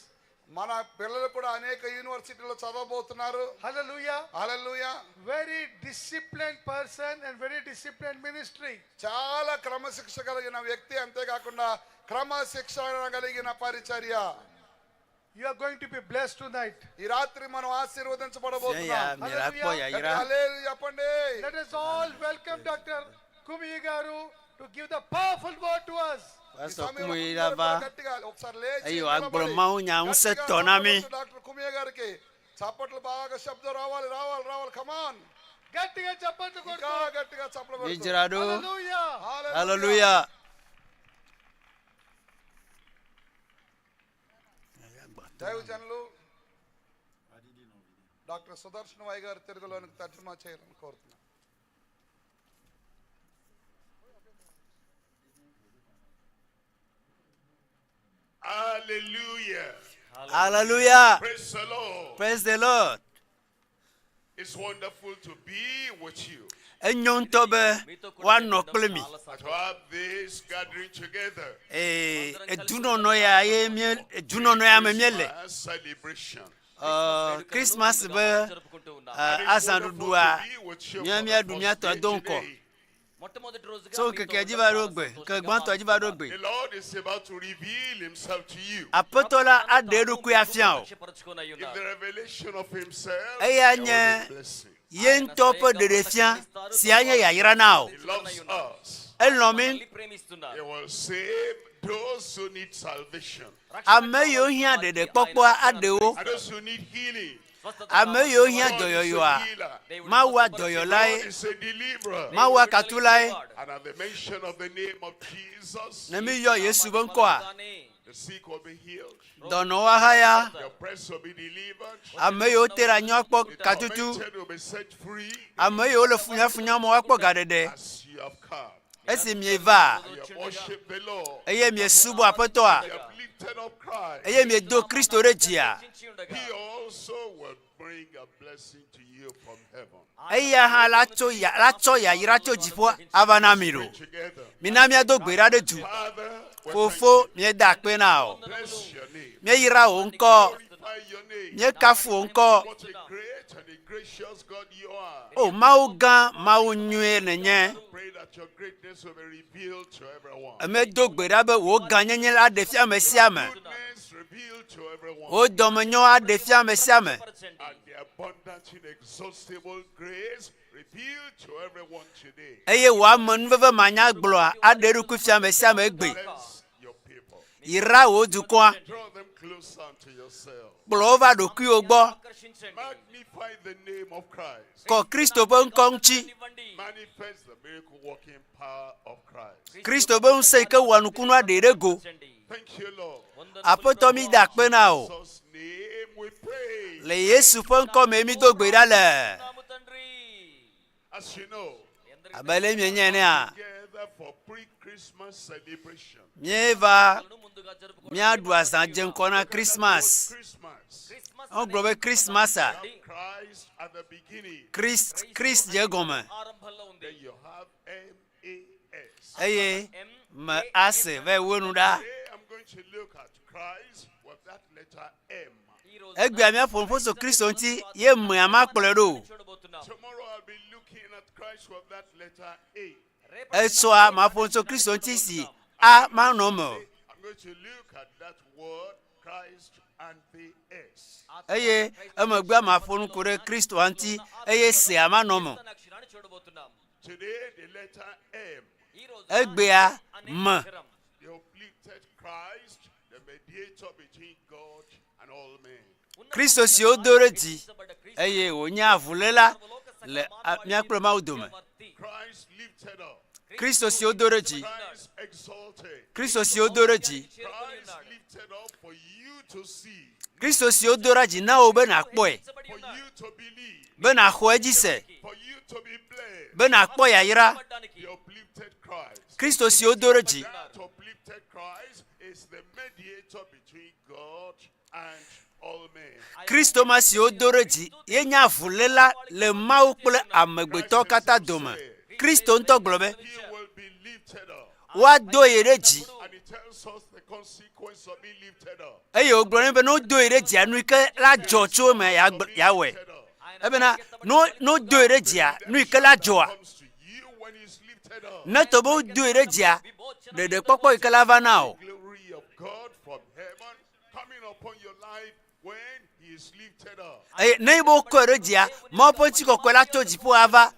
మన పిల్లలు కూడా అనేక యూనివర్సిటీలో చదవబోతున్నారు Hallelujah. Hallelujah Very disciplined person and very disciplined ministry. చాలా క్రమశిక్ష కలిగిన వ్యక్తి అంతేకాకుండా క్రమశిక్షణ కలిగిన పరిచర్య You are going to be blessed tonight. ఈ రాత్రి మనం ఆశీర్వదించబడబోతున్నాం Yeah, మీరు ఆగిపోయా, గట్టిగా ఇరా. హల్లెలూయా చెప్పండి Let us all welcome Dr. Kumi Garu to give the powerful word to us. ఈ Pastor సమయంలో Kumuyi అందరూ la va కూడా గట్టిగా ఒకసారి లేచి eye wòagblɔ నిలబడి mawunya గట్టిగా ŋusẽtɔ na mí. చప్పట్లు డాక్టర్ కుమియ గారికి చప్పట్లు బాగా శబ్దం రావాలి రావాలి రావాలి కమాన్ గట్టిగా చప్పట్లు ఇంకా గట్టిగా చప్పట్లు కొడుతూ. Mídzra ɖo. Hallelujah. Hallelujah. దైవజనులు డాక్టర్ సుదర్శన్ why గారు తెలుగులోనికి తర్జుమా చేయాలని కోరుతున్నాను Hallelujah. Hallelujah. Praise the Lord. Praise the Lord. It's wonderful to be with you. Enyo ŋutɔ be woanɔ kple mi. And to have this gathering together. Ee, edunɔnɔ ya ye mie edunɔnɔ ya me míele. Christmas celebration. Ɔ, Christmas be ɛ, azãɖuɖua mía míaɖu míatɔ do ŋkɔ. Tso ŋkekea dzi va ɖo gbe, ŋkeke gbãtɔa dzi va ɖo gbe. The Lord is about to reveal himself to you. Aƒetɔ la aɖe eɖokui afia o. In the revelation of himself, Eya there will nye be blessing. ye ŋutɔ ƒe ɖeɖefia si anye yayra na o. He loves us. Elɔ̃ mí. He will save those who need salvation. Ame yiwo hiã ɖeɖekpɔkpɔa aɖe wo. And those who need healing. Ame yiwo hiã God is a dɔyɔyɔa, healer. Mawua dɔyɔlae. God is a deliverer. Mawua katulae. And at the mention of the name of Jesus, Ne míyɔ Yesu be ŋkɔa, the sick will be healed. dɔnɔwo ahaya. The oppressed will be delivered. Ame yiwo te ɖe anyi woakpɔ The katutu. tormented will be set free. Ame yiwo le funyafunya me woakpɔ gaɖeɖe. As you have come. Esi mieva, And you have worshipped the Lord. eye miesubɔ Aƒetɔa, You have lifted up Christ. eye miedo Kristo ɖe dzia, He also will bring a blessing to you from heaven. eya hã la tso ya la tsɔ yayra tso dziƒo ava na mi ɖo. Mina míado gbe ɖa ɖe du. Fofo, míeda akpe na wò. Bless your name. Míeyra wò ŋkɔ. Glorify your name. Míekafu wò ŋkɔ. What a great and a gracious God you are. O Mawu gã, Mawu nyuie nènye. Pray that your greatness will be revealed to everyone. Medo gbe ɖa be wò gãnyenye la ɖe fia ame sia ame. Goodness revealed to everyone. Wò dɔmenyo aɖe fia ame sia ame. And the abundant inexhaustible grace revealed to everyone today. Eye wò amenuveve manyagblɔa aɖe eɖokui fia ame sia ame egbe. Bless your people. Yra wò dukɔa. Draw them closer unto yourself. Kplɔ wo va ɖokuiwò gbɔ. Magnify the name of Christ. Kɔ Kristo ƒe ŋkɔ ŋuti. Manifest the miracle working power of Christ. Kristo ƒe ŋusẽ yi ke wɔa nukunu aɖee ɖe go. Thank you, Lord. Aƒetɔ mi da akpe na wò. Jesus' name we pray. Le Yesu ƒe ŋkɔ me mi do gbe ɖa le. As you know, Abe ale mienye enea, together for pre-Christmas celebration. míeva míaɖu azã dze ŋkɔ na Christmas. Christmas. Wogblɔ be Christmasa, Christ at the beginning. Christ, Christ dze egɔme Then you have M-A-S. eye me ase va yi wo nu ɖa. Today I'm going to look at Christ with that letter M. Egbea míaƒo nu ƒo so Kristo ŋuti ye mea makplɔe ɖo. o. Tomorrow I'll be looking at Christ with that letter A. Etsɔa maƒo nu tso Kristo ŋuti si A manɔ eme o. I'm going to look at that word Christ and the S. Eye emegbea maƒo nu ku ɖe Kristoa ŋuti eye sea manɔ eme o. Today the letter M. Egbea me The uplifted Christ, the mediator between God and all men. Kristo si wodo ɖe dzi eye wònye avuléla le a- mía kple Mawu dome. Christ lifted up. Kristo si wodo ɖe dzi. Kristo si wodo ɖe dzi. Kristo si wodo ɖe dzi na wò be nàkpɔe, be nàxɔ edzi se, be nàkpɔ yayra. Kristo si wodo ɖe dzi. Kristo ma si wodo ɖe dzi ye nye avuléla le Mawu kple amegbetɔ katã dome. Kristo ŋutɔ gblɔ be woado ye ɖe dzi eye wògblɔ nɛ be ne wodo ye ɖe dzia nu yi ke la dzɔ tso eme yeawɔe. Ebena ne wodo ye ɖe dzia nu yi ke la dzɔa ne tɔ be wodo ye ɖe dzia ɖeɖekpɔkpɔ yi ke la va na o. Eye ne be wokɔe ɖe dzia, Mawu ƒe ŋutikɔkɔe la tso dziƒo ava.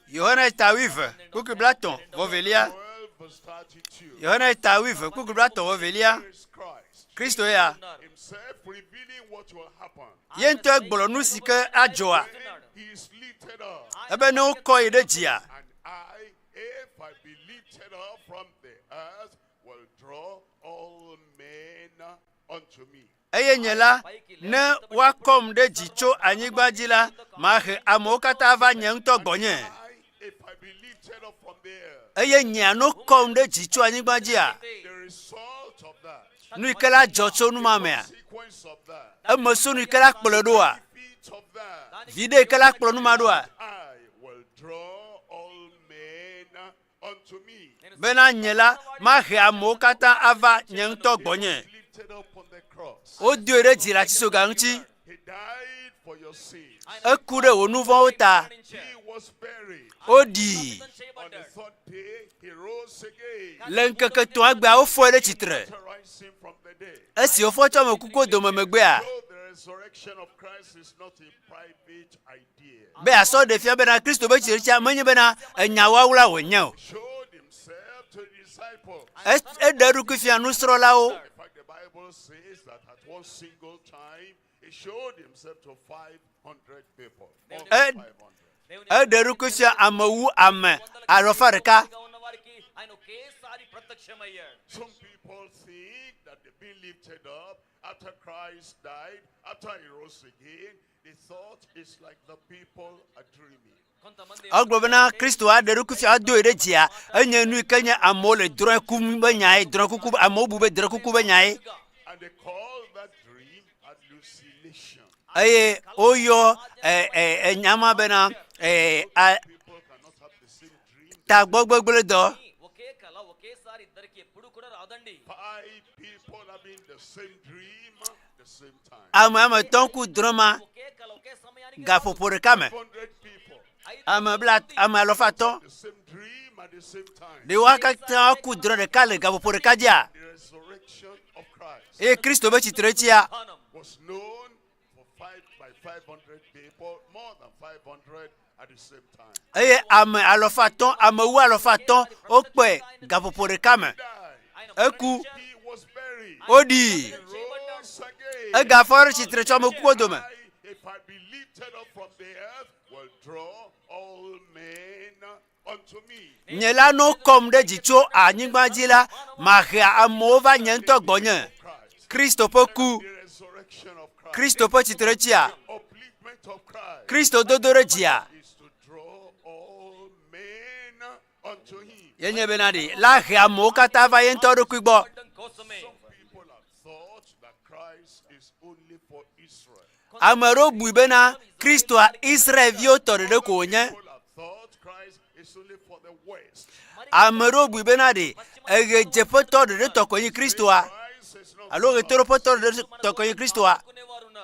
Yohanes ta wuieve kpukpui blaetɔ̃ vɔ velia. Yohanes ta wuieve kpukpui blaetɔ̃ vɔ velia. Kristo ya. Ye ŋutɔe gblɔ nu si ke adzɔa. Ebe ne wokɔ yi ɖe dzia, If I be lifted up from the earth, will draw all men unto me. Eye nye la, ne woakɔm ɖe dzi tso anyigba dzi la, mahe amewo katã va nye ŋutɔ gbɔnye. Eye nyea ne wokɔm ɖe dzi tso anyigba dzia, nu yi ke la dzɔ tso nu ma mea, eme so nu yi ke la kplɔe ɖoa, viɖe yi ke la kplɔ nu ma ɖoa, bena nye la mahe amewo katã ava nye ŋutɔ gbɔnye. Wodoe ɖe dzi le atitsoga ŋuti. Eku ɖe wò nu vɔ̃wo ta. Woɖii. Le ŋkeke etɔ̃a gbea wofɔe ɖe tsitre. Esi wofɔ tso ame kukuwo dome megbea, be yeasɔ ɖe fia bena Kristo be tsitretsitsia menye bena enya wawla wònye o. Eɖe eɖokui fia nusrɔ̃lawo. Eɖe eɖokui fia ame wu ame alafa ɖeka. Some people think that they've been lifted up after Christ died, after he rose again. They thought it's like the people are dreaming. Egblɔ bena Kristo aɖe eɖokui fia adoe ɖe dzia, enye nu yi ke nye amewo le drɔ̃e kum be nyae, drɔ̃e kuku, amewo bu be drɔ̃e kuku be nyae. And they call that dream hallucination. Eye woyɔ ɛ, ɛ, enya ma bena ɛ, a, tagbɔgbegblẽdɔ. ఒకే కల ఒకేసారి ఇద్దరికి ఎప్పుడు కూడా రాదండి Five people having the same dream the same time. Ame ame etɔ̃ ku drɔ̃e ma gaƒoƒo ɖeka me. Ame bla ame alafa atɔ̃. The same dream at the same time. Ɖe woa katã ku drɔ̃e ɖeka le gaƒoƒo ɖeka dzia? The resurrection of Christ Eye Kristo be tsitretsia was known for five by 500 people, more than 500 at the same time. eye ame alafa atɔ̃ ame wu alafa atɔ̃ wokpɔe gaƒoƒo ɖeka me. Eku. Woɖii. Egafɔ ɖe tsitre tso ame kukuwo dome. If I be lifted up from the earth, will draw all men unto me. Nye la ne wokɔm ɖe dzi tso anyigba dzi la, mahe amewo va nye ŋutɔ gbɔnye. Kristo ƒe ku, Kristo ƒe tsitretsia, Kristo dodo ɖe dzia, ye nye bena ɖe la he amewo katã va ye ŋutɔ ɖokui gbɔ. People have thought that Christ is only for Israel. Ame aɖewo bui bena Kristoa Israelviwo tɔ ɖeɖe ko wònye. People have thought Christ is only for the West. Ame aɖewo bui bena ɖe eɣedzeƒetɔ ɖeɖe tɔ koe nye Kristoa alo ɣetoɖoƒetɔ ɖeɖe tɔ koe nye Kristoa.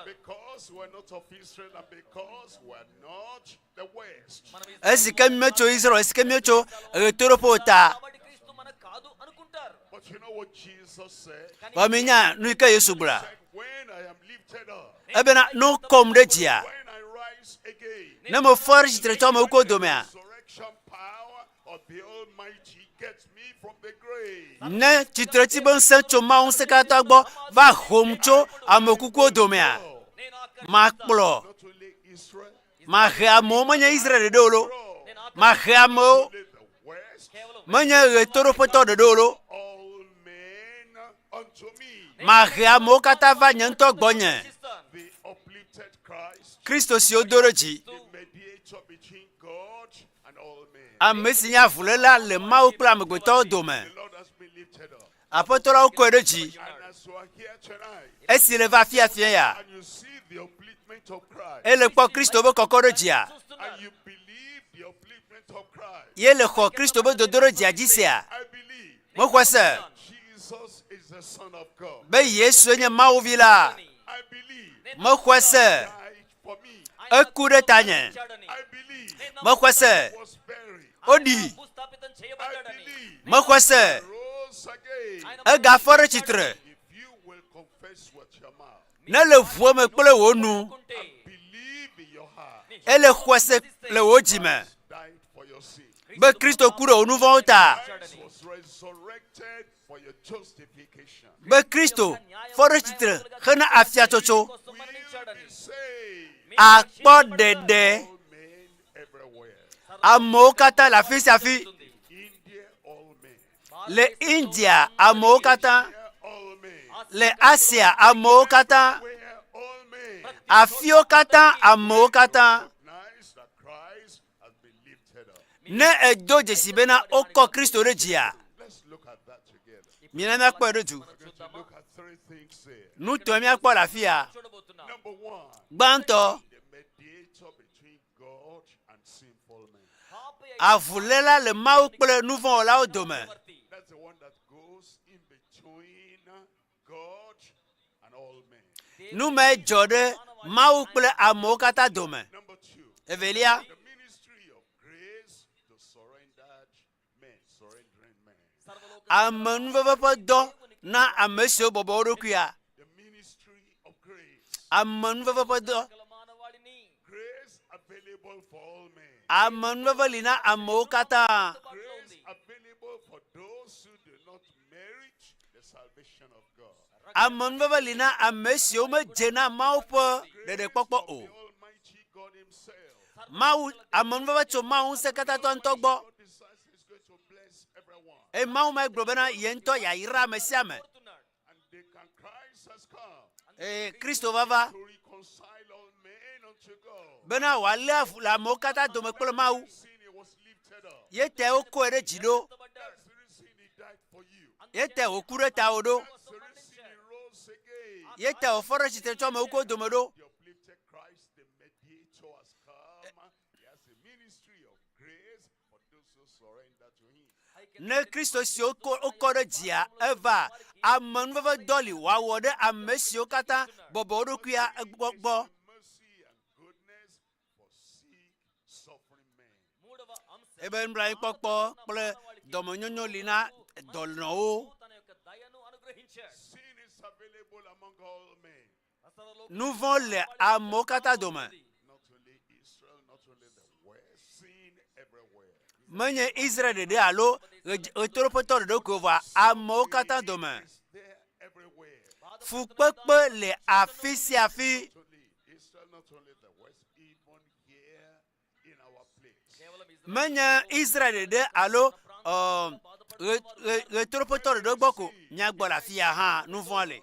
Because we're not of Israel and because we're not the West. Esi ke mímetso Israel, esi ke míetso ɣetoɖoƒe o ta. But you know what Jesus said? Vɔ minya nu yi ke Yesu gblɔa? When I am lifted up, Ebena ne wokɔm ɖe dzia, rise again. ne mefɔ ɖe tsitre tso ame kukuwo domea, Resurrection power of the Almighty gets me from the grave. ne tsitretsi be ŋusẽ tso Mawu ŋusẽkatã gbɔ va hom tso ame kukuwo domea, makplɔ, mahe amewo menye Israel ɖeɖe o lo. Mahe amewo. Menye ɣetoɖoƒetɔ ɖeɖe o lo. Mahe amewo katã va nye ŋutɔ gbɔnye. Kristo si wodo ɖe dzi. Ame si nye avuléla le Mawu kple amegbetɔwo dome. Aƒetɔ la wokɔe ɖe dzi. Esi le va afia fia ya, ele kpɔ Kristo be kɔkɔ ɖe dzia. Ye le xɔ Kristo be dodo ɖe dzia dzi sea. Mexɔe se be Yesu nye Mawu vi la. Mexɔe se eku ɖe tanye. Mexɔe se woɖi. Mexɔe se egafɔ ɖe tsitre. Ne le ʋua me kple wò nu, ele xɔe se le wò dzi me be Kristo ku ɖe wò nu vɔ̃wo ta, be Kristo fɔ ɖe tsitre hena afiatsotso, akpɔ ɖeɖe amewo katã le afi sia afi. Le India amewo katã, le Asia amewo katã, afiwo katã amewo katã. Ne èdo dzesi bena wokɔ Kristo ɖe dzia, mina míakpɔe ɖe du. Nu tɔe míakpɔ le afia. Gbãtɔ, Avuléla le Mawu kple nuvɔ̃wɔlawo dome. Nu mae dzɔ ɖe Mawu kple amewo katã dome. Evelia, amenuveve ƒe dɔ na ame siwo bɔbɔ wo ɖokuia. Amenuveve ƒe dɔ. Amenuveve li na amewo katã. Amenuveve li na ame siwo medze na Mawu ƒe ɖeɖekpɔkpɔ o. Mawu, amenuveve tso Mawu ŋusẽkatãtɔ ŋutɔ gbɔ. Eye Mawu ma gblɔ bena ye ŋutɔ yeayra ame sia ame. Eye Kristo vava bena wòalé avu le amewo katã dome kple Mawu. Ye tae wokɔe ɖe dzi ɖo. Ye tae wòku ɖe tawò ɖo. Ye tae wòfɔ ɖe tsitre tso amewo kuwo dome ɖo. Ne Kristo si wokɔ ɖe dzia eva, amenuveve dɔ li wòawɔ ɖe ame siwo katã bɔbɔ wo ɖokuia gbɔ. Ebe nublanuikpɔkpɔ kple dɔmenyonyo li na dɔnɔwo. Nu vɔ̃ le amewo katã dome. Menye Israel ɖeɖe alo ɣetoɖoƒetɔ ɖeɖe koe vɔa amewo katã dome. Fukpekpe le afi sia afi. Menye Israel ɖeɖe alo ɣetoɖoƒetɔ ɖeɖe gbɔ ko míagbɔ le afia hã nu vɔ̃ le.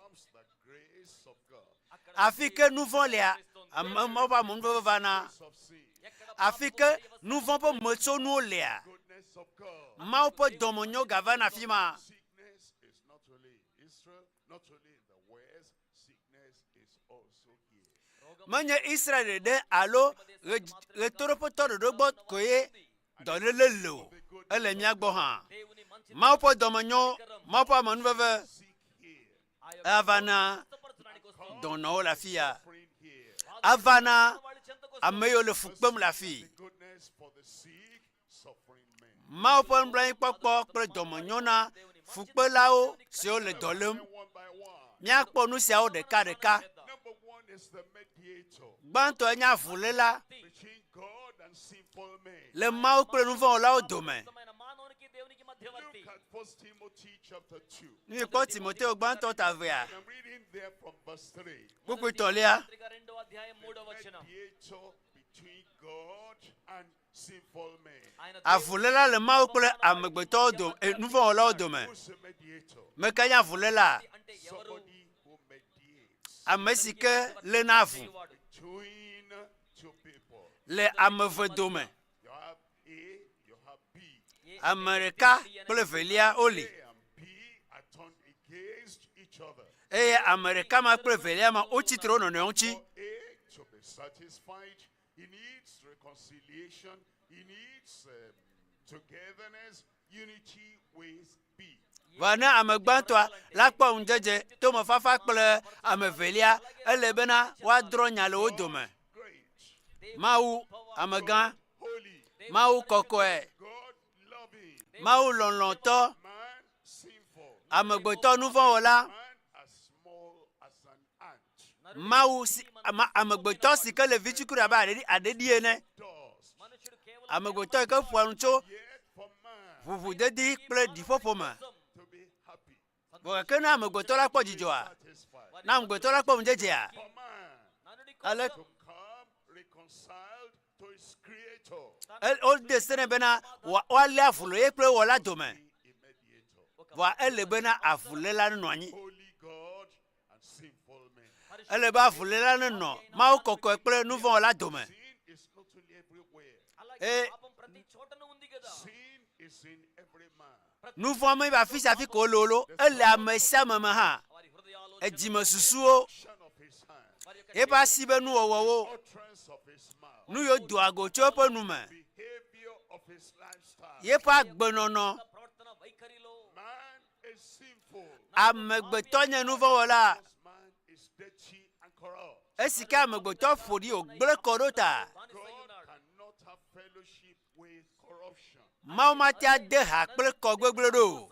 Afi ke nu vɔ̃ lea, ame mawo ƒe amenuveve vana. Afi ke nu vɔ̃ ƒe metsonuwo lea, Mawu ƒe dɔmenyo gavana afi ma. Menye Israel ɖeɖe alo ɣetoɖoƒetɔ ɖeɖe gbɔ koe dɔléle le o, ele mía gbɔ hã. Mawu ƒe dɔmenyo, Mawu ƒe amenuveve ava na dɔnɔwo le afi ya. Ava na ame yiwo le fu kpem le afii. Mawu ƒe nublanuikpɔkpɔ kple dɔmenyo na fukpelawo siwo le dɔ lém. Míakpɔ nu siawo ɖekaɖeka. Gbãtɔe nye avuléla le Mawu kple nuvɔ̃wɔlawo dome. Ne míekpɔ Timoteo gbãtɔ ta evea, kpukpui tɔ̃lia. Avuléla le Mawu kple amegbetɔwo dome, eh, nuvɔ̃wɔlawo dome. Meka nye avuléla? Ame si ke léna avu le ame eve dome. Ame ɖeka kple velia woli. Eye ame ɖeka ma kple velia ma wotsi tre wo nɔnɔewo ŋuti. He needs reconciliation. He needs um, togetherness, unity with B. Vɔ ne ame gbãtɔa la kpɔ ŋudzedze, tomefafa kple ame evelia, ele bena woadrɔ̃ nya le wo dome. Mawu amegã, Mawu kɔkɔe, Mawu lɔlɔ̃tɔ, amegbetɔ nuvɔ̃wɔla, Mawu si, ama, amegbetɔ si ke le vidzikuri abe aɖeɖi, aɖeɖi ene. Amegbetɔ yi ke ƒoa nu tso ʋuʋudedi kple ɖiƒoƒo me. Vɔ gake ne amegbetɔ la kpɔ dzidzɔa, ne amegbetɔ la kpɔ ŋudzedzea, ale wode se nɛ bena woalé avu le ye kple wɔla dome. Vɔa ele bena avuléla nenɔ anyi. Ele be avuléla nenɔ Mawu kɔkɔe kple nuvɔ̃wɔla dome. Eye nuvɔ̃ me be afi sia afi ko wole wo lo, ele ame sia ame me hã. Edzime susuwo, eƒe asi be nuwɔwɔwo, nu yiwo doa go tso eƒe nu me, yeƒe agbenɔnɔ. Amegbetɔ nye nuvɔ̃wɔla. Esi ke amegbetɔ ƒo ɖi wògblẽ kɔ ɖo ta, Mawu mate ade ha kple kɔ gbegblẽ ɖo o.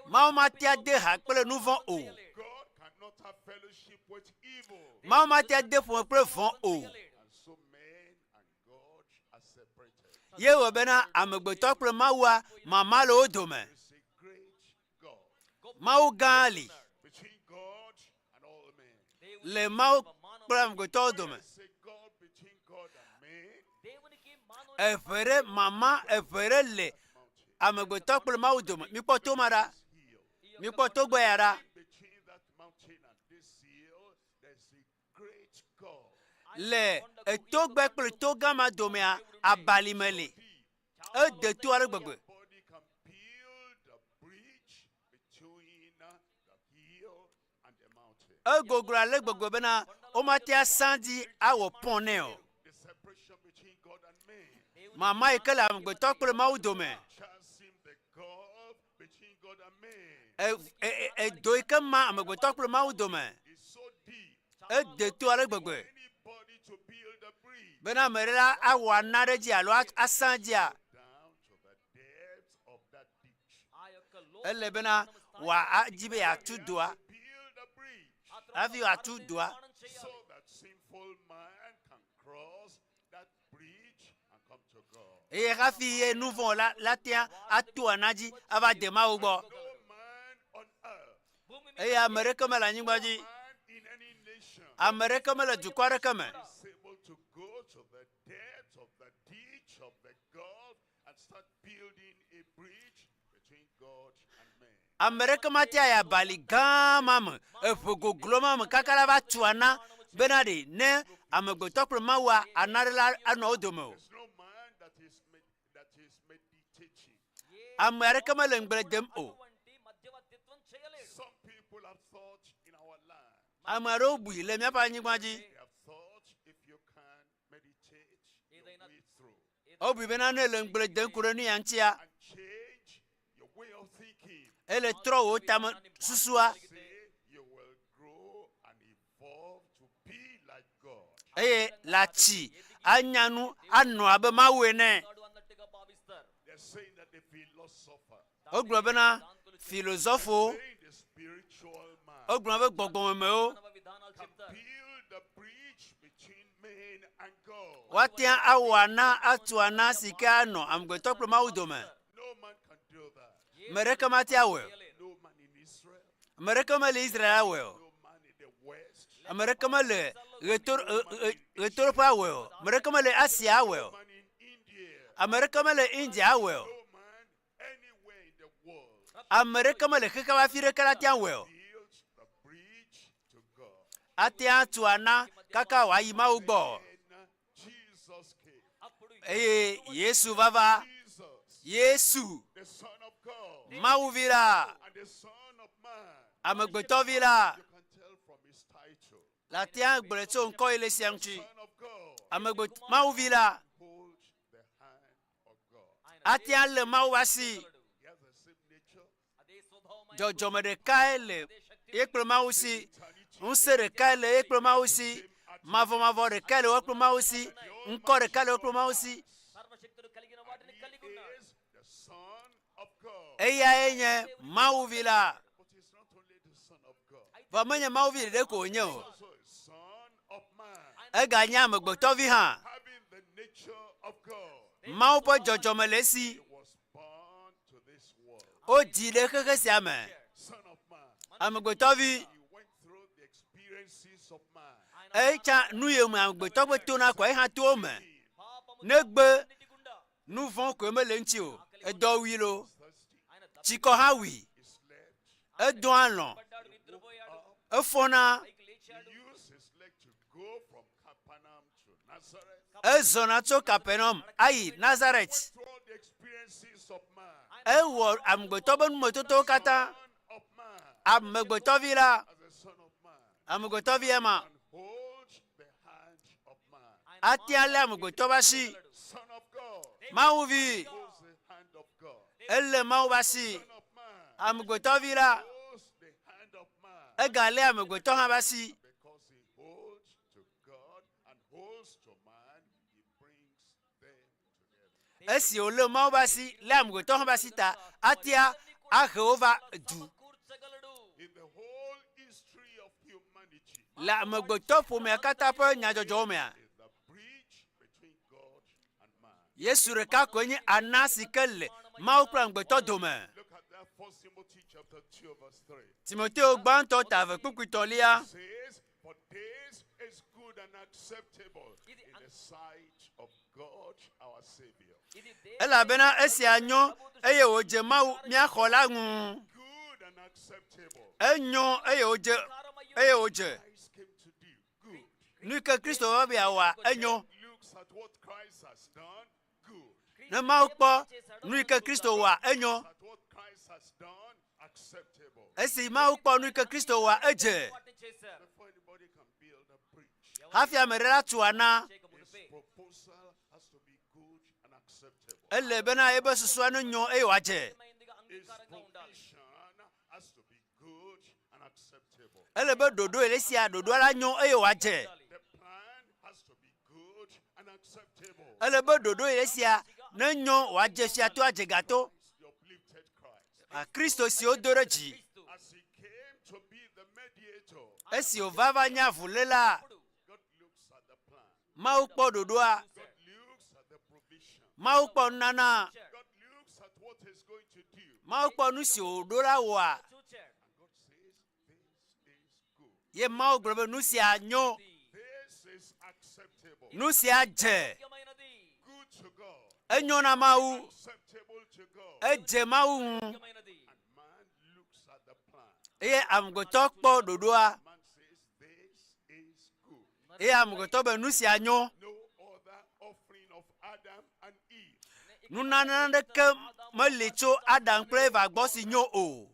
Mawu mate ade ha kple nuvɔ̃ o. Mawu mate ade ƒome kple vɔ̃ o. Ye wɔ bena amegbetɔ kple Mawua mama le wo dome. Mawu gã li le Mawu kple amegbetɔwo dome. Eʋe ɖe mama eʋe ɖe le amegbetɔ kple Mawu dome. Mikpɔ to ma ɖa. Mikpɔ togbɛ ya ɖa. Le etogbɛ kple togã ma domea, abalime li. Ede to ale gbegbe. Egoglo ale gbegbe bena womate asã dzi awɔ pɔn nɛ o. Mama yi ke le amegbetɔ kple Mawu dome. Edo yi ke ma amegbetɔ kple Mawu dome. Ede to ale gbegbe bena ame ɖe la awɔ ana ɖe edzi alo asã edzia, ele bena wòadi be yeatu doa hafi wòatu doa. Eye hafi ye nu vɔ̃ la la tea ato ana dzi ava de Mawu gbɔ. Eye ame ɖeke mele anyigba dzi, ame ɖeke mele dukɔ aɖeke me Ame ɖeke mate ayi abali gã ma me, eʋe goglo ma me kaka la va tu ana bena ɖe ne amegbetɔ kple Mawua ana ɖe la anɔ wo dome o. Ame aɖeke mele ŋugble dem o. Ame aɖewo bui le míaƒe anyigba dzi. Wobui bena ne èle ŋugble dem ku ɖe nu ya ŋutia, ele trɔ wò tame susua eye latsi anya nu anɔ abe Mawu ene. Wogblɔ bena filozɔfowo, wogblɔ be gbɔgbɔmemewo woate ŋu awɔ ana atu ana si ke anɔ amegbetɔ kple Mawu dome. Ame ɖeke mate awɔe o. Ame ɖeke mele Israel awɔe o. Ame ɖeke mele ɣeto ɣetoɖoƒe awɔe o. Ame ɖeke mele Asia awɔe o. Ame ɖeke mele India awɔe o. Ame ɖeke mele xexea ƒe afi ɖeke la tea wɔe o. Ate atu ana kaka wòayi Mawu gbɔ. Eye Yesu vava, Yesu, Mawu vi la, amegbetɔ vi la, la tea gblɔe tso ŋkɔ yi le sia ŋuti. Amegbetɔ, Mawu vi la, ate alé Mawu ƒe asi. Dzɔdzɔme ɖekae le ye kple Mawu si. Ŋusẽ ɖekae le ye kple Mawu si. Mavɔmavɔ ɖekae le wo kple Mawu si. Ŋkɔ ɖeka le wo kple Mawu si. Eyae nye Mawu vi la. Vɔ menye Mawu vi ɖeɖe ko wònye o. Eganye amegbetɔvi hã. Mawu ƒe dzɔdzɔme le esi. Wodzi ɖe xexe sia me. Amegbetɔvi, etsa nu yi me amegbetɔ ƒe tona koe hã to eme. Negbe nu vɔ̃ koe mele eŋuti o. Edɔ wui lo, tsikɔ hã wui, edɔa alɔ̃, efɔna. Ezɔna tso Kapernaum ayi Nazaret. Ewɔ amegbetɔ ƒe numetotowo katã. Amegbetɔvi la, amegbetɔvi ema ate alé amegbetɔ ƒe asi. Mawuvi, elé Mawu ƒe asi. Amegbetɔvi la, egalé amegbetɔ hã ƒe asi. Esi wòlé Mawu ƒe asi, lé amegbetɔ hã ƒe asi ta, atea ahe wo va du. Le amegbetɔ ƒomea katã ƒe nyadzɔdzɔwo mea, Yesu ɖeka koe nye ana si ke le Mawu kple amegbetɔ dome. Timoteo gbãtɔ ta eve kpukpui tɔlia. For this is good and acceptable in the sight of God our Savior. Elabena esia nyo eye wòdze Mawu mía xɔla ŋu. Enyo eye wòdze eye wòdze. Nu yi ke Kristo va be yeawɔa, enyo. Ne Mawu kpɔ nu yi ke Kristo wɔa, enyo. Esi Mawu kpɔ nu yi ke Kristo wɔa, edze. Hafi ame ɖe la tu ana, ele bena eƒe susua nenyo eye wòadze. Ele be ɖoɖo yi le sia ɖoɖoa la nyo eye wòadze. Ele be ɖoɖo yi le sia nenyo wòadze fiato adze gato. Kristo si wodo ɖe dzi. Esi wòva va nye avuléla, Mawu kpɔ ɖoɖoa. Mawu kpɔ nunana. Mawu kpɔ nu si wòɖo la wɔa. Ye Mawu gblɔ be nu sia nyo. Nu sia dze. Enyo na Mawu. Edze Mawu ŋu. Eye amegbetɔ kpɔ ɖoɖoa. Eye amegbetɔ be nu sia nyo. Nunana aɖeke meli tso Adam kple Eva gbɔ si nyo o.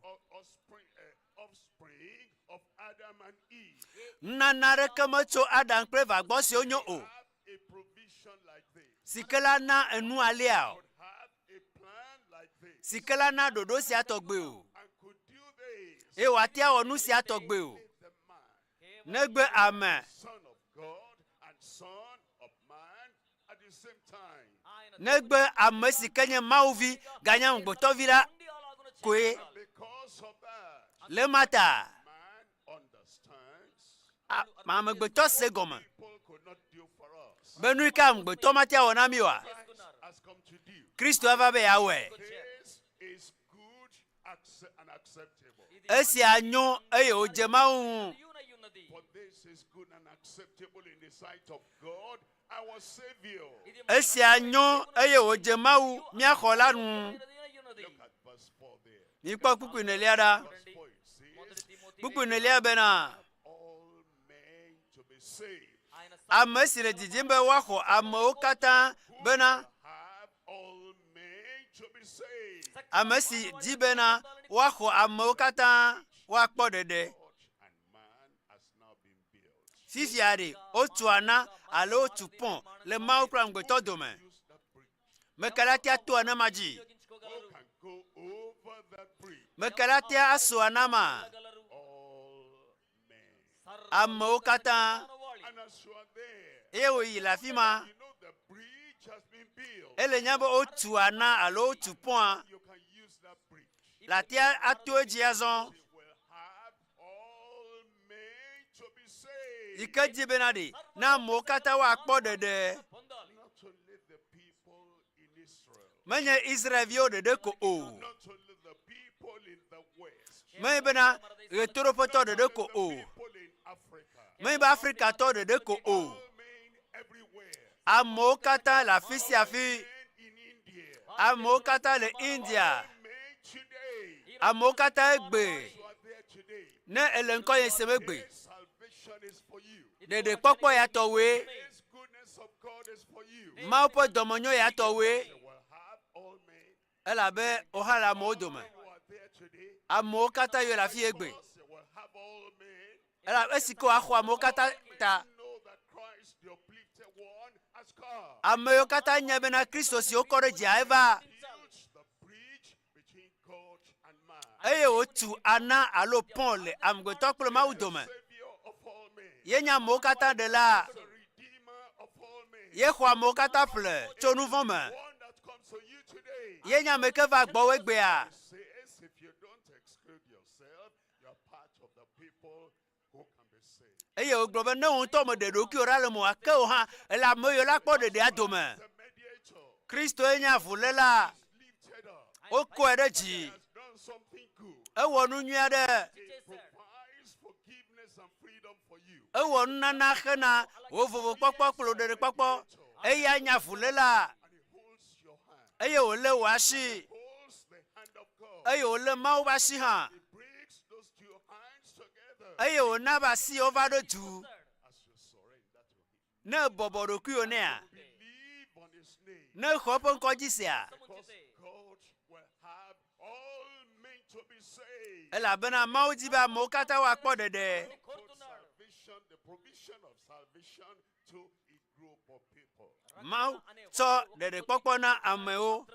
Nunana aɖeke metso Adam kple Eva gbɔ siwo nyo o. Si ke la na enu alea o. Si ke la na ɖoɖo sia tɔgbe o. Eye wòate awɔ nu sia tɔgbe o. Negbe ame. Negbe ame si ke nye Mawu vi ganye amegbetɔvi la koe. Le ema ta, amegbetɔ se gɔme be nu yi ke amegbetɔ mate awɔ na mí oa, Kristo ava be yeawɔe. Esia nyo eye wòdze Mawu ŋu. Esia nyo eye wòdze Mawu mía xɔla nu. Mikpɔ kpukpui nelia ɖa. Kpukpui nelia bena ame si le didim be woaxɔ amewo katã bena ame si di bena woaxɔ amewo katã woakpɔ ɖeɖe. Fifia ɖe wotu ana alo wotu pɔn le Mawu kple amegbetɔ dome. Meka ɖe atea to ana ma dzi? Meka ɖe atea aso ana ma? Amewo katã. Eye wòyi le afi ma. Ele nya be wotu ana alo wotu pɔa. Le atea ato edzi azɔ. Yi ke di bena ɖe na amewo katã woakpɔ ɖeɖe. Menye Israelviwo ɖeɖe ko o. Menye bena ɣetoɖoƒetɔ ɖeɖe ko o. Menye be Afrikatɔ ɖeɖe ko o. Amewo katã le afi sia afi. Amewo katã le India. Amewo katã egbe. Ne ele ŋkɔ ye sem egbe. Ɖeɖekpɔkpɔ ya tɔwoe. Mawu ƒe dɔmenyo ya tɔwoe. Elabe woxa le amewo dome. Amewo katã yɔ le afi egbe. Elabe esi ke woaxɔ amewo katã ta. Ame yiwo katã nya bena Kristo si wokɔ ɖe dzia eva. Eye wòtu ana alo pɔn le amegbetɔ kple Mawu dome. Ye nye amewo katã ɖela. Ye xɔ amewo katã ƒle tso nu vɔ̃ me. Ye nye ame ke va gbɔwò egbea. Eye wògblɔ be ne wò ŋutɔ mèɖe ɖokuiwò ɖa le mɔa, ke wò hã èle ame yiwo la kpɔ ɖeɖea dome. Kristoe nye avuléla. Wokɔe ɖe dzi. Ewɔ nu nyui aɖe. Ewɔ nunana hena wò vovokpɔkpɔ kple wò ɖeɖekpɔkpɔ. Eya nye avuléla. Eye wòlé wò asi. Eye wòlé Mawu ƒe asi hã. Eye wòna be asiwo va ɖo du. Ne èbɔbɔ ɖokuiwò nɛa, ne èxɔ eƒe ŋkɔ dzi sea, elabena Mawu di be amewo katã woakpɔ ɖeɖe. Mawu tsɔ ɖeɖekpɔkpɔ na amewo.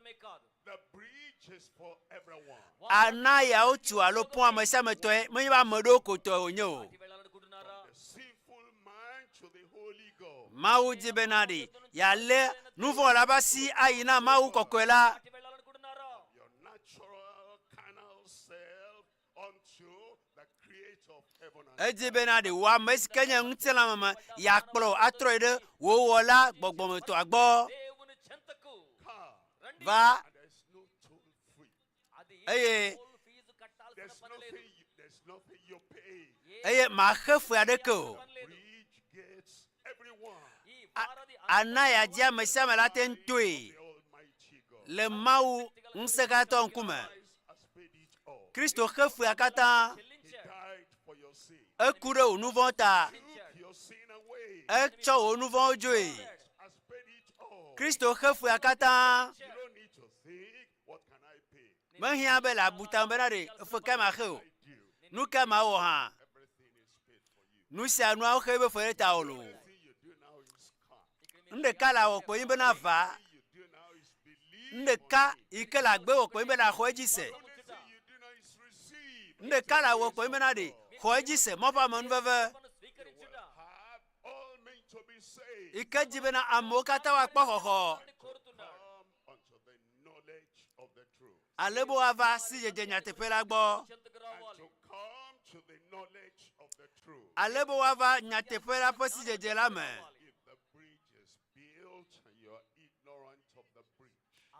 Ana ya wotu alo pɔn ame sia ame tɔe, menye be ame ɖewo ko tɔe wònye o. Mawu di bena ɖe yealé nuvɔ̃wɔla ƒe asi ayi na Mawu kɔkɔe la. Edi bena ɖe wò ame si ke nye ŋutilãme me yeakplɔ wò atrɔe ɖe wò wɔla gbɔgbɔmetɔa gbɔ. Va eye eye maxe fe aɖeke o. Ana yeadi ame sia ame la te ŋu toe le Mawu ŋusẽkatãtɔ ŋkume. Kristo xe fea katã. Eku ɖe wò nu vɔ̃ ta. Etsɔ wò nu vɔ̃wo dzoe. Kristo xe fea katã. Mehiã be le abu tame bena ɖe efe kae maxe o. Nu kae mawɔ hã? Nu sia nuawo xe be fe ɖe tawò loo. Nu ɖeka le awɔ kpe nyi bena va. Nu ɖeka yi ke le agbe wɔ kpe nyi bena xɔ edzi se. Nu ɖeka le awɔ kpe nyi bena ɖe xɔ edzi se mɔ ƒe amenuveve yi ke di bena amewo katã woakpɔ xɔxɔ ale be woava sidzedze nyateƒe la gbɔ ale be woava nyateƒe la ƒe sidzedze la me.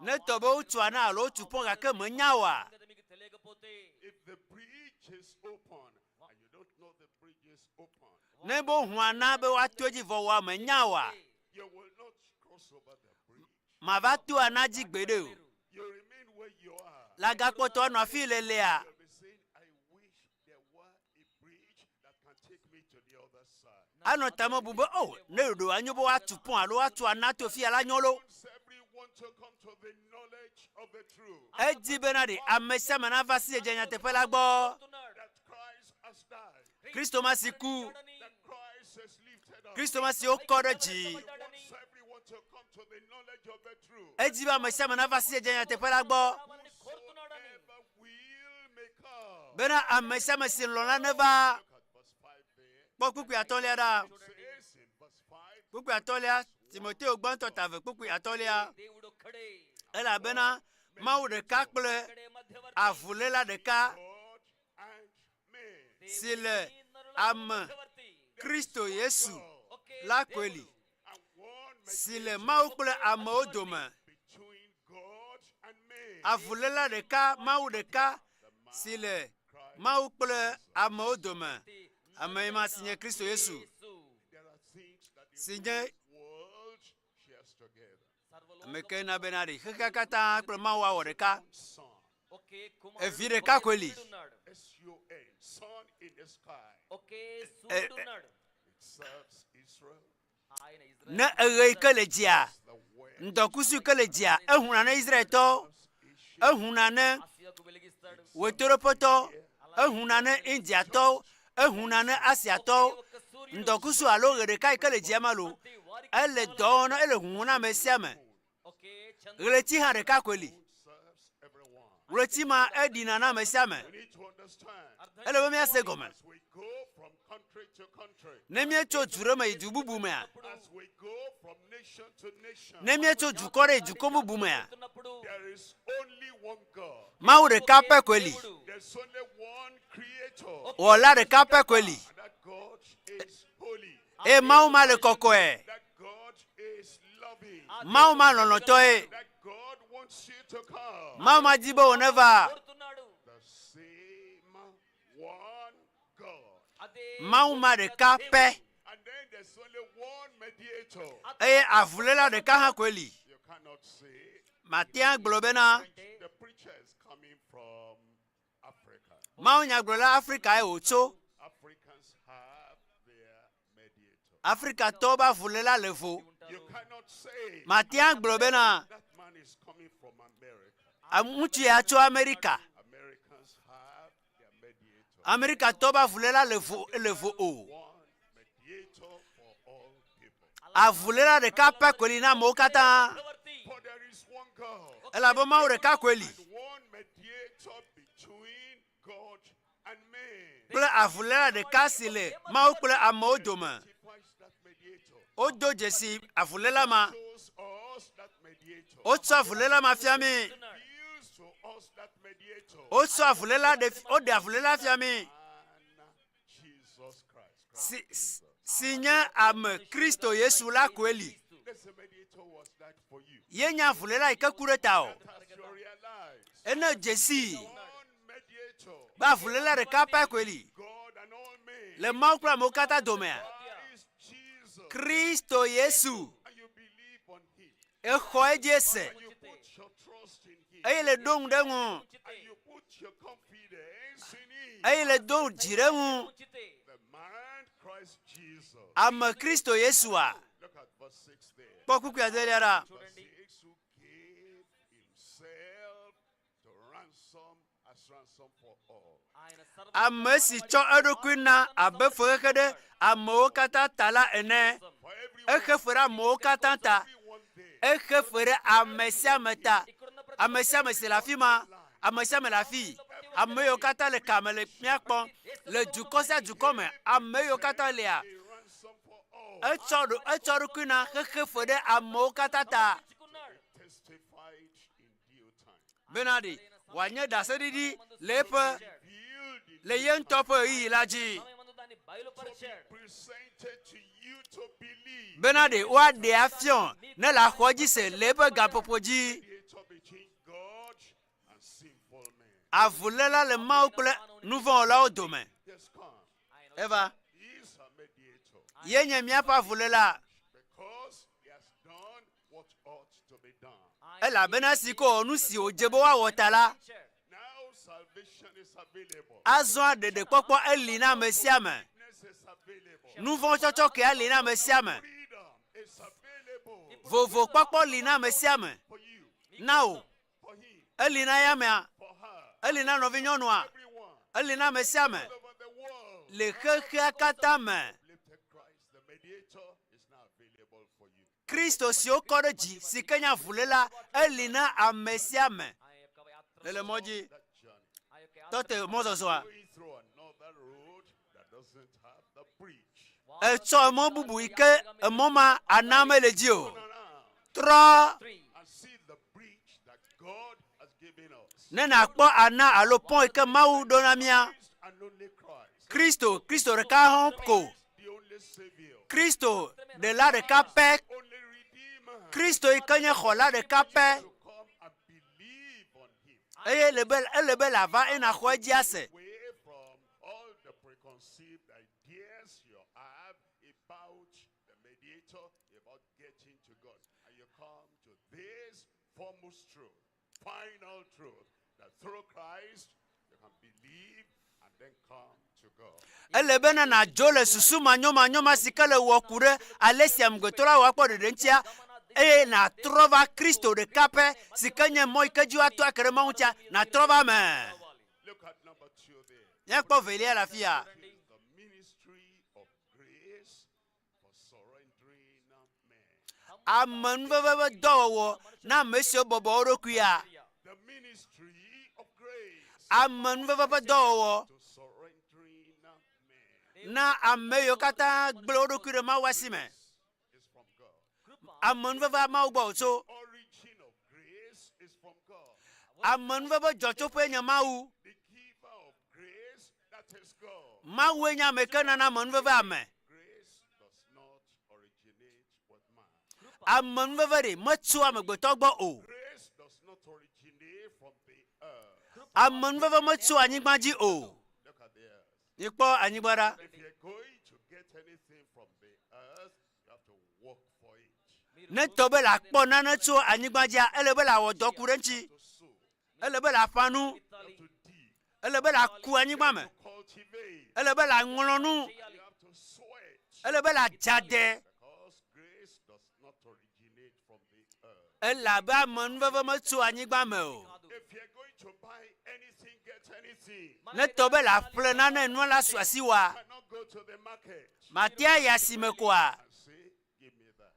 Ne tɔ be wotu ana alo wotu pɔn gake menya oa, Ne be wohu ana be woato edzi vɔ wòa menya oa, mava to ana dzi gbeɖe o. Le agakpɔtɔ anɔ afi le lea, anɔ tame bum be, o, ne ɖoɖo anyo be woatu pɔn alo woatu ana to fia la nyo lo. Edi bena ɖe ame sia ame nava sidzedze nyateƒe la gbɔ. Kristo ma si ku, Kristo ma si wokɔ ɖe dzi. Edi be ame sia ame nava sidzedze nyateƒe la gbɔ. Bena ame sia ame si lɔ̃ la neva. Kpɔ kpukpui atɔ̃lia ɖa. Kpukpui atɔ̃lia, Timoteo gbãtɔ ta eve kpukpui atɔ̃lia. Elabena Mawu ɖeka kple avuléla ɖeka si le ame Kristo Yesu la koe li, si le Mawu kple amewo dome. Avuléla ɖeka, Mawu ɖeka si le Mawu kple amewo dome. Ame ma si nye Kristo Yesu, si nye ame ke na bena ɖe xexea katã kple Mawu awɔ ɖeka. Evi ɖeka koe li. E, ne eɣe yi ke le dzia, ŋdɔkusu yi ke le dzia, ehuna ne Israeltɔwo, ehuna ne Ɣetoɖoƒetɔwo, ehuna ne Indiatɔwo, ehuna ne Asiatɔwo. Ŋdɔkusu alo ɣe ɖeka yi ke le dzia ma lo, ele dɔ wɔm na, ele huhum na ame sia ame. Ɣleti hã ɖeka koe li. Ɣleti ma eɖina na ame sia ame. Ele be míase gɔme. Ne míetso du ɖe me yi du bubu mea, ne míetso dukɔ ɖe yi dukɔ bubu mea, Mawu ɖeka pɛ koe li. Wɔla ɖeka pɛ koe li. Eye Mawu ma le kɔkɔe. Mawu ma lɔlɔ̃tɔe. Mawu ma di be wòneva. Mawu ma ɖeka pɛ. Eye avuléla ɖeka hã koe li. Mate agblɔ bena Mawunyagblɔla Afrikae wòtso. Afrikatɔwo ƒe avuléla le vo. Mate agblɔ bena ŋutsu ya tso Amerika. Amerikatɔwo ƒe avuléla le vo le vo o. Avuléla ɖeka pɛ koe li na amewo katã. Elabe Mawu ɖeka koe li. Kple avuléla ɖeka si le Mawu kple amewo dome. Wodo dzesi avuléla ma. Wotsɔ avuléla ma fia mí. Wotsɔ avuléla ɖe woɖe avuléla fia mí. Si, si nye ame Kristo Yesu la koe li. Ye nye avuléla yi ke ku ɖe ta o. Ene dzesii be avuléla ɖeka pɛ koe li le Mawu kple amewo katã domea. Kristo Yesu. Exɔ edzi ese eye le ɖo ŋu ɖe ŋu eye le do dzi ɖe ŋu. Ame Kristo Yesua. Kpɔ kpukpui adelia ɖa. Ame si tsɔ eɖokui na abe fexexe ɖe amewo katã ta la ene. Exe fe ɖe amewo katã ta. Exe fe ɖe ame sia ame ta. Ame sia ame si le afi ma, ame sia ame le afii. Ame yiwo katã le kame le mía kpɔm le dukɔ sia dukɔ me, ame yiwo katã lia, etsɔ etsɔ eɖokui na xexe fe ɖe amewo katã ta. bena ɖe wòanye ɖaseɖiɖi le eƒe le ye ŋutɔ ƒe ɣeyiɣi la dzi, bena ɖe woaɖee afiɔ ne le axɔ edzi se le eƒe gaƒoƒo dzi. Avuléla le Mawu kple nuvɔ̃wɔlawo dome. Eva. Ye nye míaƒe avuléla. Elabena esi ke wòwɔ nu si wòdze be woawɔ ta la, azɔa ɖeɖekpɔkpɔ eli na ame sia ame. Nu vɔ̃ tsɔtsɔkea li na ame sia ame. Vovokpɔkpɔ li na ame sia ame. Na wò. Eli na ya amea. Eli na nɔvinyɔnua. Eli na ame sia ame le xexea katã me. Kristo si wokɔ ɖe dzi si ke nye avuléla, eli na ame sia ame. Le le mɔ dzi. Tɔte mɔzɔzɔa. Etsɔ emɔ bubu yi ke emɔ ma ana mele dzi o. Trɔ ne nàkpɔ ana alo pɔn yi ke Mawu ɖo na mía. Kristo, Kristo ɖeka hɔn ko. Kristo ɖela ɖeka pɛ. Kristo yi ke nye xɔla ɖeka pɛ. Eye ele be ele be lava eye nàxɔ edzi ase. Ele bena nàdzo le susu manyomanyo ma si ke le wɔ ku ɖe ale si amegbetɔ la wɔ akpɔ ɖeɖe ŋutia eye nàtrɔ va Kristo ɖeka pɛ si ke nye mɔ yi ke dzi woato ake ɖe Mawu ŋutia, nàtrɔ va eme. Míakpɔ velia le afia. Amenuveve ƒe dɔwɔwɔ na ame siwo bɔbɔ wo ɖokuia. Amenuveve ƒe dɔwɔwɔ na ame yiwo katã gblẽ wo ɖokui ɖe Mawu asi me. Amenuveve Mawu gbɔ wòtso. Amenuveve dzɔtsoƒee nye Mawu. Mawue nye ame ke nana amenuveve ame. Amenuveve ɖe metso amegbetɔ gbɔ o. Amenuveve metso anyigba dzi o. Mikpɔ anyigba ɖa. Ne tɔ be le akpɔ nane tso anyigba dzia, ele be le awɔ dɔ ku ɖe eŋuti. Ele be le aƒã nu. Ele be le aku anyigba me. Ele be le aŋlɔ nu. Ele be le adzade. Elabe amenuveve metso anyigba me o. Ne tɔ be le aƒle nane nua la su asiwòa, mate ayi asime koa?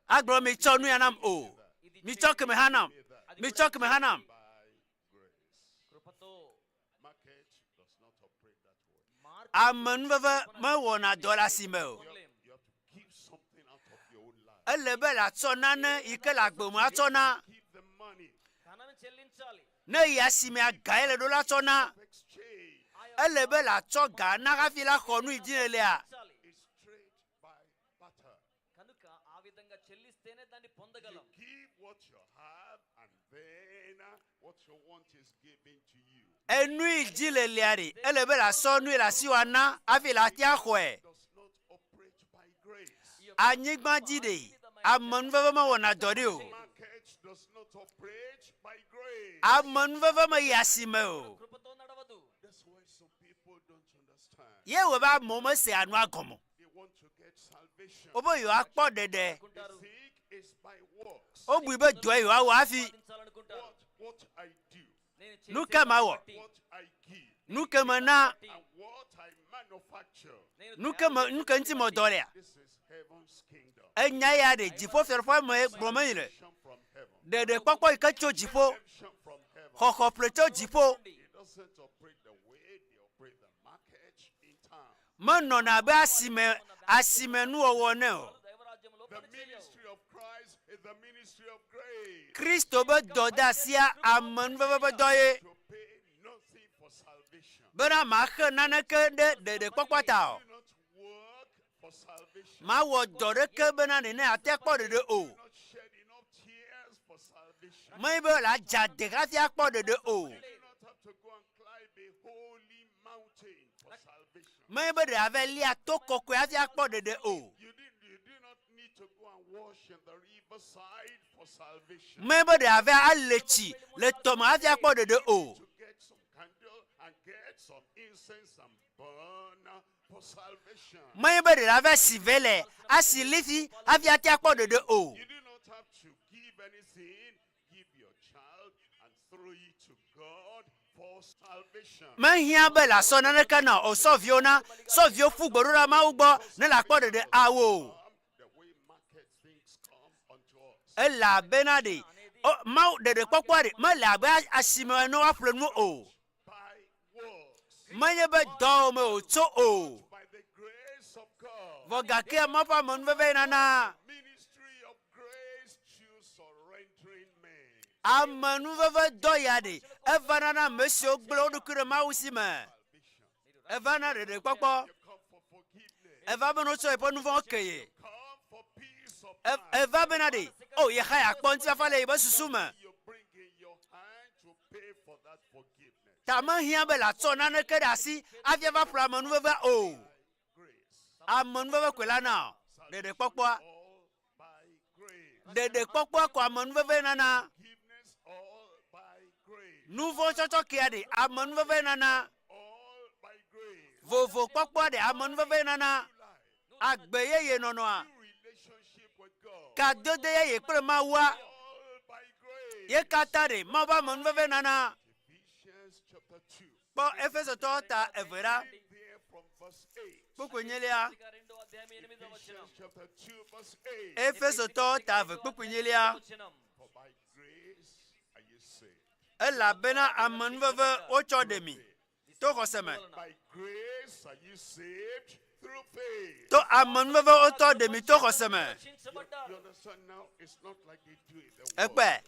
Agblɔ mitsɔ nu ya nam o. Mitsɔ keme hã nam. Mitsɔ keme hã nam. Amenuveve mewɔna dɔ le asime o. Ele be nàtsɔ nane yi ke le agbe me atsɔ na. Ne yi asimea gae le ɖo la tsɔ na. Ele be nàtsɔ ga na hafi la xɔ nu yi dzi nèlea. కనుక ఆ విధంగా చెల్లిస్తేనే దాన్ని పొందగలం Enu yi dzi le lia ɖi, ele be nàsɔ nu yi le asiwò ana hafi nàte axɔe. Anyigba dzi ɖe, amenuveve mewɔna dɔ ɖi o. Amenuveve meyi asime o. Ye wɔ be amewo mesea nua gɔme o. Wobe yewoakpɔ ɖeɖe. Wobui be dɔe yewoawɔ hafi. Nu ke mawɔ? Nu ke mena? Nu ke me nu ke ŋuti medɔ lea? Enya ya ɖe dziƒofiaɖuƒea me gblɔm menye le. Ɖeɖekpɔkpɔ yi ke tso dziƒo, xɔxɔ ƒle tso dziƒo. Menɔna abe asime asimenuwɔwɔ ene o. Kristo ƒe dɔdeasia amenuveve ƒe dɔ ye bena maxe naneke ɖe ɖeɖekpɔkpɔ ta o. Mawɔ dɔ ɖeke bena nene ate akpɔ ɖeɖe o. Menye be le adza de hafi akpɔ ɖeɖe o. Menye be ɖe ava lia to kɔkɔe hafi akpɔ ɖeɖe o. Menye be ɖe ava ale tsi le tɔme hafi akpɔ ɖeɖe o. Menye be ɖe ava si ve le asi lifi hafi ate akpɔ ɖeɖe o. Mehiã be nàsɔ naneke na o, sɔ viwò na, sɔ viwò ƒu gbe ɖo ɖa Mawu gbɔ ne nàkpɔ ɖeɖe awo. Elabena ɖe Mawu ɖeɖekpɔkpɔa ɖe mele abe asime ene woaƒle nu o. Menye be dɔwɔwɔ me wòtso o. Vɔ gakea Mawu ƒe amenuveve nana amenuveve dɔ ya ɖe evana na ame siwo gblẽ wo ɖokui ɖe Mawu si me. Eva na ɖeɖekpɔkpɔ. Eva bena wotsɔ yeƒe nu vɔ̃wo ke ye. Eva bena ɖe o yexa yeakpɔ ŋutifafa le yeƒe susu me. Ta mehiã be nàtsɔ naneke ɖe asi hafi ava ƒle amenuvevea o. Amenuveve koe la na ɖeɖekpɔkpɔa. Ɖeɖekpɔkpɔa ko amenuveve nana. Nu vɔ̃ tsɔtsɔ kea ɖe amenuveve nana. Vovokpɔkpɔa ɖe amenuveve nana. Agbe yeye nɔnɔa. Kadodo yeye kple Mawua. Ye katã ɖe Mawu ƒe amenuveve nana. Kpɔ Efesotɔwo ta eve ɖa. Kpukpui nyilia. Efesotɔwo ta eve kpukpui nyilia. Elabena amenuveve wotsɔ ɖe mi to xɔse me. To amenuveve wotɔ ɖe mi to xɔse me. Ekpɔe,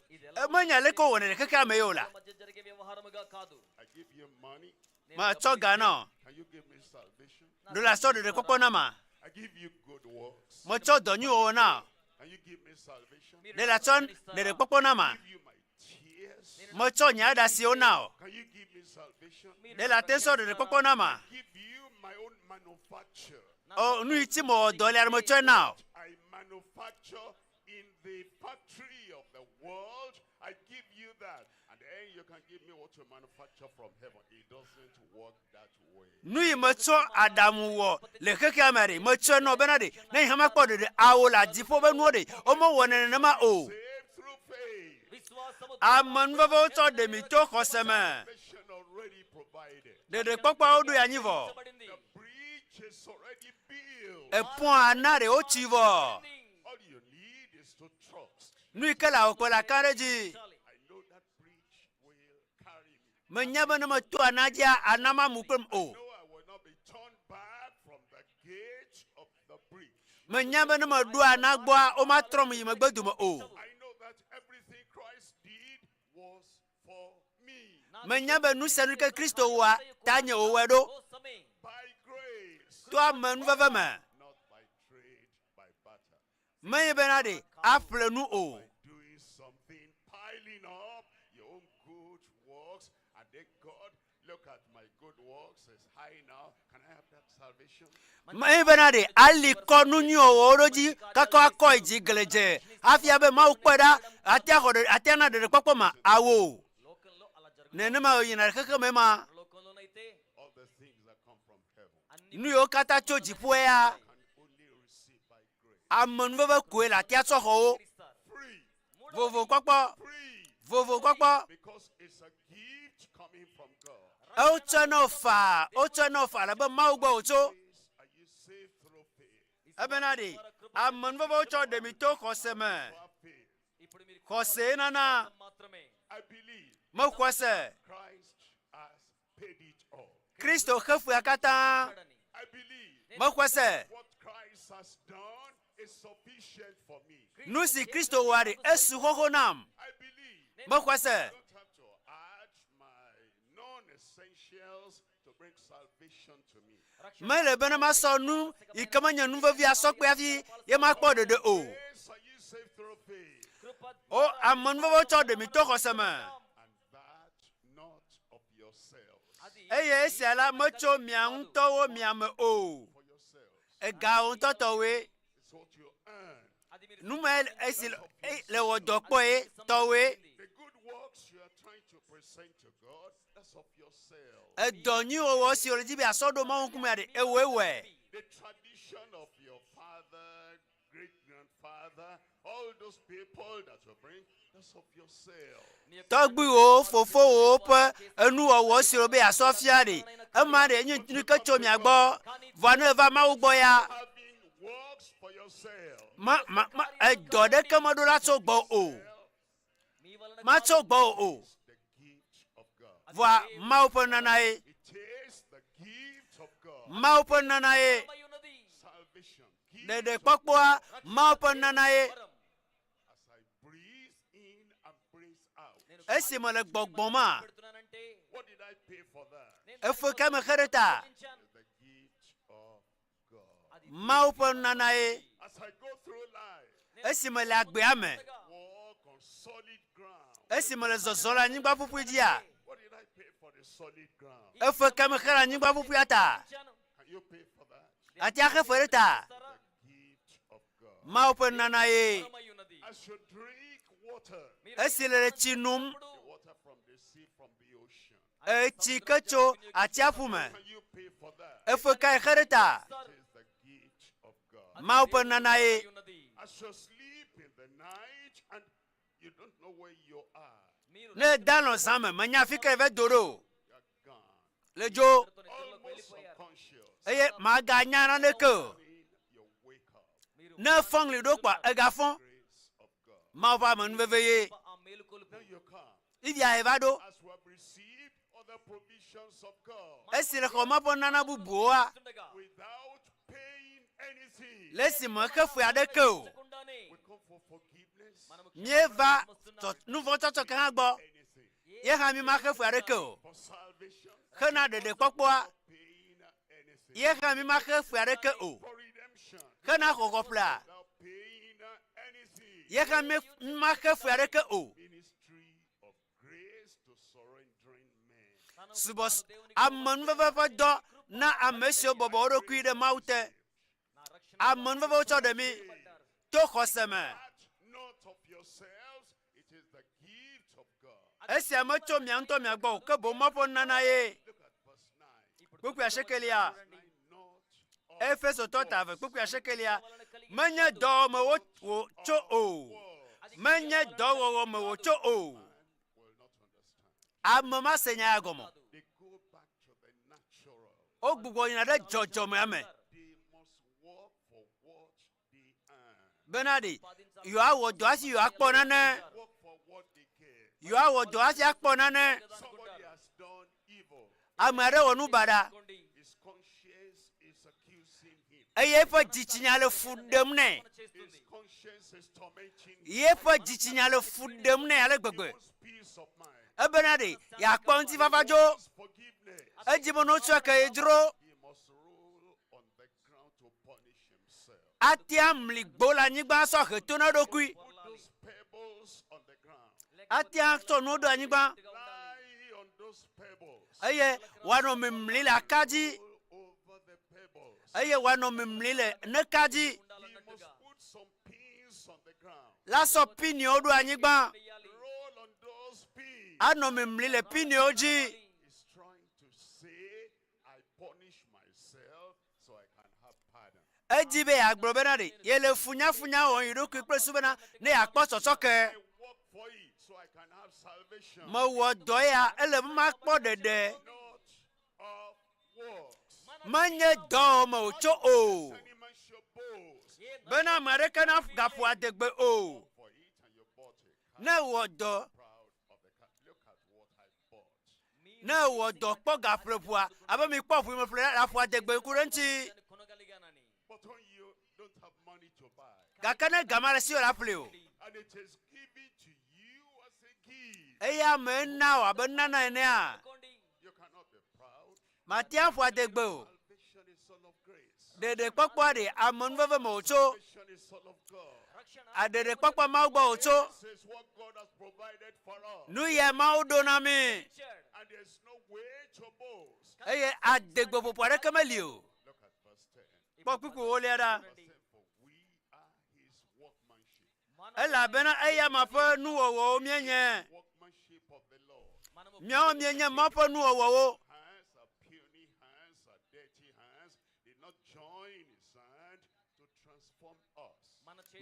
menye leke wowɔnɛ le xexea me ye o la. Metsɔ ga na wò. Ɖo la sɔ ɖeɖekpɔkpɔ na ma. Metsɔ dɔ nyui wɔwɔ na wò. Ɖe la tsɔ ɖeɖekpɔkpɔ na ma. Metsɔ nye aɖasiwo na wò. Ɖe la te sɔ ɖeɖekpɔkpɔ na ma. O, nu yi ti mewɔ dɔ lia, metsɔe na wò. In the factory of the world, I give you that. And then you can give me what you manufacture from heaven. It doesn't work that way. Nu yi metsɔ aɖaŋu wɔ le xexea me ɖe, metsɔe nɔ bena ɖe, ne yi hã makpɔ ɖeɖe awo le dziƒo be nuwo ɖe, womewɔnɛ nenema o. Amenuvevewo tsɔ ɖe mi to xɔse me. Ɖeɖekpɔkpɔawo ɖoe anyi vɔ. Epɔa na ɖe wotui vɔ. Nu yi ke le awɔkpe la ka ɖe edzi. Menya be ne meto ana dzia, ana mamu kpem o. Menya be ne meɖo ana gbɔa, womatrɔm yi megbe dome o. Menya be nu sia nu ke Kristo wɔa, tanye wòwɔe ɖo. To amenuveve me. Menye bena ɖe aƒle nu o. Menye bena ɖe ali kɔ nu nyui wɔwɔwo ɖo dzi kaka woakɔ yi dzi gledze hafi abe Mawu kpɔe ɖa ate axɔ ɖe ate ana ɖeɖekpɔkpɔ ma awo. Nenema wòyina ɖe xexeme ma. Nu yiwo katã tso dziƒoe ya, amenuveve koe le atia tsɔ xɔ wo. Vovokpɔkpɔ, vovokpɔkpɔ. Wotsɔe na wò faa, wotsɔe na wò faa elabe Mawu gbɔ wòtso. Ebena ɖe amenuveve wotsɔ ɖe mi to xɔse me. Xɔsee nana mexɔe se. Kristo xe fea katã. Mexɔe se. Nu si Kristo wɔa ɖi esu xoxo nam. Mexɔe se. Mele bena masɔ nu yi ke menye nu vevi asɔ kpe hafi ye makpɔ ɖeɖe o. O amenuvevewo tsɔ ɖe mi to xɔse me. Eye esia la metso mia ŋutɔwo mia me o. Egawo ŋutɔ tɔwoe. Nu ma esi le wɔ dɔ kpɔ ye tɔwoe. Edɔ nyui wɔwɔ si wòle dzi be yeasɔ ɖo Mawu ŋkumea ɖe, ewɔe wɔe. Tɔgbuiwòwo, fofowòwo ƒe enuwɔwɔ si wòle be yeasɔ fia ɖe, ema ɖe enye nu ke tso mia gbɔ. Vɔa ne eva Mawu gbɔ ya, ma, ma, ma, edɔ ɖeke meɖo la tso gbɔwò o. Matso gbɔwò o. Vɔa Mawu ƒe nunana ye. Mawu ƒe nunana ye. Ɖeɖekpɔkpɔa Mawu ƒe nunana ye. Esi mele gbɔgbɔ ma, efe ke mexe ɖe ta. Mawu ƒe nunana ye. Esi mele agbea me, esi mele zɔzɔm le anyigba ƒuƒui dzia, efe ke mexe le anyigba ƒuƒuia ta. Ate axe fe ɖe ta. Mawu ƒe nunana ye. Esi le tsi num, etsi ke tso atsiaƒu me. Efe kae xe ɖe ta? Mawu ƒe nunana ye. Ne eda lɔ̃ zã me, menya afi ka yeva do ɖo o. Le dzo eye maganya naneke o. Ne fɔŋli ɖo kpɔa, egafɔ. Mawu ƒe amenuveve ye. Fifia eva ɖo. Esi le xɔ ma ƒe nana bubuwoa, le esi mexe fe aɖeke o, míeva nuvɔ̃tsɔtsɔke hã gbɔ, ye hã mímaxe fe aɖeke o. Hena ɖeɖekpɔkpɔa, ye hã mímaxe fe aɖeke o. Hena xɔxɔƒlea, ye hã mímaxe fe aɖeke o. Subɔs amenuveve ƒe dɔ na ame siwo bɔbɔ wo ɖokui ɖe Mawu te. Amenuveve wotsɔ ɖe mí to xɔse me. Esia metso mia ŋutɔ mia gbɔ o, ke boŋ Mawu ƒe nunana ye. Kpukpui asiekelia. Efesotɔ ta eve kpukpui asiekelia. Menye dɔwɔwɔ me wòtso o. Menye dɔwɔwɔ me wòtso o. Ame ma se nya ya gɔme. Wogbugbɔ yina ɖe dzɔdzɔmea me bena ɖe yewoawɔ dɔ hafi yewoakpɔ nane. Yewoawɔ dɔ hafi akpɔ nane. Ame aɖe wɔ nu baɖa eye eƒe dzitsinya le fu ɖem nɛ. Yeƒe dzitsinya le fu ɖem nɛ ale gbegbe. Ebena ɖe yeakpɔ ŋutifafa dzo. Edzi be ne wotsɔe ke ye dzro. Ate amli gbo le anyigba asɔ he to na eɖokui. Ate atsɔ nuwo ɖo anyigba eye wòanɔ mimli le aka dzi eye wòanɔ mimli le neka dzi la sɔ piniwo ɖo anyigba anɔ mimli le piniwo dzi. Edi be yeagblɔ bena ɖe yele funyafunya wɔm ye ɖokui kple su bena ne yeakpɔ tsɔtsɔke. Mewɔ dɔ ya ele be makpɔ ɖeɖe. Menye dɔwɔwɔ me wòtso o. Bena ame aɖeke nagaƒo adegbe o. Ne èwɔ dɔ Ne èwɔ dɔ kpɔ ga ƒle ʋua, abe mi kpɔ ʋu yi me ƒle la, aƒo adegbe ku ɖe eŋuti. Gake ne ga mele asiwò la ƒlee o. Eye ame na wò abe nunana enea, mate aƒo adegbe o. Ɖeɖekpɔkpɔa ɖe amenuveve me wòtso. Aɖeɖekpɔkpɔ Mawu gbɔ wòtso. Nu ya Mawu ɖo na mí. Eye adegbeƒoƒo aɖeke meli o. Kpɔ kpukpui ewolia ɖa. Elabena eyama ƒe nuwɔwɔwo míenye. Míawo míenye Mawu ƒe nuwɔwɔwo.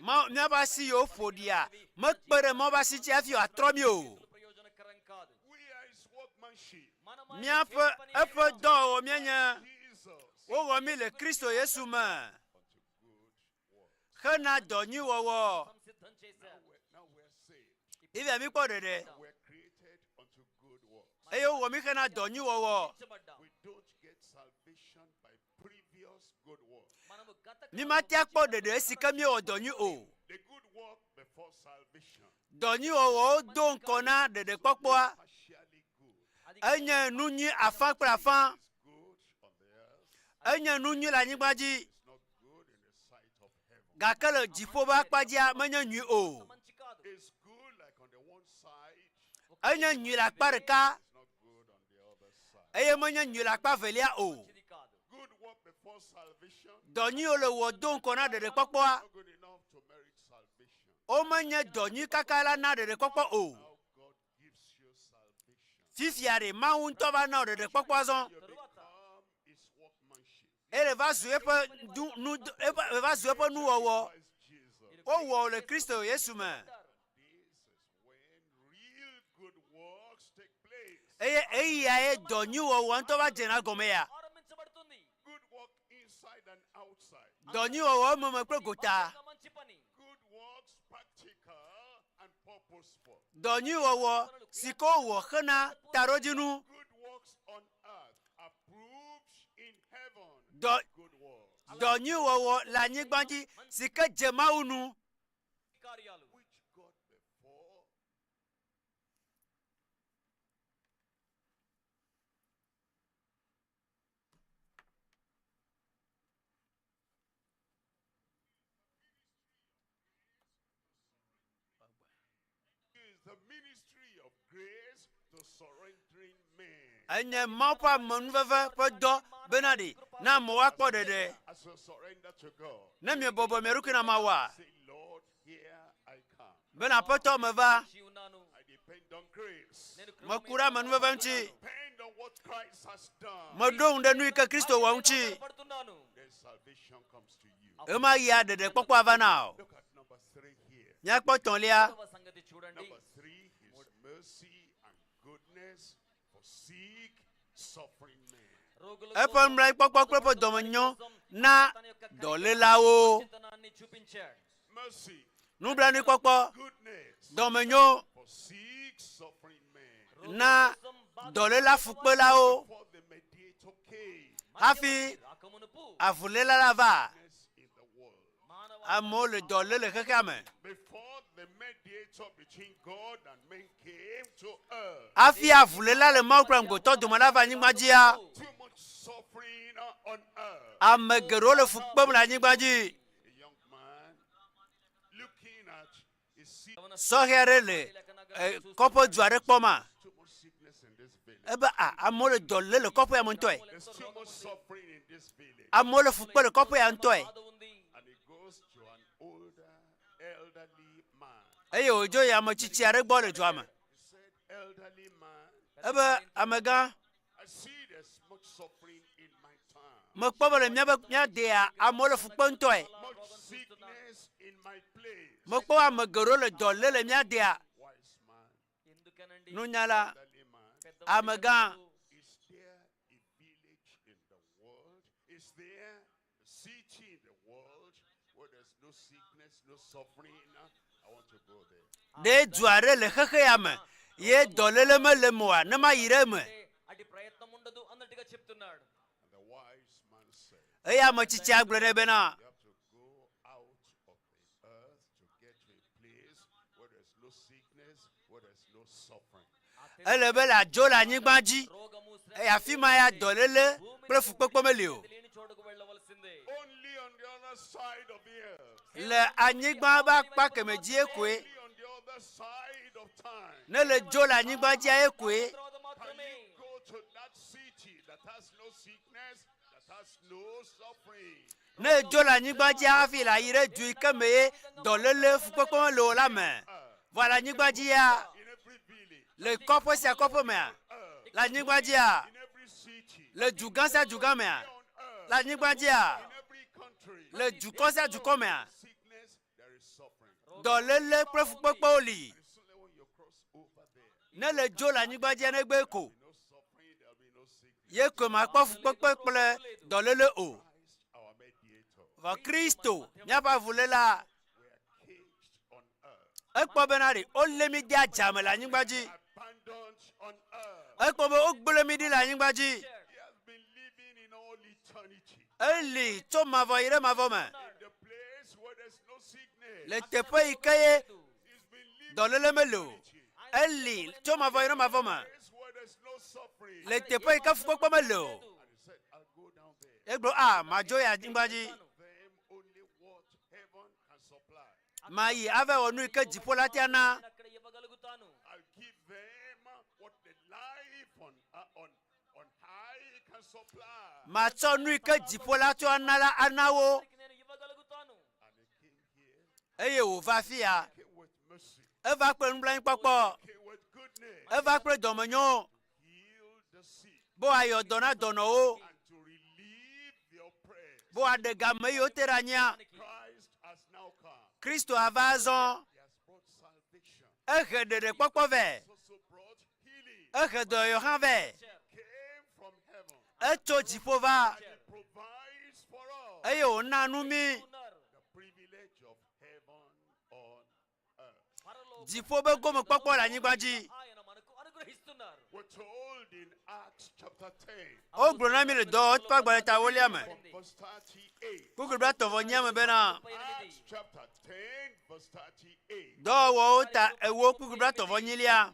Mawu, míaƒe asi yiwo ƒo ɖia mekpe ɖe Mawu ƒe asi dzi hafi wòatrɔ mí o. Míaƒe eƒe dɔwɔwɔ míenye. Wowɔ mí le Kristo Yesu me hena dɔ nyui wɔwɔ. Ifia míkpɔ ɖeɖe eye wowɔ mí hena dɔ nyui wɔwɔ. Mímate akpɔ ɖeɖe esi ke míewɔ dɔ nyui o. Dɔ nyui wɔwɔwo do ŋkɔ na ɖeɖekpɔkpɔa. Enye nu nyui afã kple afã. Enye nu nyui le anyigba dzi. Gake le dziƒo ƒe akpa dzia, menye nyui o. Enye nyui le akpa ɖeka eye menye nyui le akpa evelia o. Dɔ nyuiwo le wɔ do ŋkɔ na ɖeɖekpɔkpɔa. Womenye dɔ nyui kaka la na ɖeɖekpɔkpɔ o. Fifia ɖe Mawu ŋutɔ va na wò ɖeɖekpɔkpɔ azɔ. Eye va zu eƒe du, nu, eƒe, va zu eƒe nuwɔwɔ. Wowɔ wò le Kristo Yesu me. Eye eyae dɔ nyui wɔwɔ ŋutɔ va dzena gɔme ya. Dɔ nyui wɔwɔ ememe kple gota. Dɔ nyui wɔwɔ si ke wowɔ hena taɖodzinu. Dɔ, dɔ nyui wɔwɔ le anyigba dzi si ke dze Mawu nu. Enye Mawu ƒe amenuveve ƒe dɔ bena ɖi na amewo akpɔ ɖeɖe. Ne miebɔbɔ mia ɖokui na Mawua, bena Aƒetɔ meva, meku ɖe amenuveve ŋuti, meɖo ŋu ɖe nu yi ke Kristo wɔ ŋuti. Ɣemaɣia ɖeɖekpɔkpɔ ava na wò. Míakpɔ tɔ̃lia. Eƒe nublanuikpɔkpɔ kple eƒe dɔmenyo na dɔlélawo. Nublanuikpɔkpɔ, dɔmenyo na dɔléla fukpelawo hafi avuléla la va. Amewo le dɔ lé le xexea me. Hafi avuléla le Mawu kple amegbetɔ dome nava anyigba dzia, ame geɖewo le fu kpem le anyigba dzi. Sɔhɛ aɖe le eh, kɔƒedu aɖe kpɔma. Ebe a amewo le dɔ lé le kɔƒea me ŋutɔe. Amewo le fu kpe le kɔƒea ŋutɔe. Eye wòdzo yi ame tsitsi aɖe gbɔ le dua me. Ebe amegã, mekpɔ be le míaƒe mía dea amewo le fu kpem ŋutɔe. Mekpɔ ame geɖewo le dɔ lé le mía dea. Nunyala, amegã, Ɖe du aɖe le xexe ya me ye dɔléle mele eme oa? Ne mayi ɖe eme. Eye ame tsitsia gblɔ nɛ bena, Ele be le adzo le anyigba dzi eye afi ma ya dɔléle kple fukpekpe meli o. Le anyigba ƒe akpa kemɛ dzie koe. Ne le dzo le anyigba dzia ye koe. Ne edzo le anyigba dzi hafi le ayi ɖe du yi ke me ye dɔléle fukpekpe mele o la me. Vɔa le anyigba dzi ya, le kɔƒe sia kɔƒe mea, le anyigba dzia, le dugã sia dugã mea, le anyigba dzia, le dukɔ sia dukɔ mea, dɔléle kple fukpekpewo li. Ne le dzo le anyigba dzia negbe ko ye koe makpɔ fukpekpe kple dɔléle o. Vɔ Kristo, míaƒe avuléla, ekpɔ bena ɖe wolé mí de adzame le anyigba dzi. Ekpɔ be wogblẽ mí ɖi le anyigba dzi. Eli tso mavɔ yi ɖe mavɔ me. Le teƒe yi ke ye dɔléle mele o. Eli tso mavɔ yi ɖe mavɔ me. Le teƒe yi ke fukpekpe mele o. Egblɔ a madzo yi anyigba dzi. Mayi ava wɔ nu yi ke dziƒo la tea na. Matsɔ nu yi ke dziƒo la tsɔ ana la ana wo. Eye wòva afi ya. Eva kple nublanuikpɔkpɔ. Eva kple dɔmenyo be wòayɔ dɔ na dɔnɔwo, be wòaɖe game yi wote ɖe anyia. Kristo ava azɔ. Ehe ɖeɖekpɔkpɔ vɛ. Ehe dɔyɔyɔ hã vɛ. Etso dziƒo va eye wòna nu mí. Dziƒo be gomekpɔkpɔ le anyigba dzi. Wogblɔ na mí le dɔwɔwɔ ƒe agbalẽ ta ewolia me, kpukpui blaetɔ̃ vɔ enyia me bena, Dɔwɔwɔwo ta ewo kpukpui blaetɔ̃ vɔ enyilia,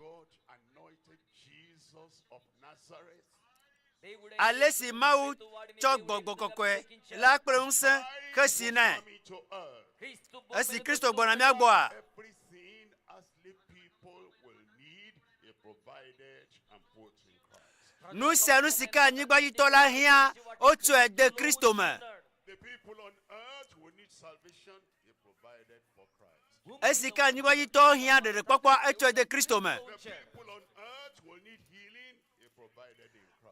ale si Mawu tsɔ gbɔgbɔ kɔkɔe la kple ŋusẽ xe si nɛ. Esi Kristo gbɔna mía gbɔa, nu sia nu si ke anyigbadzitɔ la hiã, wotsɔe de Kristo me. Esi ke anyigbadzitɔwo hiã ɖeɖekpɔkpɔ, etsɔe de Kristo me.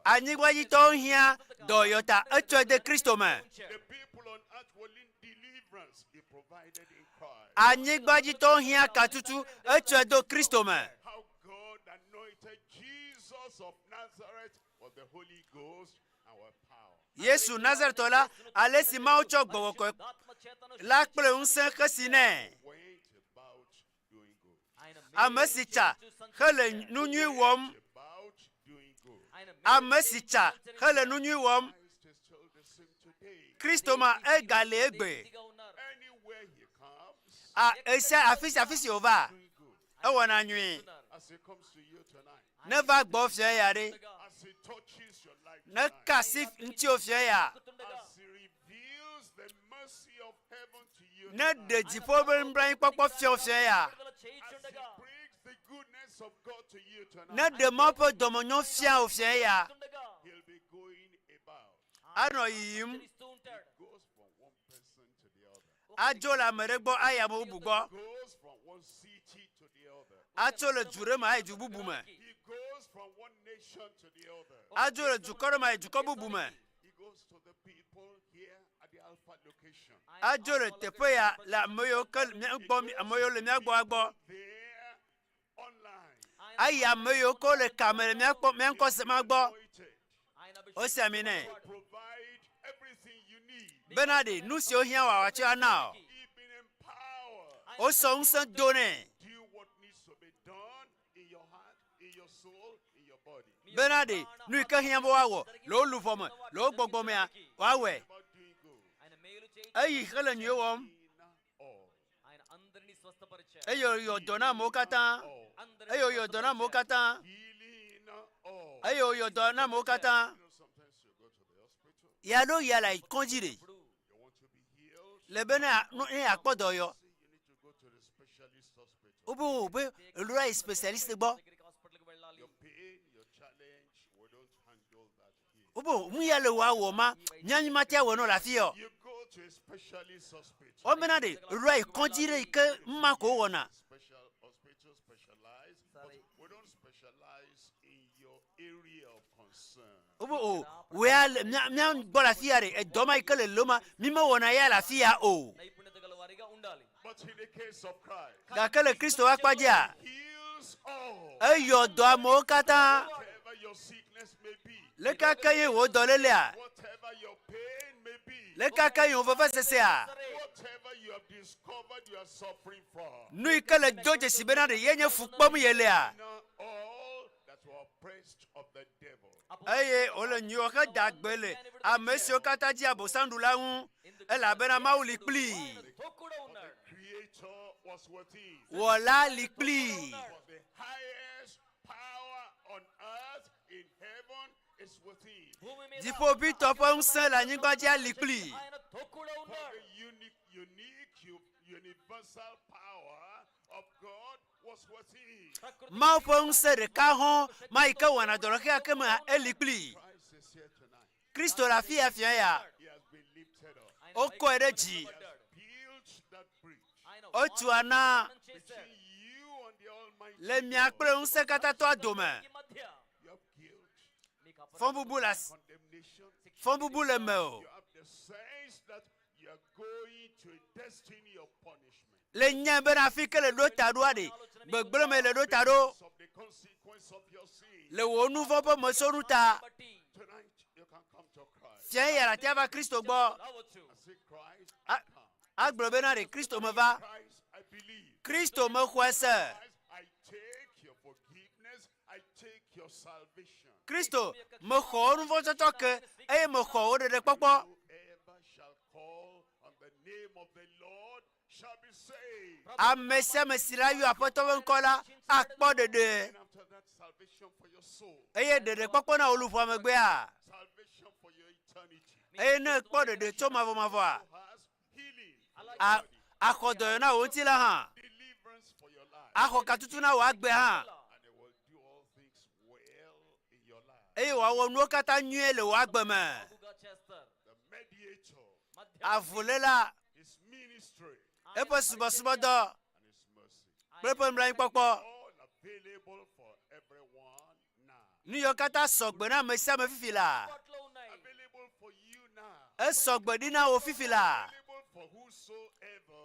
Anyigbadzitɔwo hiã dɔyɔ ta, etsɔe de Kristo me. Anyigbadzitɔwo hiã katutu, etsɔe do Kristo me. Yesu Nazaretɔ la, ale si Mawu tsɔ gbɔgbɔ kɔkɔe la kple ŋusẽ xesi nɛ. Ame si tsa hele nu nyui wɔm. Ame si tsa hele nu nyui wɔm. Kristo ma egale egbe. A esia afi sia afi si wòva, ewɔna nyui. Neva gbɔ fia ya ɖe. Ne ka asi ŋutiwò fia ya. Ne ɖe dziƒo ƒe nublanuikpɔkpɔ fia wò fia ya. Ne ɖe Mawu ƒe dɔmenyo fia wò fia ya. Anɔ yiyim. Adzo le ame ɖe gbɔ ayi ame bubu gbɔ. Atso le du ɖe me ayi du bubu me. Adzo le dukɔ ɖe me ayi dukɔ bubu me. Adzo le teƒe ya le ame yiwo ke mía gbɔ, ame yiwo le mía gbɔ gbɔ. Ayi ame yiwo ke le kame le mía kpɔ mía ŋkɔ sem gbɔ. Wosi ami nɛ bena ɖe nu siwo hiã wòatsɔ ana o. Wosɔ ŋusẽ do nɛ bena ɖe nu yi ke hiã be woawɔ le wo luʋɔ me, le wo gbɔgbɔ mea, woawɔe. Eyi hele nyuie wɔm eye wòyɔ dɔ na amewo katã, eye wòyɔ dɔ na amewo katã, eye wòyɔ dɔ na amewo katã. Ya ɖo ya le kɔdzi ɖe le be ne ne yeakpɔ dɔyɔ. Wobe wo be eɖo ayi specialist gbɔ. Wobe nu ya le woawɔ ma, mía mi mate awɔ nɔ le afi ya o. to a specialist hospital. Womena ɖe ɖoa yi kɔdzi ɖe yi ke numa ko wowɔna. Special hospital specialized, but we don't specialize in your area of concern. Wobe o wò ya le mía mía gbɔ le afi ya ɖe edɔ ma yi ke le loma mi mewɔna ya le afi ya o. నైపుణ్యత గల వారిగా ఉండాలి But in the case of Christ, Gake le Kristo ƒe akpa dzia, heals all. eyɔ dɔ amewo katã. Whatever your sickness may be, Leke ke ye wò dɔlélea, whatever your pain may be, leke ke ye wò vevesesea, whatever you have discovered you are suffering from, nu yi ke le do dzesi bena ɖe ye nye fu kpem ye lea, all that were oppressed of the devil. eye wòle nyuiwɔ heda gbe le ame siwo katã dzi Abosam ɖu la ŋu, elabena Mawu li kplii. For the Creator was with him. Wɔla li kplii. For the highest power on earth in heaven is with him. Dziƒoʋĩtɔ ƒe ŋusẽ le anyigba dzia li kplii. For the unique, unique, u- universal power of God was with him. Mawu ƒe ŋusẽ ɖeka hɔ̃ ma yi ke wɔna dɔ le xexea ke mea, eli kplii. Christ is here tonight. Kristo le afi ya fia ya. He has been lifted up. Wokɔe ɖe dzi. He has built that bridge Wotu ana between you and the Almighty. le mia kple ŋusẽkatãtɔa dome. You have guilt, Fɔbubu le asi, condemnation. fɔbubu le mewò. You have the sense that you are going to a destiny of punishment. Le nya bena afi ke le ɖo ta ɖoa ɖe, gbegblẽ me le ɖo ta ɖo Of the consequence of your sin. le wò nu vɔ̃ ƒe mesonu ta. Tonight you can come to Christ. Fia ya la va Kristo gbɔ. And say, Christ, A- Agblɔ bena ɖe Kristo meva. Christ, I believe. Kristo mexɔe se. Christ, I take your forgiveness. I take your salvation. Kristo mexɔ wò nu vɔ̃ tsɔtsɔ ke eye mexɔ wò ɖeɖekpɔkpɔ. Whoever shall call on the name of the Lord shall be saved. Ame sia ame si la yɔ Aƒetɔ ƒe ŋkɔ la akpɔ ɖeɖe. And after that, salvation for your soul, Eye ɖeɖekpɔkpɔ na wò luʋɔ megbea. salvation for your eternity. Eye ne ekpɔ ɖeɖe tso mavɔmavɔa, Has healing, a- axɔ dɔyɔ na wò ŋutilã hã. deliverance for your life. Axɔ katutu na wò agbe hã. And it will do all things well in your life. Eye wòawɔ nuwo katã nyuie le wò agbe me. బాగుగా చేస్తారు The mediator, Avuléla, his ministry, eƒe subɔsubɔdɔ and his mercy. kple eƒe nublanuikpɔkpɔ. All available for everyone now. Nu yiwo katã sɔgbe na ame sia ame fifi la. Available for you now. Esɔgbe ɖi na wò fifi la. Available for whosoever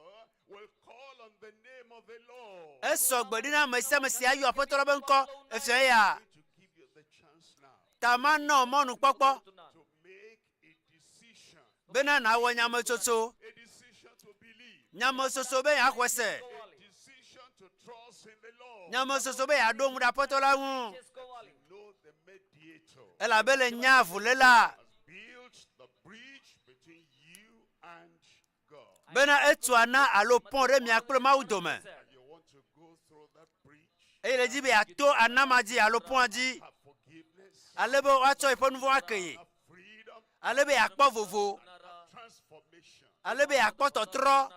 will call on the name of the Lord. Esɔgbe ɖi na ame sia ame si ayɔ Aƒetɔ la ƒe ŋkɔ efia eya. To give you the chance now Ta manɔ mɔnukpɔkpɔ to make a decision. bena nàwɔ nyametsotso. A decision to believe. Nyametsotso be yeaxɔe se. A decision to trust in the Lord. Nyametsotso be yeaɖo ŋu ɖe Aƒetɔ la ŋu. You know the mediator Elabe le nya avuléla has built the bridge between you and God. bena etu ana alo pɔ̃ ɖe mia kple Mawu dome. And you want to go through that bridge, Eye le dzi be yeato ana ma dzi alo pɔ̃a dzi have forgiveness, ale be woatsɔ yeƒe nu vɔ̃ ake ye. have freedom, Ale be yeakpɔ vovo. have transformation. Ale be yeakpɔ tɔtrɔ.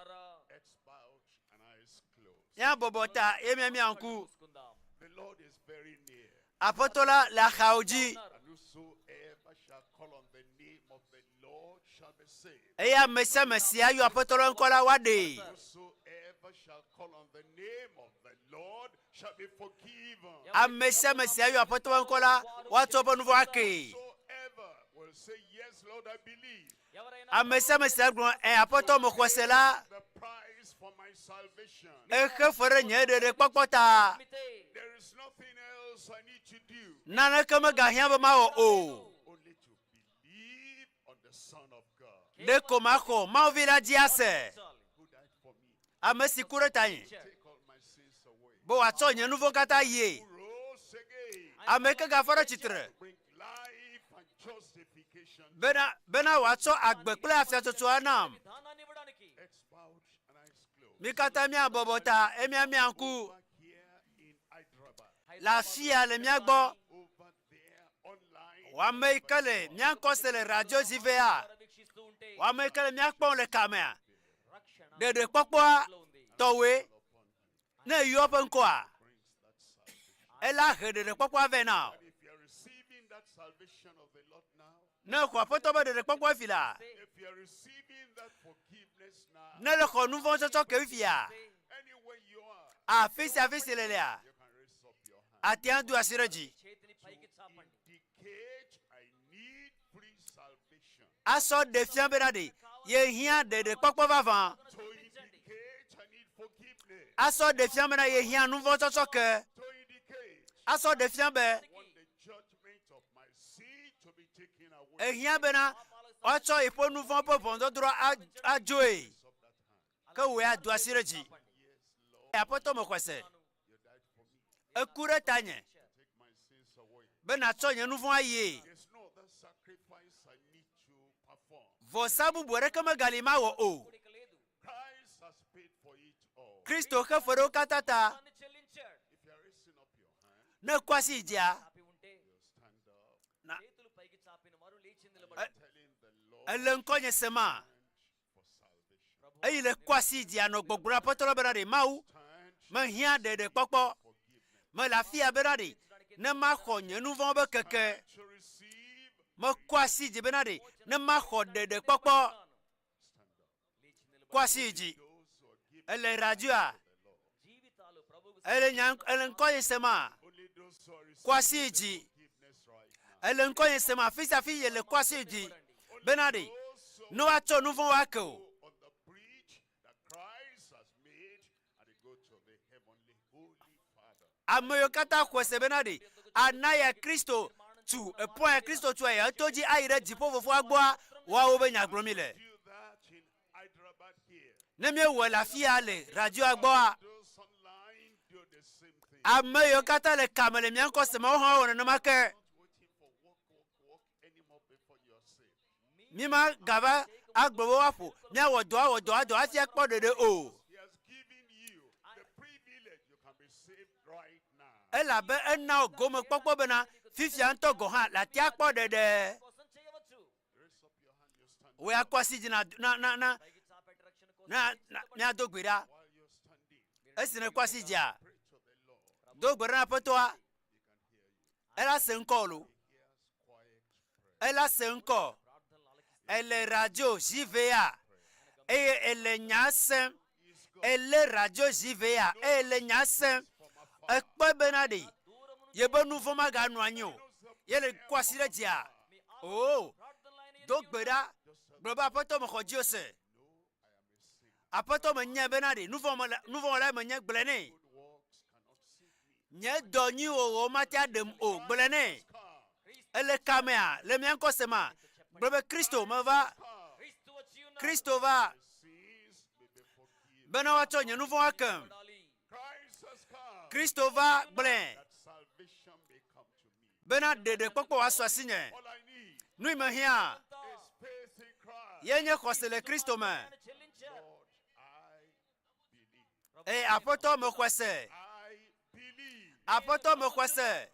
Heads bowed and eyes closed. Mía bɔbɔ ta ye míamia ŋku. The Lord is very near. Aƒetɔ la le axawo dzi. And whosoever shall call on the name of the Lord shall be saved. Eye ame sia ame si ayɔ Aƒetɔ la ŋkɔ la woaɖee. Whosoever shall call on the name of the Lord shall be forgiven. Ame sia ame si ayɔ Aƒetɔ ƒe ŋkɔ la woatsɔ eƒe nu vɔ̃ akee. Whosoever will say, Yes, Lord, I believe. Ame sia ame si agblɔ ɛ Aƒetɔ mexɔe se la The price for my salvation. exe fe ɖe nye ɖeɖekpɔkpɔ ta. There is nothing else I need to do. Naneke megahiã be mawɔ o. Only to believe on the Son of God Ɖeko maxɔ Mawu vi la dzi ase. who died for me. Ame si ku ɖe tanye Take all my sins away. be wòatsɔ nye nu vɔ̃ katã yie. Who rose again Ame ke gafɔ ɖe tsitre to bring life and justification. bena bena wòatsɔ agbe kple afiatsotso anam. విధానాన్ని ఇవ్వడానికి Heads bowed and eyes closed. Mi katã míabɔbɔ ta eye míamia ŋku Over here in Hyderabad. le afi ya le mía gbɔ. Over there online. Wò ame yi ke le mía ŋkɔ se le radio dzi vea, వీక్షిస్తూ ఉంటే wò ame yi ke le mía kpɔm le kamea, రక్షణ ɖeɖekpɔkpɔa tɔwoe ne eyɔ eƒe ŋkɔa, ela he ɖeɖekpɔkpɔa vɛ na wò. And if you are receiving that salvation of the Lord now, Ne exɔ Aƒetɔ ƒe ɖeɖekpɔkpɔ fi la, if you are receiving that Ne le xɔ nu vɔ̃ tsɔtsɔ ke fifia, afi sia afi si le lea, ate ŋu ado asi ɖe dzi. Asɔ ɖe fia bena ɖe yehiã ɖeɖekpɔkpɔ vavã. Asɔ ɖe fia bena yehiã nu vɔ̃ tsɔtsɔ ke. Asɔ ɖe fia be Ehiã bena woatsɔ yeƒe nu vɔ̃ ƒe ʋɔnudɔdrɔ̃ adzoe. Ke wòe ado asi ɖe dzi. Aƒetɔ mexɔe se. Eku ɖe tanye be nàtsɔ nye nu vɔ̃ ayie. Vɔsa bubu aɖeke megali mawɔ o. Kristo xe fe ɖe wo katã ta. Ne èkɔ asi yi dzia, na ele ŋkɔnye sema. Eyi le kɔ asi yi dzia nɔ gbɔgblɔ na Aƒetɔ la bena ɖe Mawu mehiã ɖeɖekpɔkpɔ. Mele afia bena ɖe ne maxɔ nye nu vɔ̃wo be keke. Mekɔ asi dzi bena ɖe ne maxɔ ɖeɖekpɔkpɔ. Kɔ asi yi dzi. Ele radioa? Ele nya ele ŋkɔ ye sema? Kɔ asi yi dzi. Ele ŋkɔ ye sema? Afi sia afi yele kɔ asi yi dzi. Bena ɖe ne woatsɔ nu vɔ̃ woake o. Ame yiwo katã xɔe se bena ɖe ana ya Kristo tu epoa ya Kristo tu ya eto dzi ayi ɖe dziƒo fofoa gbɔa, woawo be nya gblɔm mi le. Ne míewɔe le afia le radioa gbɔa, ame yiwo katã le kame le mía ŋkɔ sem woawo hã woawɔ nenema ke. Mímagava agblɔ be woaƒo míawɔ dɔ awɔ dɔ adɔ hafi akpɔ ɖeɖe o. Elabe ena wò gomekpɔkpɔ bena fifia ŋutɔ gɔ̃ hã nàte akpɔ ɖeɖe. Wò ya kɔ asi dzi na na na na na na míado gbe ɖa. Esi nèkɔ asi dzia, do gbe ɖa na Aƒetɔa. Ela se ŋkɔ lo. Ela se ŋkɔ. Ele radio ZVA eye ele nya sem. Ele radio ZVA eye ele nya sem. Ekpɔe bena ɖe yebe nu vɔ̃ maganɔ anyi o. Ye le kɔ asi ɖe dzia. Oo, do gbe ɖa. Gblɔ be aƒetɔ mexɔ dziwò se. Aƒetɔ menyae bena ɖe nu vɔ̃ wɔlae menye gblɔe nɛ. Nye dɔ nyui wɔwɔ mate aɖem o. Gblɔe nɛ. Ele kamea le mía ŋkɔ sema? Gblɔ be Kristo meva. Kristo va bena woatsɔ nye nu vɔ̃ akem. Kristo va gblɔe bena ɖeɖekpɔkpɔ wòasu asinye. Nui mehiã ye nye xɔse le Kristo me. Eye Aƒetɔ mexɔe se. Aƒetɔ mexɔe se.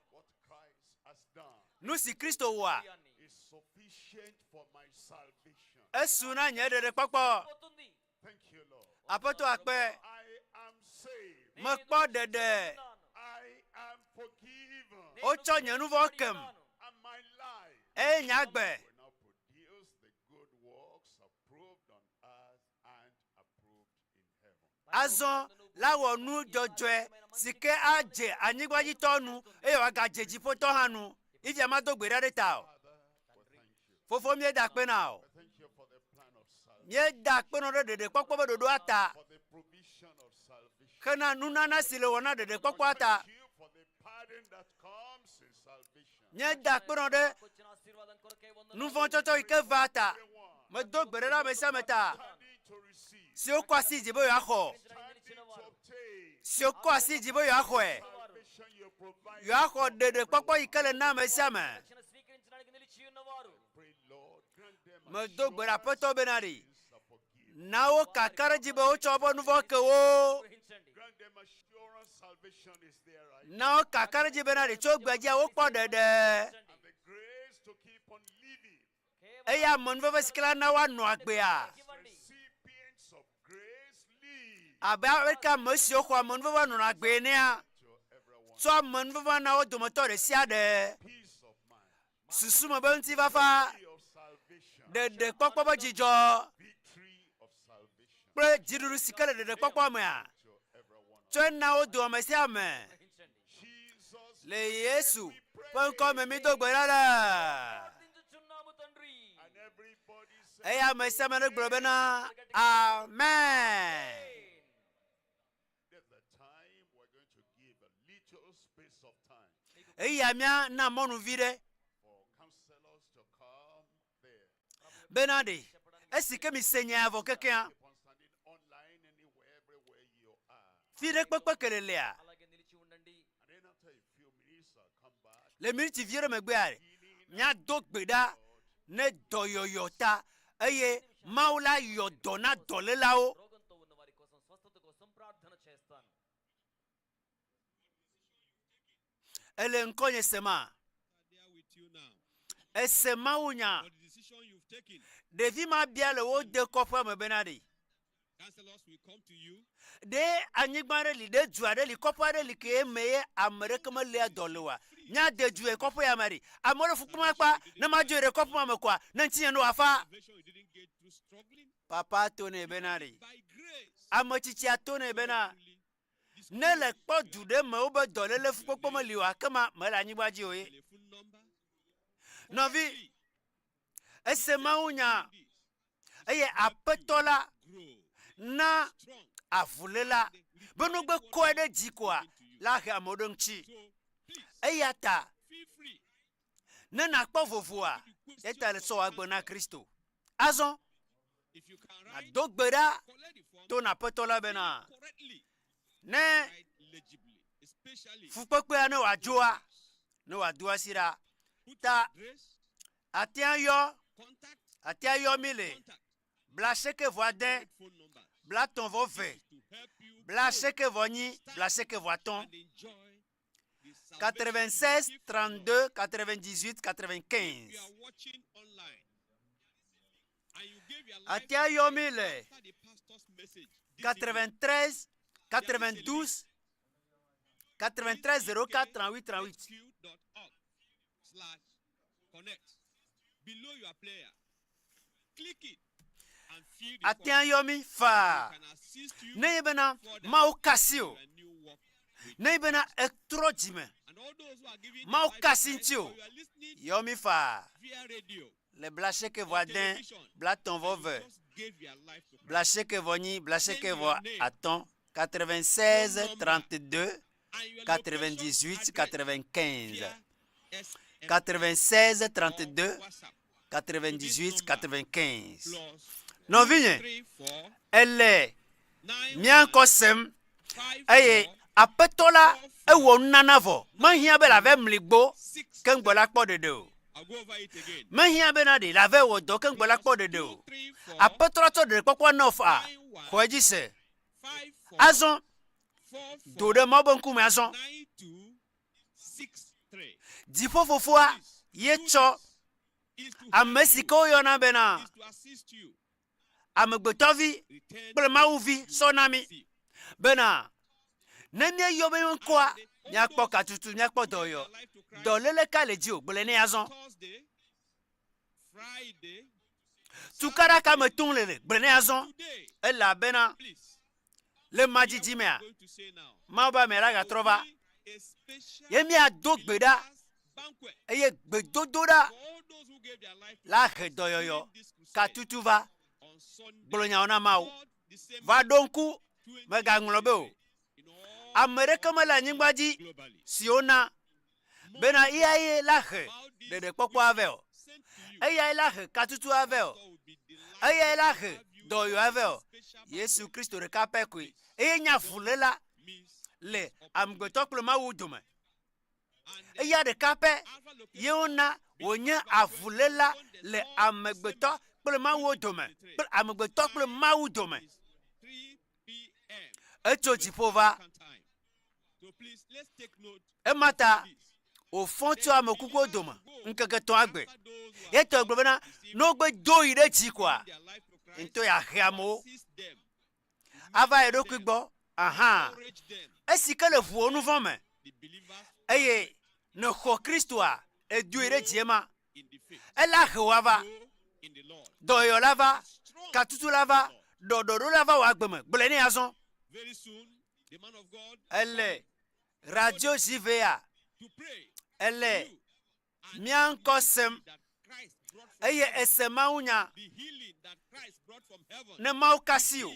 Nu si Kristo wɔa, esu na nye ɖeɖekpɔkpɔ. Aƒetɔ akpe. Mekpɔ ɖeɖe. Wotsɔ nye nu vɔ̃ kem. Eye nye agbe. Azɔ la wɔ nu dzɔdzɔe si ke adze anyigbadzitɔ nu eye wòagadze dziƒotɔ hã nu. Ifia mado gbe ɖa ɖe ta o. Fofo míeda akpe na o. Míeda akpe nɔ ɖe ɖeɖekpɔkpɔ be ɖoɖoa ta hena nunana si le wɔ na ɖeɖekpɔkpɔa ta. Míeda akpe nɔ ɖe nuvɔ̃tsɔtsɔ yi ke va ta. Medo gbe ɖe ɖe ame sia ame ta siwo kɔ asi dzi be yewoaxɔ, siwo kɔ asi dzi be yewoaxɔe, yewoaxɔ ɖeɖekpɔkpɔ yi ke le na ame sia ame. Medo gbe ɖe Aƒetɔ bena ɖi na wo kakaɖedzi be wotsɔ woƒe nuvɔ̃ ke wo. Na wo kakaɖedzi bena ɖi tso gbedzia wokpɔ ɖeɖe. Eye amenuveve si ke la na woanɔ agbea. Abe aleke ame siwo xɔ amenuveve nɔna agbee enea, tsɔ amenuveve na wo dometɔ ɖe sia ɖe. Susu me be ŋutifafa, ɖeɖekpɔkpɔ be dzidzɔ. kple dziɖuɖu si ke le ɖeɖekpɔkpɔ mea, tsɔe na wo do ame sia ame. Le Yesu ƒe ŋkɔ me mído gbe ɖa le. Eye ame sia ame negblɔ bena, Amen. Eya mía na mɔnu vi ɖe bena ɖe esi ke mi se nya vɔ kekea fi ɖe kpekpe ke le lea le miniti vi ɖe megbea ɖe míado gbe ɖa ne dɔyɔyɔ ta eye Mawu la yɔ dɔ na dɔlélawo. రోగంతో ఉన్న వారి కోసం స్వస్థత కోసం ప్రార్థన చేస్తాను Ele ŋkɔnye sema. Ese Mawu nya. Ɖevi ma bia le wo de kɔƒea me bena ɖe. Ɖe anyigba ɖe li, ɖe du aɖe li, kɔƒe aɖe li ke eme ye ame ɖeke meléa dɔ le oa? Míade du ye kɔƒe ya me ɖe. Amewo le fu kpem akpa, ne madzo yi ɖe kɔƒe ma me koa, ne ŋutinye ne wòafa. Papa to nɛ bena ɖe. Ame tsitsia to nɛ bena, ne le kpɔ du ɖe me wobe dɔléle fukpekpe meli oa, ekema mele anyigba dzi o ye. Nɔvi, ese mawunya eye aƒetɔ la na avuléla be nugbe kɔe ɖe dzi koa la he amewo ɖe ŋuti. Eya ta ne nakpɔ vovoa, eta le sɔ agbe na Kristo. Azɔ nàdo gbe ɖa to na aƒetɔ la bena ne fukpekpea ne wòadzoa, ne wòado asi ɖa ta Atea yɔ, atea yɔ mí le blaasieke vɔ ade, blatɔ̃ vɔ ve, blaasieke vɔ nyi, blaasieke vɔ atɔ̃. 96 32 98 95. Atea yɔ mí le 93 92 93 04 38 38. Ate ayɔ mí faa ne ye bena Mawu ka asi o, ne ye bena etrɔ dzime, Mawu ka asi ŋuti o, yɔ mí faa le blaasieke vɔ ade, blatɔ̃ vɔ eve, blaasieke vɔ nyi, blaasieke vɔ atɔ̃, 96 32 98 95. 96 32 98 95. Nɔvinye, ele mía ŋkɔ sem eye aƒetɔ la ewɔ nunana vɔ. Mehiã be lave mli gbo keŋgbɔ la kpɔ ɖeɖe o. Mehiã be na ɖe lave wɔ dɔ keŋgbɔ la kpɔ ɖeɖe o. Aƒetɔ la tsɔ ɖeɖekpɔkpɔ na wò faa. Xɔe dzi se. Azɔ do ɖe Mawu ƒe ŋkume azɔ. Dziƒofofoa ye tsɔ ame si ke woyɔna bena amegbetɔvi kple Mawuvi sɔ na mí bena ne míeyɔ be ŋkɔa míakpɔ katutu, míakpɔ dɔyɔ. Dɔléle ka le dziwò? Gblɔe nɛ azɔ. Tukaɖa ka me tom le le? Gblɔe nɛ azɔ. Elabena le madzidzi mea, Mawu be ame la gatrɔ va. Ye míado gbe ɖa eye gbedodoɖa la he dɔyɔyɔ katutu va. Gblɔ nyawo na Mawu. Va ɖo ŋku, mègaŋlɔ be o. Ame ɖeke mele anyigba dzi si wona bena eyae la he ɖeɖekpɔkpɔ avɛ o. Eyae la he katutu avɛ o. Eyae la he dɔyɔ avɛ o. Yesu Kristo ɖeka pɛ koe. Eye nye avuléla le amegbetɔ kple Mawu dome. Eya ɖeka pɛ ye wona wònye avuléla le amegbetɔ kple Mawu dome, kple amegbetɔ kple Mawu dome. Etso dziƒo va. Ema ta wòfɔ tso ame kukuwo dome ŋkeke etɔ̃a gbe. Ye tɔ gblɔ bena, ne wogbe do yi ɖe dzi koa, ŋutɔ yeahe amewo ava ye ɖokui gbɔ. Aha, esi ke le ʋuwò nu vɔ̃ me eye nèxɔ Kristoa, edoe ɖe dzi ema. Ela he wò ava, dɔyɔyɔ la va, katutu la va. Ɖɔɖɔɖo la va wò agbe me. Gblɔe nɛ azɔ. Ele radio ZVA. Ele mía ŋkɔ sem eye ese mawunya. Ne Mawu kasi o,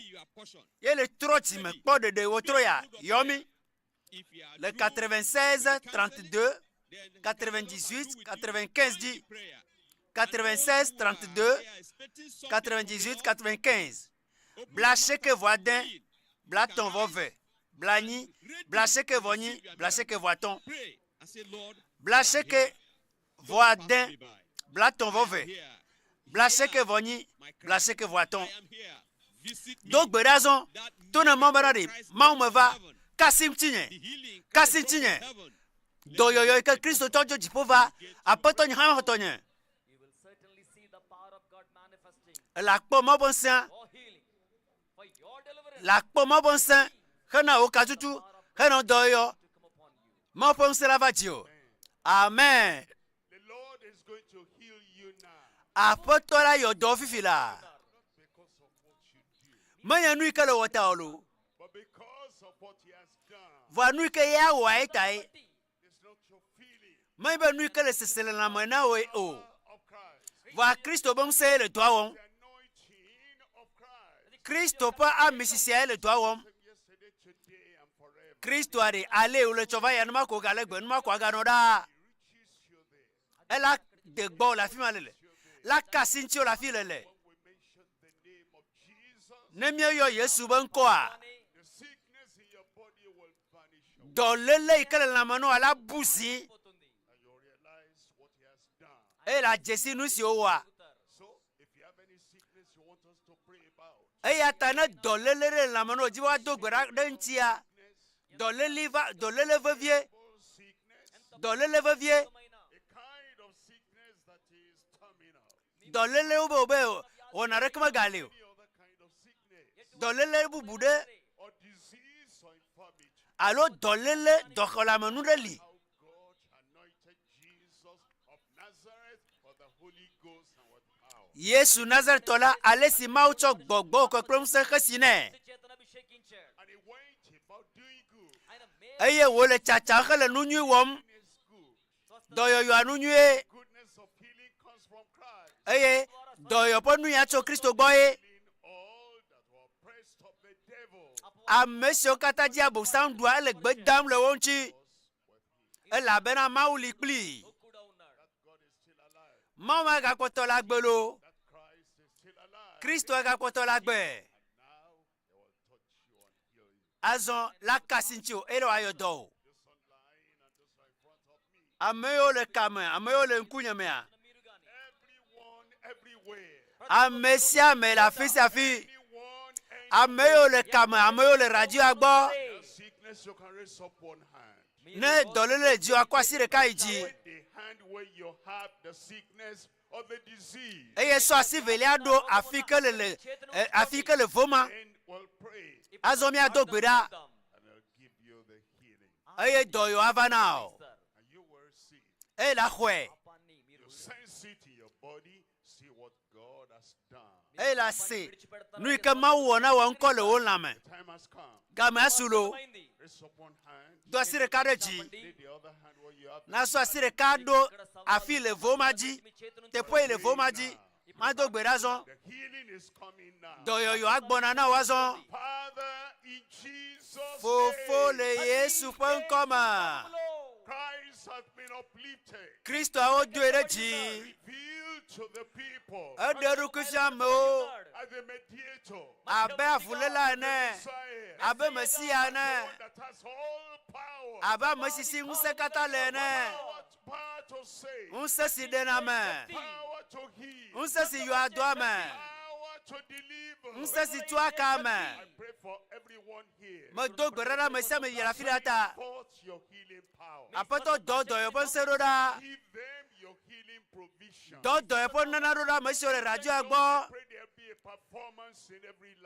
ye le trɔ dzime kpɔ ɖeɖe wòtrɔ ya yɔ mí le 96 32 98 95 dzi. 96 32 98 95 blaasieke vɔ ade blaetɔ̃ vɔ eve blanyi blaasieke vɔ nyi blaasieke vɔ atɔ̃ blaasieke vɔ ade blaetɔ̃ vɔ eve blaasieke vɔ nyi blaasieke vɔ atɔ̃ do gbe ɖa zɔ to ne mɔ bena ɖe mawu me va kasi ŋutinye kasi ŋutinye dɔyɔyɔ yi ke kristotɔ tso dziƒo va aƒetɔ nye hã xɔtɔ nye ele akpɔ mawu ƒe ŋusẽa le akpɔ mawu ƒe ŋusẽ hena wò katutu hena dɔyɔyɔ mawu ƒe ŋusẽ la va dzi o amen aƒetɔ la yɔ dɔ fifi la menye nu yi ke le wɔ ta o lo vɔa nu yi ke ya wɔa ye tae Menye be nu yi ke le seselelãme na wòe o. Vɔa Kristo ƒe ŋusẽ ye le dɔa wɔm. Kristo ƒe ami sisia ye le dɔa wɔm. Kristoa ɖe ale wòle tsɔ va ya numa ko gale gbe numa ko aganɔ ɖaa. Ela de gbɔ le afi ma lele. La kasi ŋuti le afi lele. Ne míeyɔ Yesu be ŋkɔa, dɔléle yi ke le lãme nɔ la bu zi eye la dzesi nu si wowɔa. Eya ta ne dɔléle ɖe le lãme nɔ dzi woado gbe ɖa ɖe ŋutia, dɔléle va dɔléle vevie, dɔléle vevie, dɔlélewo be wobe wɔna aɖeke megali o. Dɔléle bubu ɖe alo dɔléle dɔxɔleamenu ɖe li. Yesu Nazaretɔ la, ale si Mawu tsɔ gbɔgbɔ kɔkɔe kple ŋusẽ xe si nɛ. Eye wòle tsatsam hele nu nyui wɔm dɔyɔyɔa nu nyuie eye dɔyɔyɔ ƒe nuya tso Kristo gbɔ ye. Ame siwo katã dzi Abosam ɖua ele gbe dam le wo ŋuti elabena Mawu li kplii. Mawu ma gakpɔtɔ le agbe loo. Kristo gakpɔtɔ le agbe. Azɔ la kasi ŋuti o eye wòayɔ dɔ o. Ame yiwo le kame, ame yiwo le ŋkunye mea, ame sia ame le afi sia afi. Ame yiwo le kame, ame yiwo le radioa gbɔ. Ne dɔléle le dziwò, akɔ asi ɖeka yi dzi. Eye sɔ asi velia ɖo afi ke le le afi ke le voma. Azɔ míado gbe ɖa eye dɔyɔ ava na wò eye la xɔe eye la se nu yi ke Mawu wɔ na wò ŋkɔ le wò lãme. Game asu lo. Do asi ɖeka ɖe dzi. Nasɔ asi ɖeka ɖo afi le vo ma dzi. Teƒe yi le vo ma dzi. Mado gbe ɖa zɔ. Dɔyɔyɔ agbɔna na wò azɔ. Fofo le Yesu ƒe ŋkɔ me. Kristoawo doe ɖe dzi. Eɖe eɖokui fia amewo abe avuléla ene, abe Mesia ene, abe ame si si ŋusẽ katã le ene, ŋusẽ si ɖena ame, ŋusẽ si yɔa dɔ ame, ŋusẽ si tua ka ame. Medo gbe ɖa ɖe ame sia ame yi le afi ɖe ta. Aƒetɔ dɔ dɔyɔ ƒe ŋusẽ ɖo ɖa. Dɔ dɔyɔ ƒe nunana ɖo ɖa ame siwo le radioa gbɔ.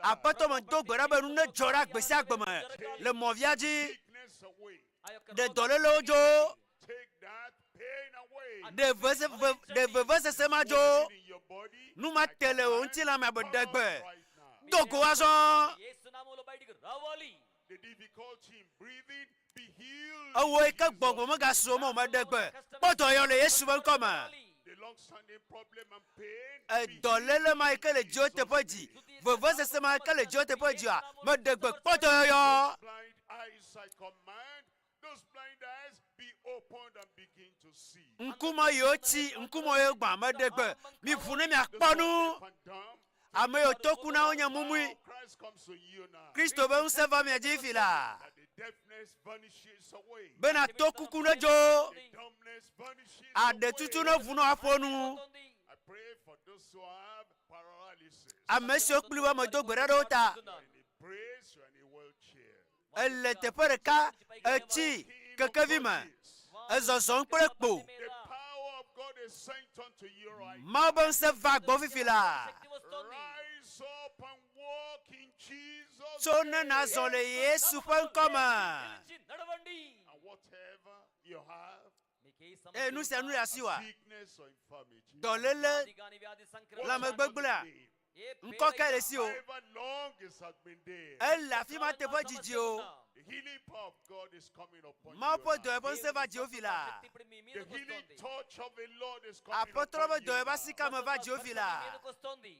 Aƒetɔ medo gbe ɖa be nu nedzɔ ɖe agbe sia agbe me le mɔvia dzi. Ɖe dɔlélewo dzo. Ɖe vese, ve, ɖe vevesese ma dzo. Nu ma te le wò ŋutilã me abe ɖe gbe. Do go azɔ. యేసు నామములో బయటికి రావాలి The difficulty in breathing, be healed. Ewɔ yi ke gbɔgbɔ megasu wo me o meɖe gbe. Kpɔ dɔyɔ le Yesu ƒe ŋkɔ me. The long-standing problem and pain, Edɔléle ma yi ke le dziwò teƒe dzi, vevesese ma yi ke le dziwò teƒe dzia, meɖe gbe kpɔ dɔyɔyɔ. blind eyes I command, those blind eyes be opened and begin to see. Ŋkume yiwo tsi, ŋkume yiwo gbã, meɖe gbe miʋu ne miakpɔ nu. Ame yiwo toku na wo nye mumui. Christ comes to you now. Kristo be ŋusẽ va mia dzi fi la. The deafness vanishes away. Bena tokuku nedzo, The dumbness vanishes aɖetutu ne ʋu ne woaƒo nu. I pray for those who have paralysis. Ame siwo kpli wo ame do gbe ɖa ɖe wo ta. Praise you in a wheelchair. Ele teƒe ɖeka etsi kekevi me. Ezɔzɔm kple kpo. The power of God is sent unto you right Mawu be ŋusẽ va gbɔ fifi la. Rise up and walk in Jesus' Tso ne nazɔ le Yesu ƒe ŋkɔ me. And whatever you have, Eye nu sia nu le asiwòa? sickness or infirmity, Dɔléle, lãmegbegblẽa, ŋkɔ kae le esi o? however long it has been there, Ele afi ma teƒe didi o. the healing power of God is coming upon Mawu you. ƒe dɔyɔƒe ŋusẽ va dziwò fi la. The healing touch of the Lord is coming Aƒetɔ upon ƒe you. dɔyɔƒe asika me va dziwò fi la. వస్తోంది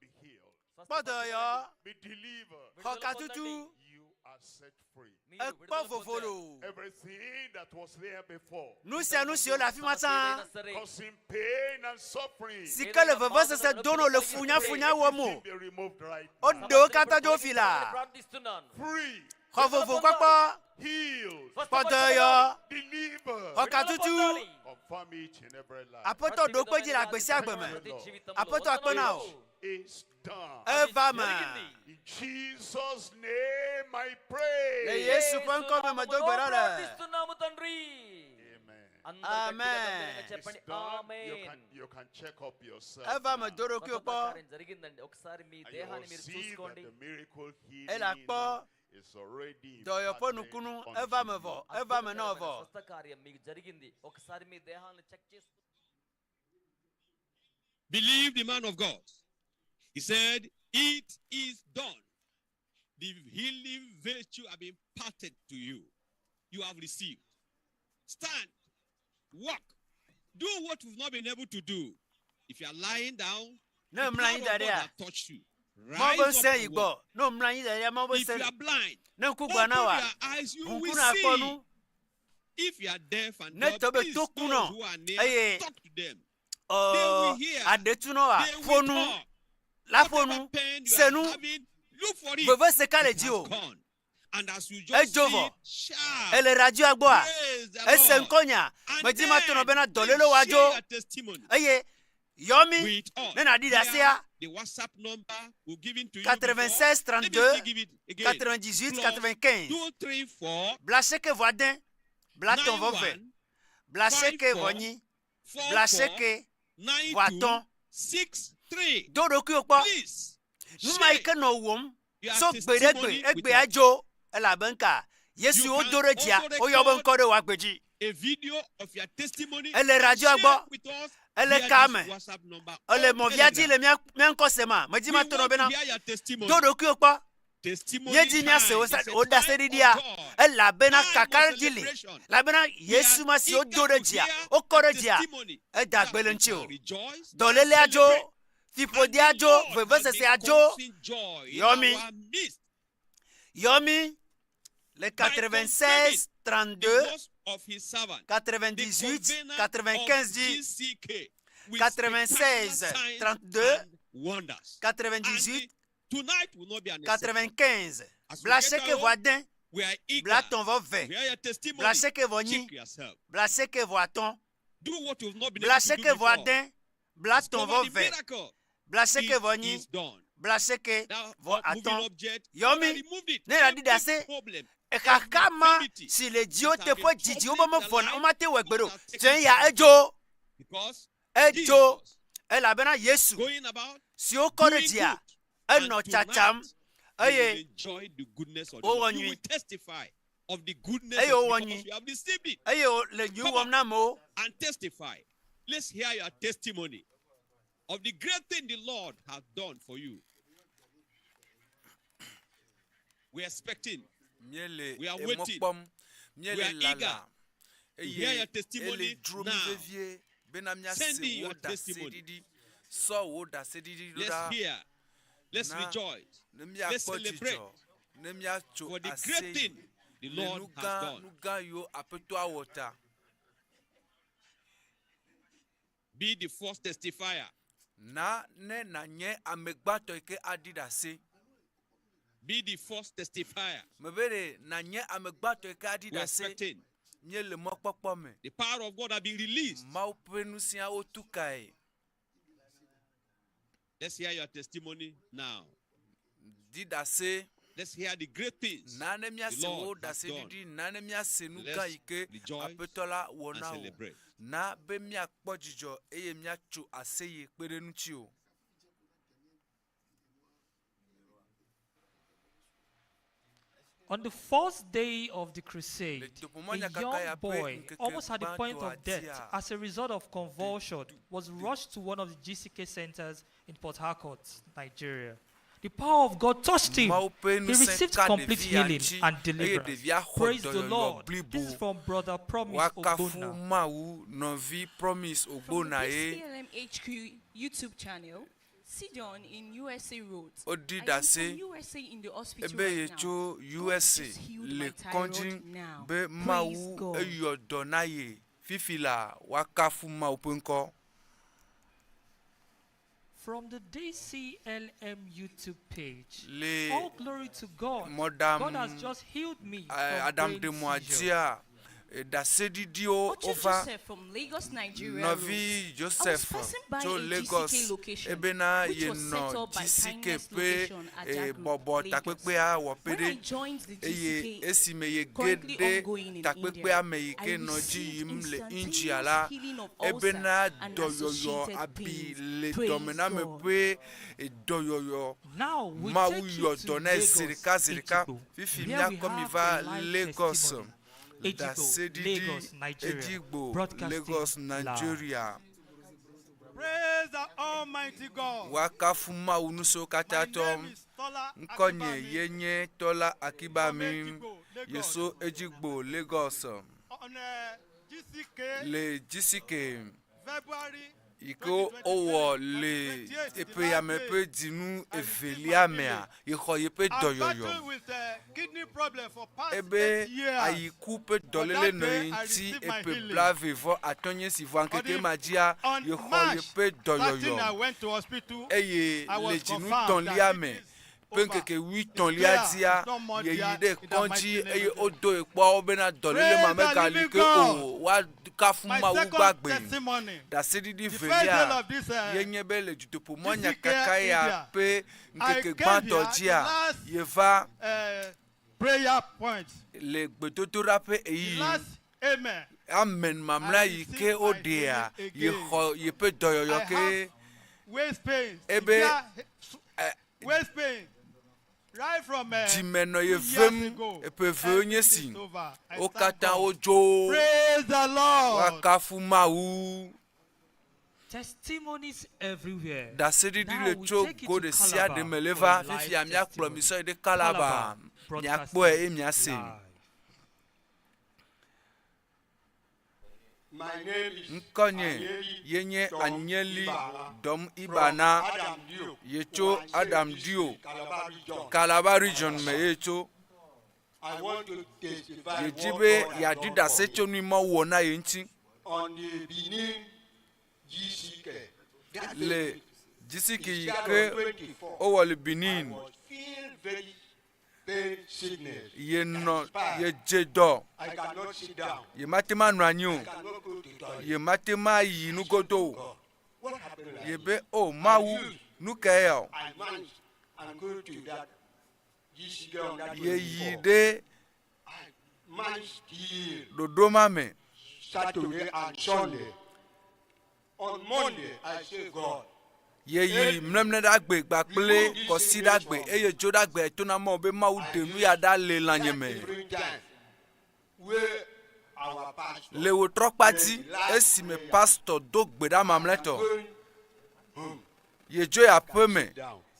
Be healed. Kpɔ dɔyɔyɔ, Be delivered. xɔ katutu, You are set free. ekpɔ vovo loo. Everything that was there before, Nu sia nu siwo le afi ma tsã, causing pain and suffering, si ke le vevesese dom na wo le funyafunya wɔm o, be removed right woɖe wo katã dzo fi la. ప్రార్థిస్తున్నాను Free, Xɔ vovo kpɔkpɔ, healed, kpɔ dɔyɔyɔ, delivered. xɔ katutu. Confirm each and every life. Aƒetɔ ɖo kpe dzi le agbe sia agbe me. Aƒetɔ akpe na wò. Is done. Eva me. In Jesus' name I pray. Le Yesu ƒe ŋkɔ me medo gbe ɖa le. ప్రార్థిస్తున్నాము తండ్రి Amen. చెప్పండి It's done. You amen can, you can check up yourself. Eva me do ɖokuiwò kpɔ. కార్యం జరిగిందండి ఒకసారి మీ And you దేహాన్ని will మీరు see that చూసుకోండి the miracle Ele healing akpɔ is already dɔyɔƒe imparted nukunu unto eva me you. vɔ, eva me na wò vɔ. స్వస్థ కార్యం మీకు జరిగింది ఒకసారి మీ దేహాన్ని చెక్ చేసుకో Believe the man of God. He said, It is done. The healing virtue have been imparted to you. You have received. Stand, walk, do what you've not been able to do. If you are lying down, Ne the mlɔ power anyi of da God ɖea, have touched you. Mawu Rise be up ŋusẽ yi and gbɔ. walk. Ne wòmlɔ anyi da ɖea, Mawu be If ŋusẽ you are blind, ne ŋku gbã open na wòa, your eyes, you ʋu ŋku will na akpɔ see. nu. If you are deaf and Ne dumb, tɔ be please, toku those nɔ who are near, eye talk to them. They ɔ will hear. aɖetu nɔ wòa, They ƒo will nu, talk. la ƒo Whatever nu, pain you se are nu, having, look for it. vevese ka le It dzi has o. gone. And as you just Edzo see vɔ. it, shout. Ele radioa gbɔa, Praise the ese Lord. ŋkɔnya, And medi ma to nɔ then bena please dɔléle share woadzo your testimony eye yɔ mi with us. ne nàɖi Here, ɖasea. the WhatsApp number we've given to you before. 96 Let me 32 still give it again. 98 Plus 95 2 3 4 blaseke vɔ ade blatɔn 9 vɔ ve 1 5 blaseke vɔ 4 nyi 4 4 blaseke 9 vɔ 2 atɔ̃ 6 3. do ɖokuiwò kpɔ Please nu ma yi share ke nɔ wɔm your so gbe ɖe gbe testimony with egbea us. dzo elabe ŋka yesu You wodo can ɖe dzia also woyɔ be record ŋkɔ ɖe wò agbe dzi a video of your testimony ele and radioa share gbɔ with us ele via ka this me WhatsApp number ele or mɔvia dzi Telegram. le mía mía ŋkɔ se ma medi We ma to nɔ want to bena hear your testimony. do ɖokuiwò kpɔ Testimony míedzi míase time wò is sa a wò time of ɖaseɖiɖia God, elabena time of kakaɖedzi li celebration. elabena We yesu are ma si wodo eager ɖe to dzia hear wokɔ the ɖe dzia testimony eda that gbe le we ŋuti can o rejoice and dɔlélea dzo celebrate. And the fiƒodea dzo Lord has been vevesesea dzo causing joy in yɔ mi our midst yɔ mi le by 96 confirming the 32 words of his servant, the 98 convener of 95 dzi GCK, with spectacular 96 signs 32 and wonders. And 98 the, tonight will not be an exception. 95 As we get blaseke vɔ home, ade we are eager blatɔn vɔ to ve hear your testimony. blaseke vɔ nyi Check yourself. blaseke vɔ atɔ̃ Do what you've not been able to do blaseke vɔ before. ade blatɔn Discover vɔ the ve miracle. blaseke It vɔ nyi is done. blaseke That vɔ moving atɔ̃ object, yɔ God mi removed it. ne yeaɖi Every ɖase problem, exaxa every ma infirmity si le dziwo that have teƒe been dzidziwo be troubling the mevɔna life, womate wɔ gbe God ɖo has taken tse ya care of it. edzo Because edzo Jesus elabena yesu going about si wokɔ ɖe doing dzia good, enɔ and tsatsam tonight you will eye enjoy the goodness of the wowɔ Lord. You nyui will testify of the goodness eye of wowɔ because nyui you have received it. eye wòle nyui Come wɔm up na amewo and testify. Let's hear your testimony of the great thing the Lord has done for you. We are expecting. Míele We are emɔ waiting. kpɔm. We Míele are eager lala to hear eye your testimony ele dzro mí now. vevie bena míase Send in wò your testimony. ɖaseɖiɖi. Sɔ wò ɖaseɖiɖi ɖo Let's ɖa. hear. Let's Na rejoice. ne Let's míakpɔ celebrate dzidzɔ, ne míatso for the great aseye thing the le Lord nu has gã done. nu gã yiwo Aƒetɔa wɔ ta. Be the first testifier. Na ne nànye ame gbãtɔ yi ke aɖi ɖase. Be the first testifier. Mebe ɖe nànye ame gbãtɔ yi ke aɖi We are ɖase. expecting. Míele mɔkpɔkpɔ me. The power of God has been released. Mawu ƒe ŋusẽa wotu kae. Let's hear your testimony now. Di ɖase. Let's hear the great things Na ne the míase wò Lord has done. ɖaseɖiɖi, na ne míase nu gã Let's yi ke rejoice Aƒetɔ la wɔ and na wò. celebrate. Na be míakpɔ dzidzɔ eye míatso aseye kpe ɖe ŋutiwò. On the first day of the crusade, a young boy, almost at the point of death as a result of convulsion, was rushed to one of the GCK centers in Port Harcourt, Nigeria. The power of God touched him. Mawu ƒe He ŋusẽ received ka complete ɖevia healing dzi and eye deliverance. ɖevia xɔ Praise the dɔyɔyɔ Lord. blibo. This is from Brother Promise Woakafu Ogbonna. Mawu nɔvi Promise Ogbonna ye. DCLM HQ YouTube channel, Sidon in USA wrote, Wodi I am ɖase from USA in the hospital ebe right ye now. tso God USA just healed le my kɔdzi thyroid now. be Praise Mawu God. eyɔ dɔ na ye. Fifi la woakafu Mawu ƒe ŋkɔ. From the DCLM YouTube page, Le all glory to God. mɔɖaŋu God has just healed me eh, from brain aɖaŋuɖemɔa seizure. dzia eh, ɖaseɖiɖiwo Ochu wova. Joseph from Lagos, Nigeria Nɔvi wrote, I was Joseph passing by tso a GCK Lagos location ebena which was set yenɔ up by GCK Kindness ƒe Location eh, Aja Group, bɔbɔ Lagos. takpekpea wɔƒe When I ɖe joined the eye GCK esime ye ge currently ɖe ongoing in takpekpea India, me yi I ke nɔ dzi received yim le India instantaneous la healing of ulcer ebena and dɔyɔyɔ associated abi pains. le Praise dɔmename God. ƒe eh, dɔyɔyɔ Now we Mawu take you yɔ to dɔ nɛ zi Lagos, ɖeka zi ɖeka Ejigbo, fifi where we míakɔ mi have va a live Lagos testimony. Ejigbo, ɖaseɖiɖi Lagos, Nigeria, Ejigbo broadcasting Lagos live. Nigeria. Praise the Almighty God. Woakafu Mawu ŋusẽwo katã tɔ. Ŋkɔnye ye nye Tɔla Akibami Yeso Ejigbo Lagos On GCK le GCK February yi ke wowɔ le eƒe yame ƒe dzinu evelia mea yexɔ yeƒe I dɔyɔyɔ. battled with uh, kidney problem for past Ebe eight years. ayiku ƒe dɔléle But nɔ that day ye I ŋuti received my eƒe healing. blave vɔ atɔ̃ nye si vɔa ŋkeke ma dzia On yexɔ March yeƒe 13, I dɔyɔyɔ. went to hospital. eye I le was dzinu confirmed tɔ̃lia that me it is ƒe over. ŋkeke It's wuitɔ̃lia clear. dzia It's no more yeyi there ɖe in the kɔdzi mighty name eye of wodo ekpɔawo bena dɔléle ma Praise the megali living ke o God. woakafu My Mawu second gbagbe. testimony. Ɖaseɖiɖi The first day velia of this, uh, ye nye be le dutoƒomɔ GCK nyakaka ya India. ƒe I ŋkeke came gbãtɔ here the dzia last, yeva prayer point. le gbedodoɖa ƒe The ɣeyiɣi last amen. amen mamlɛa I yi ke received my woɖea healing again. yexɔ yeƒe dɔyɔyɔ I ke have waist pain. ebe Severe waist pain. Right from dzime nɔ two ye years vem ago. eƒe evewo nye si Everything is over. I wo thank katã God. wodzo Praise the Lord. woakafu Mawu. Testimonies everywhere. Ɖaseɖiɖi Now le we tso take you go to ɖe sia ɖe Calabar me le for va a live fifia míakplɔ mi testimony. sɔ yi ɖe Calabar Calabar, miakpɔe eye broadcasting miase. live. My name is Ŋkɔnye Anyeli ye nye Dom Anyeli Ibana Dom from Ibana Adam Dio, ye tso Owanse Adam District, Dio Calabar Region. Calabar Region me ye tso. I want to testify Ye dzi what be God has yeaɖi done ɖase for me. tso nu yi Mawu wɔ na ye ŋuti. On the Benin GCK. That Le day, GCK yi is ke on 24. wowɔ le Benin I was feel very pain sickness. ye nɔ That ye is dze dɔ I cannot sit down. ye mate ma nɔ anyi o I cannot go to toilet. ye mate ma yi nugodo o What happened like ye this? be o Mawu nu ka ya o I managed and go to that GCK on that ye yi 24. ɖe Managed till ɖoɖo ma me Saturday and Sunday. On Monday, I say, God, ye yi mlemle ɖagbe gbakple kɔsi ɖagbe eye dzo ɖagbe etona mɔ be Mawu ɖe nu ya ɖa le lãnye me different time where our pastor le wòtrɔ dzi esime pastor do gbe ɖa mamlɛtɔ ye dzo yi aƒe me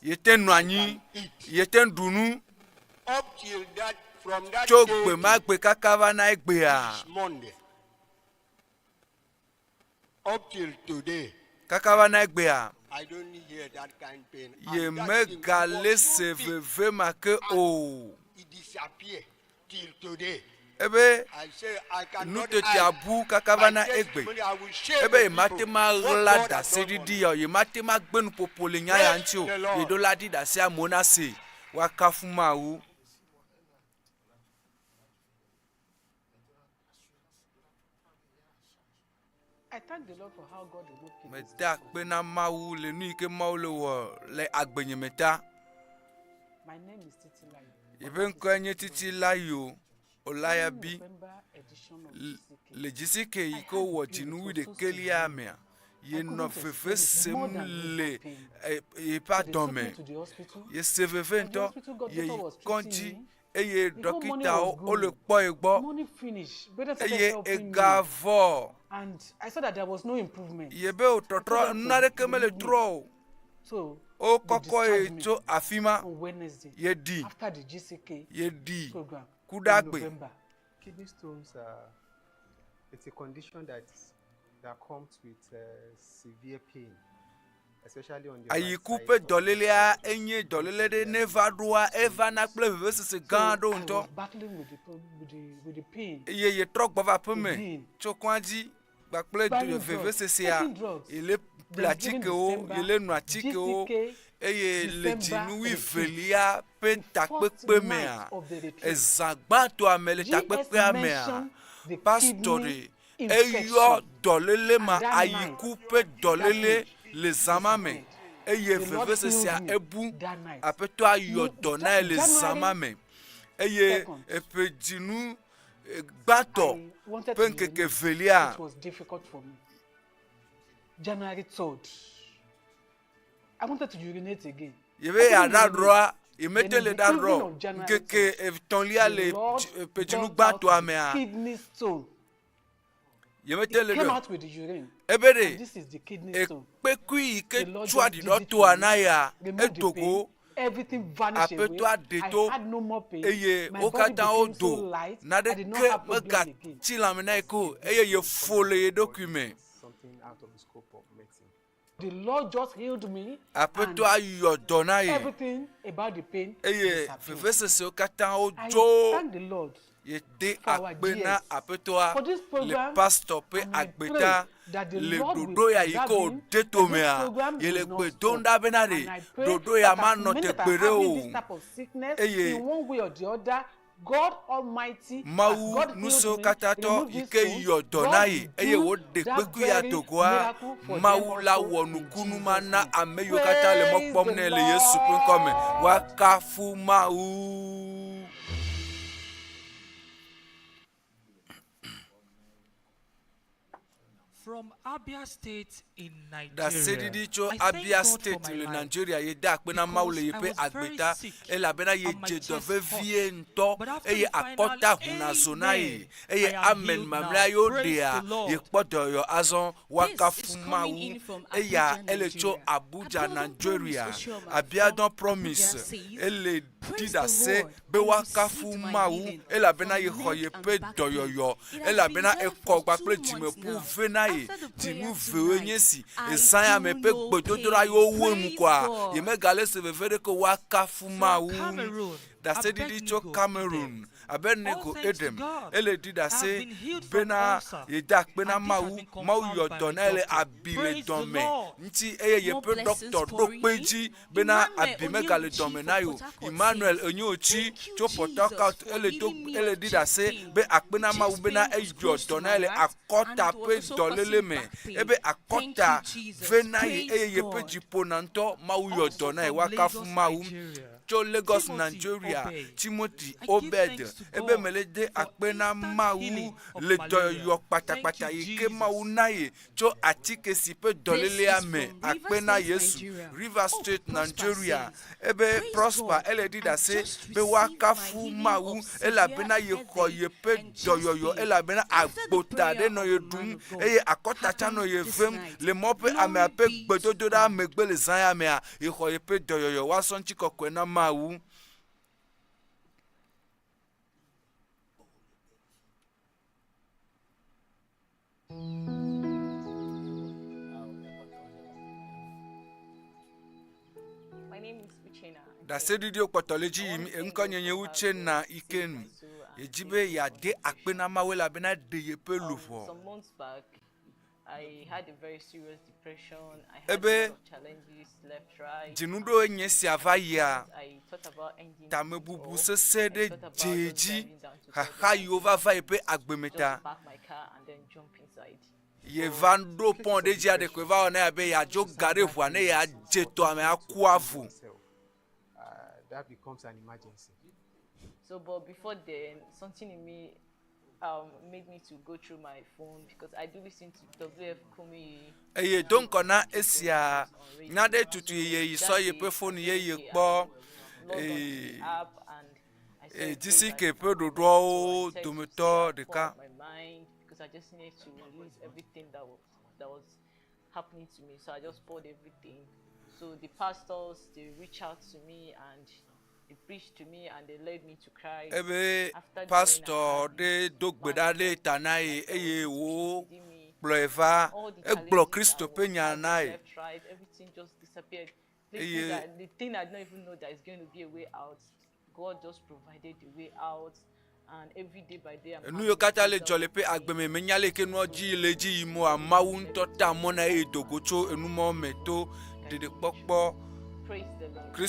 ye te nɔ anyi ye te ɖu nu. Up till that, from that Tso day gbe ma gbe kaka va na egbea. to Monday, up till today, Kaka va na egbea. I don't hear that kind pain. Ye And that thing megale was so se big, veve ma ke o. It disappeared till today. Ebe I say I cannot nutetea hide bu kaka my va na egbe. testimony. I will share Ebe with ye mate people ma what ɣla God has done ɖaseɖiɖi for me. ya o. Ye mate ma gbe nuƒoƒo le nya ya ŋuti o. Praise the Lord. Ye ɖo la ɖi ɖase amewo na se. Woakafu Mawu. I thank the Lord for how God removed kidney Meda akpe na Mawu le nu yi ke Mawu le wɔ le agbenye me ta. My name is Titi Layo. Yeƒe ŋkɔe nye Titi Layo Olayabi. November edition of L- Le GCK yi ke wowɔ dzinu wuiɖekɛlia mea, yenɔ veve sem le e- yeƒe adɔme. Yese veve ŋutɔ, yeyi kɔdzi eye dɔkitawo wole kpɔ ye gbɔ Money finish. Brother started eye helping me. egavɔ. And I saw that there was no improvement. Yebe wòtɔtrɔ nu aɖeke mele trɔ o. So Wokɔkɔ ye they discharged me tso afi ma. on Wednesday Yeɖi. after the GCK Yeɖi program ku in ɖe agbe. November. Kidney stones are it's a condition that that comes with severe pain, especially on the right Ayiku side ƒe of the dɔlélea enye dɔléle ɖe ne va ɖoa evana kple vevesese gã So aɖewo I ŋutɔ. was battling with the, pro- with the, with the pain. Eye yetrɔ gbɔ va aƒeme Again. tso kɔa dzi kpakple Buying drugs, vevesesea taking drugs. yele ƒle Then during atikewo, December, yele nu atikewo GCK eye le December dzinu retreat, wuievelia ƒe first takpekpe mea, night of the retreat, ezã gbãtɔa me le GS takpekpea mea, mentioned the pastor kidney ɖe eyɔ infection. dɔléle ma And that night, ayiku ƒe that dɔléle week le zã ma me disappeared. eye The Lord vevesesea healed me ebu. that night. Aƒetɔa yɔ No, dɔ na ye le zã ma January me eye 2nd, eƒe dzinu eh, gbãtɔ I wanted ƒe to ŋkeke urinate. velia It was difficult for me. January 3rd, I wanted to urinate again. yebe I couldn't yeaɖaɖɔa urinate. yemete Then le in the ɖaɖɔ evening of January ŋkeke 3rd, etɔ̃lia the le Lord dzi- ƒe dzinu brought out gbãtɔa the mea kidney stone. yemete It le came ɖe out with the urine. ebe And ɖe this is the kidney stone. ekpekui yi ke The Lord tsoa just did it ɖiɖɔtoa for na me, ya removed the edo pain. go Everything vanished away. aƒetɔa ɖe I to had no more pain. eye My wo body katã became so wodo light. I did not naɖeke have problem again. megatsi lãme na ye ke o eye yefo le ye ɖokui me. something out of the scope of medicine. The Lord just healed me. Aƒetɔa yɔ dɔ na ye Everything about the pain eye disappeared. vevesesewo katã I wodzo. thank the Lord Yede for our akpe na GS Aƒetɔa for this le program pastor ƒe and I agbeta pray that the le Lord will ɖoɖo ya yi preserve ke him, wòde that this tomea. program Yele will not gbe dom stop. ɖa bena ɖe And I pray ɖoɖo ya that as manɔ many te that are gbeɖe having o. this type of sickness Eye in one way or the other, God Almighty, as Mawu God healed nusiwo me, katã tɔ removed yi this ke stone, yɔ dɔ God na ye will eye do wòɖe that kpekui ya very dogoa, miracle for them Mawu la also wɔ in nukunu ma Jesus' na name. ame yiwo katã le mɔ Praise kpɔm the nɛ le Yesu ƒe ŋkɔ me. Lord. Woakafu Mawu. From Abia State in Nigeria. Ɖaseɖiɖi tso I thank Abia God for State my le life Nigeria ye da akpe na Mawu le because I yeƒe was agbe very ta sick elabena and my yedze dɔ chest hot. vevie ŋutɔ But after eye the final akɔta huna zo na ye amen, eye I am amen healed mamlɛa now. yewo Praise ɖea the Lord. yekpɔ dɔyɔ azɔ This woakafu is coming Mawu in from eya Abuja, ele tso Nigeria. Abuja Abiodun Promise Nigeria Oshioma from Abiodun Abuja Promise says, ele ɖi Praise the ɖase Lord, be I woakafu received my Mawu healing elabena from yexɔ neck yeƒe and back pain. dɔyɔyɔ It has been elabena there ekɔ for kpakple 2 months dzimeƒu now. ve na ye After the prayer dzinu vewoe nye tonight, si I ezã ya me feel ƒe no gbedodoɖa pain. yiwo wu enu Praise koa God. yemegale se veve ɖeke o, woakafu From Mawu. Cameroon, Ɖaseɖiɖi tso Abednego Cameroon, Edem. Abednego All thanks to Edem, God. ele ɖi I have ɖase been healed from bena ulcer, yede akpe na and this has Mawu. been Mawu confirmed yɔ by dɔ my na ye le doctor. abi le Praise the dɔme Lord. ŋuti eye More yeƒe blessings dɔkitɔ ɖo pouring kpe in. edzi bena Emmanuel abi megale Onyeuchi dɔme from na ye o. Port Harcourt Emmanuel says, Onyeuchi Thank you, tso Port Jesus, Harcourt for ele do healing me ele of ɖi chest ɖase pain. be akpe na Mawu Chest bena pain was eyɔ close to dɔ na my ye le heart and akɔta it was ƒe also dɔléle causing me back pain. ebe Thank you, akɔta Jesus. ve na ye Praise eye yeƒe God. dzi ƒona ŋutɔ. Mawu yɔ Also dɔ na ye from woakafu Lagos, Mawu. Nigeria, Tso Lagos, Timothy Nigeria, Obed. Timothy I give Obed thanks to ebe God mele de for akpe na instant Mawu healing of le malaria. dɔyɔyɔ Thank kpatakpata you, yi ke Jesus. Mawu na ye tso atike si ƒe This dɔlélea is me from akpe River na State, Yesu. Nigeria. River Hope State, Prosper Nigeria says, ebe Praise Prosper God, ele ɖi I ɖase just be received my woakafu healing Mawu of severe elabena yexɔ headache yeƒe and chest dɔyɔyɔ pain. elabena After the agbota prayer ɖe nɔ of ye the man ɖum of God eye akɔta tsã nɔ happened ye this vem night, le mɔ ƒe amea glory ƒe be to gbedodoɖa God. megbe le zã ya mea yexɔ yeƒe dɔyɔyɔ woasɔ ŋutikɔkɔe na Mawu. Ɖaseɖiɖiwo kpɔtɔ le edzi yim. Eŋkɔ nye nye Uchenna Ikenu. Yedzi be yeade akpe na Mawu elabena eɖe yeƒe luʋɔ. Some months back, I had a very serious depression. I had Ebe a lot of challenges left, right. dzinu ɖo enye sia va yia, I thought about ending tamebubu it all. sesẽ I ɖe thought about dze just edzi driving down to xaxa yiwo va va yeƒe agbeme ta. just park my car and then jump inside. Yeva ɖo pɔn ɖe dzi aɖe koe va wɔ na ye be yeadzo ga ɖe ʋua ne yeadze tɔa me aku avu. That becomes an emergency. So, but before then, something in me um, made me to go through my phone because I do listen to WF Kumuyi. Eye do ŋgɔ na esia, nya ɖe tutu ye yi sɔ yeƒe foni ye ye kpɔ ee, ee, GCK ƒe ɖoɖoawo dometɔ ɖeka. My mind because I just needed to release everything that was that was happening to me. So I just poured everything. So the pastors they reached out to me and they preached to me and they led me to Christ. Ebe After pastor ɖe do gbe ɖa ɖe ta na ye eye wo kplɔe va egblɔ Kristo ƒe nya na ye. left, right, everything just disappeared. Places Eye- that, the thing I did not even know that is going to be a way out, God just provided the way out, and every day by day I'm Enu yiwo katã le dzɔ le ƒe agbe me menya le ke nua dzi le dzi yim oa, Mawu ŋutɔ ta mɔ na ye dogo tso enumɔ me to ɖeɖekpɔkpɔ Praise the Lord. Kristo.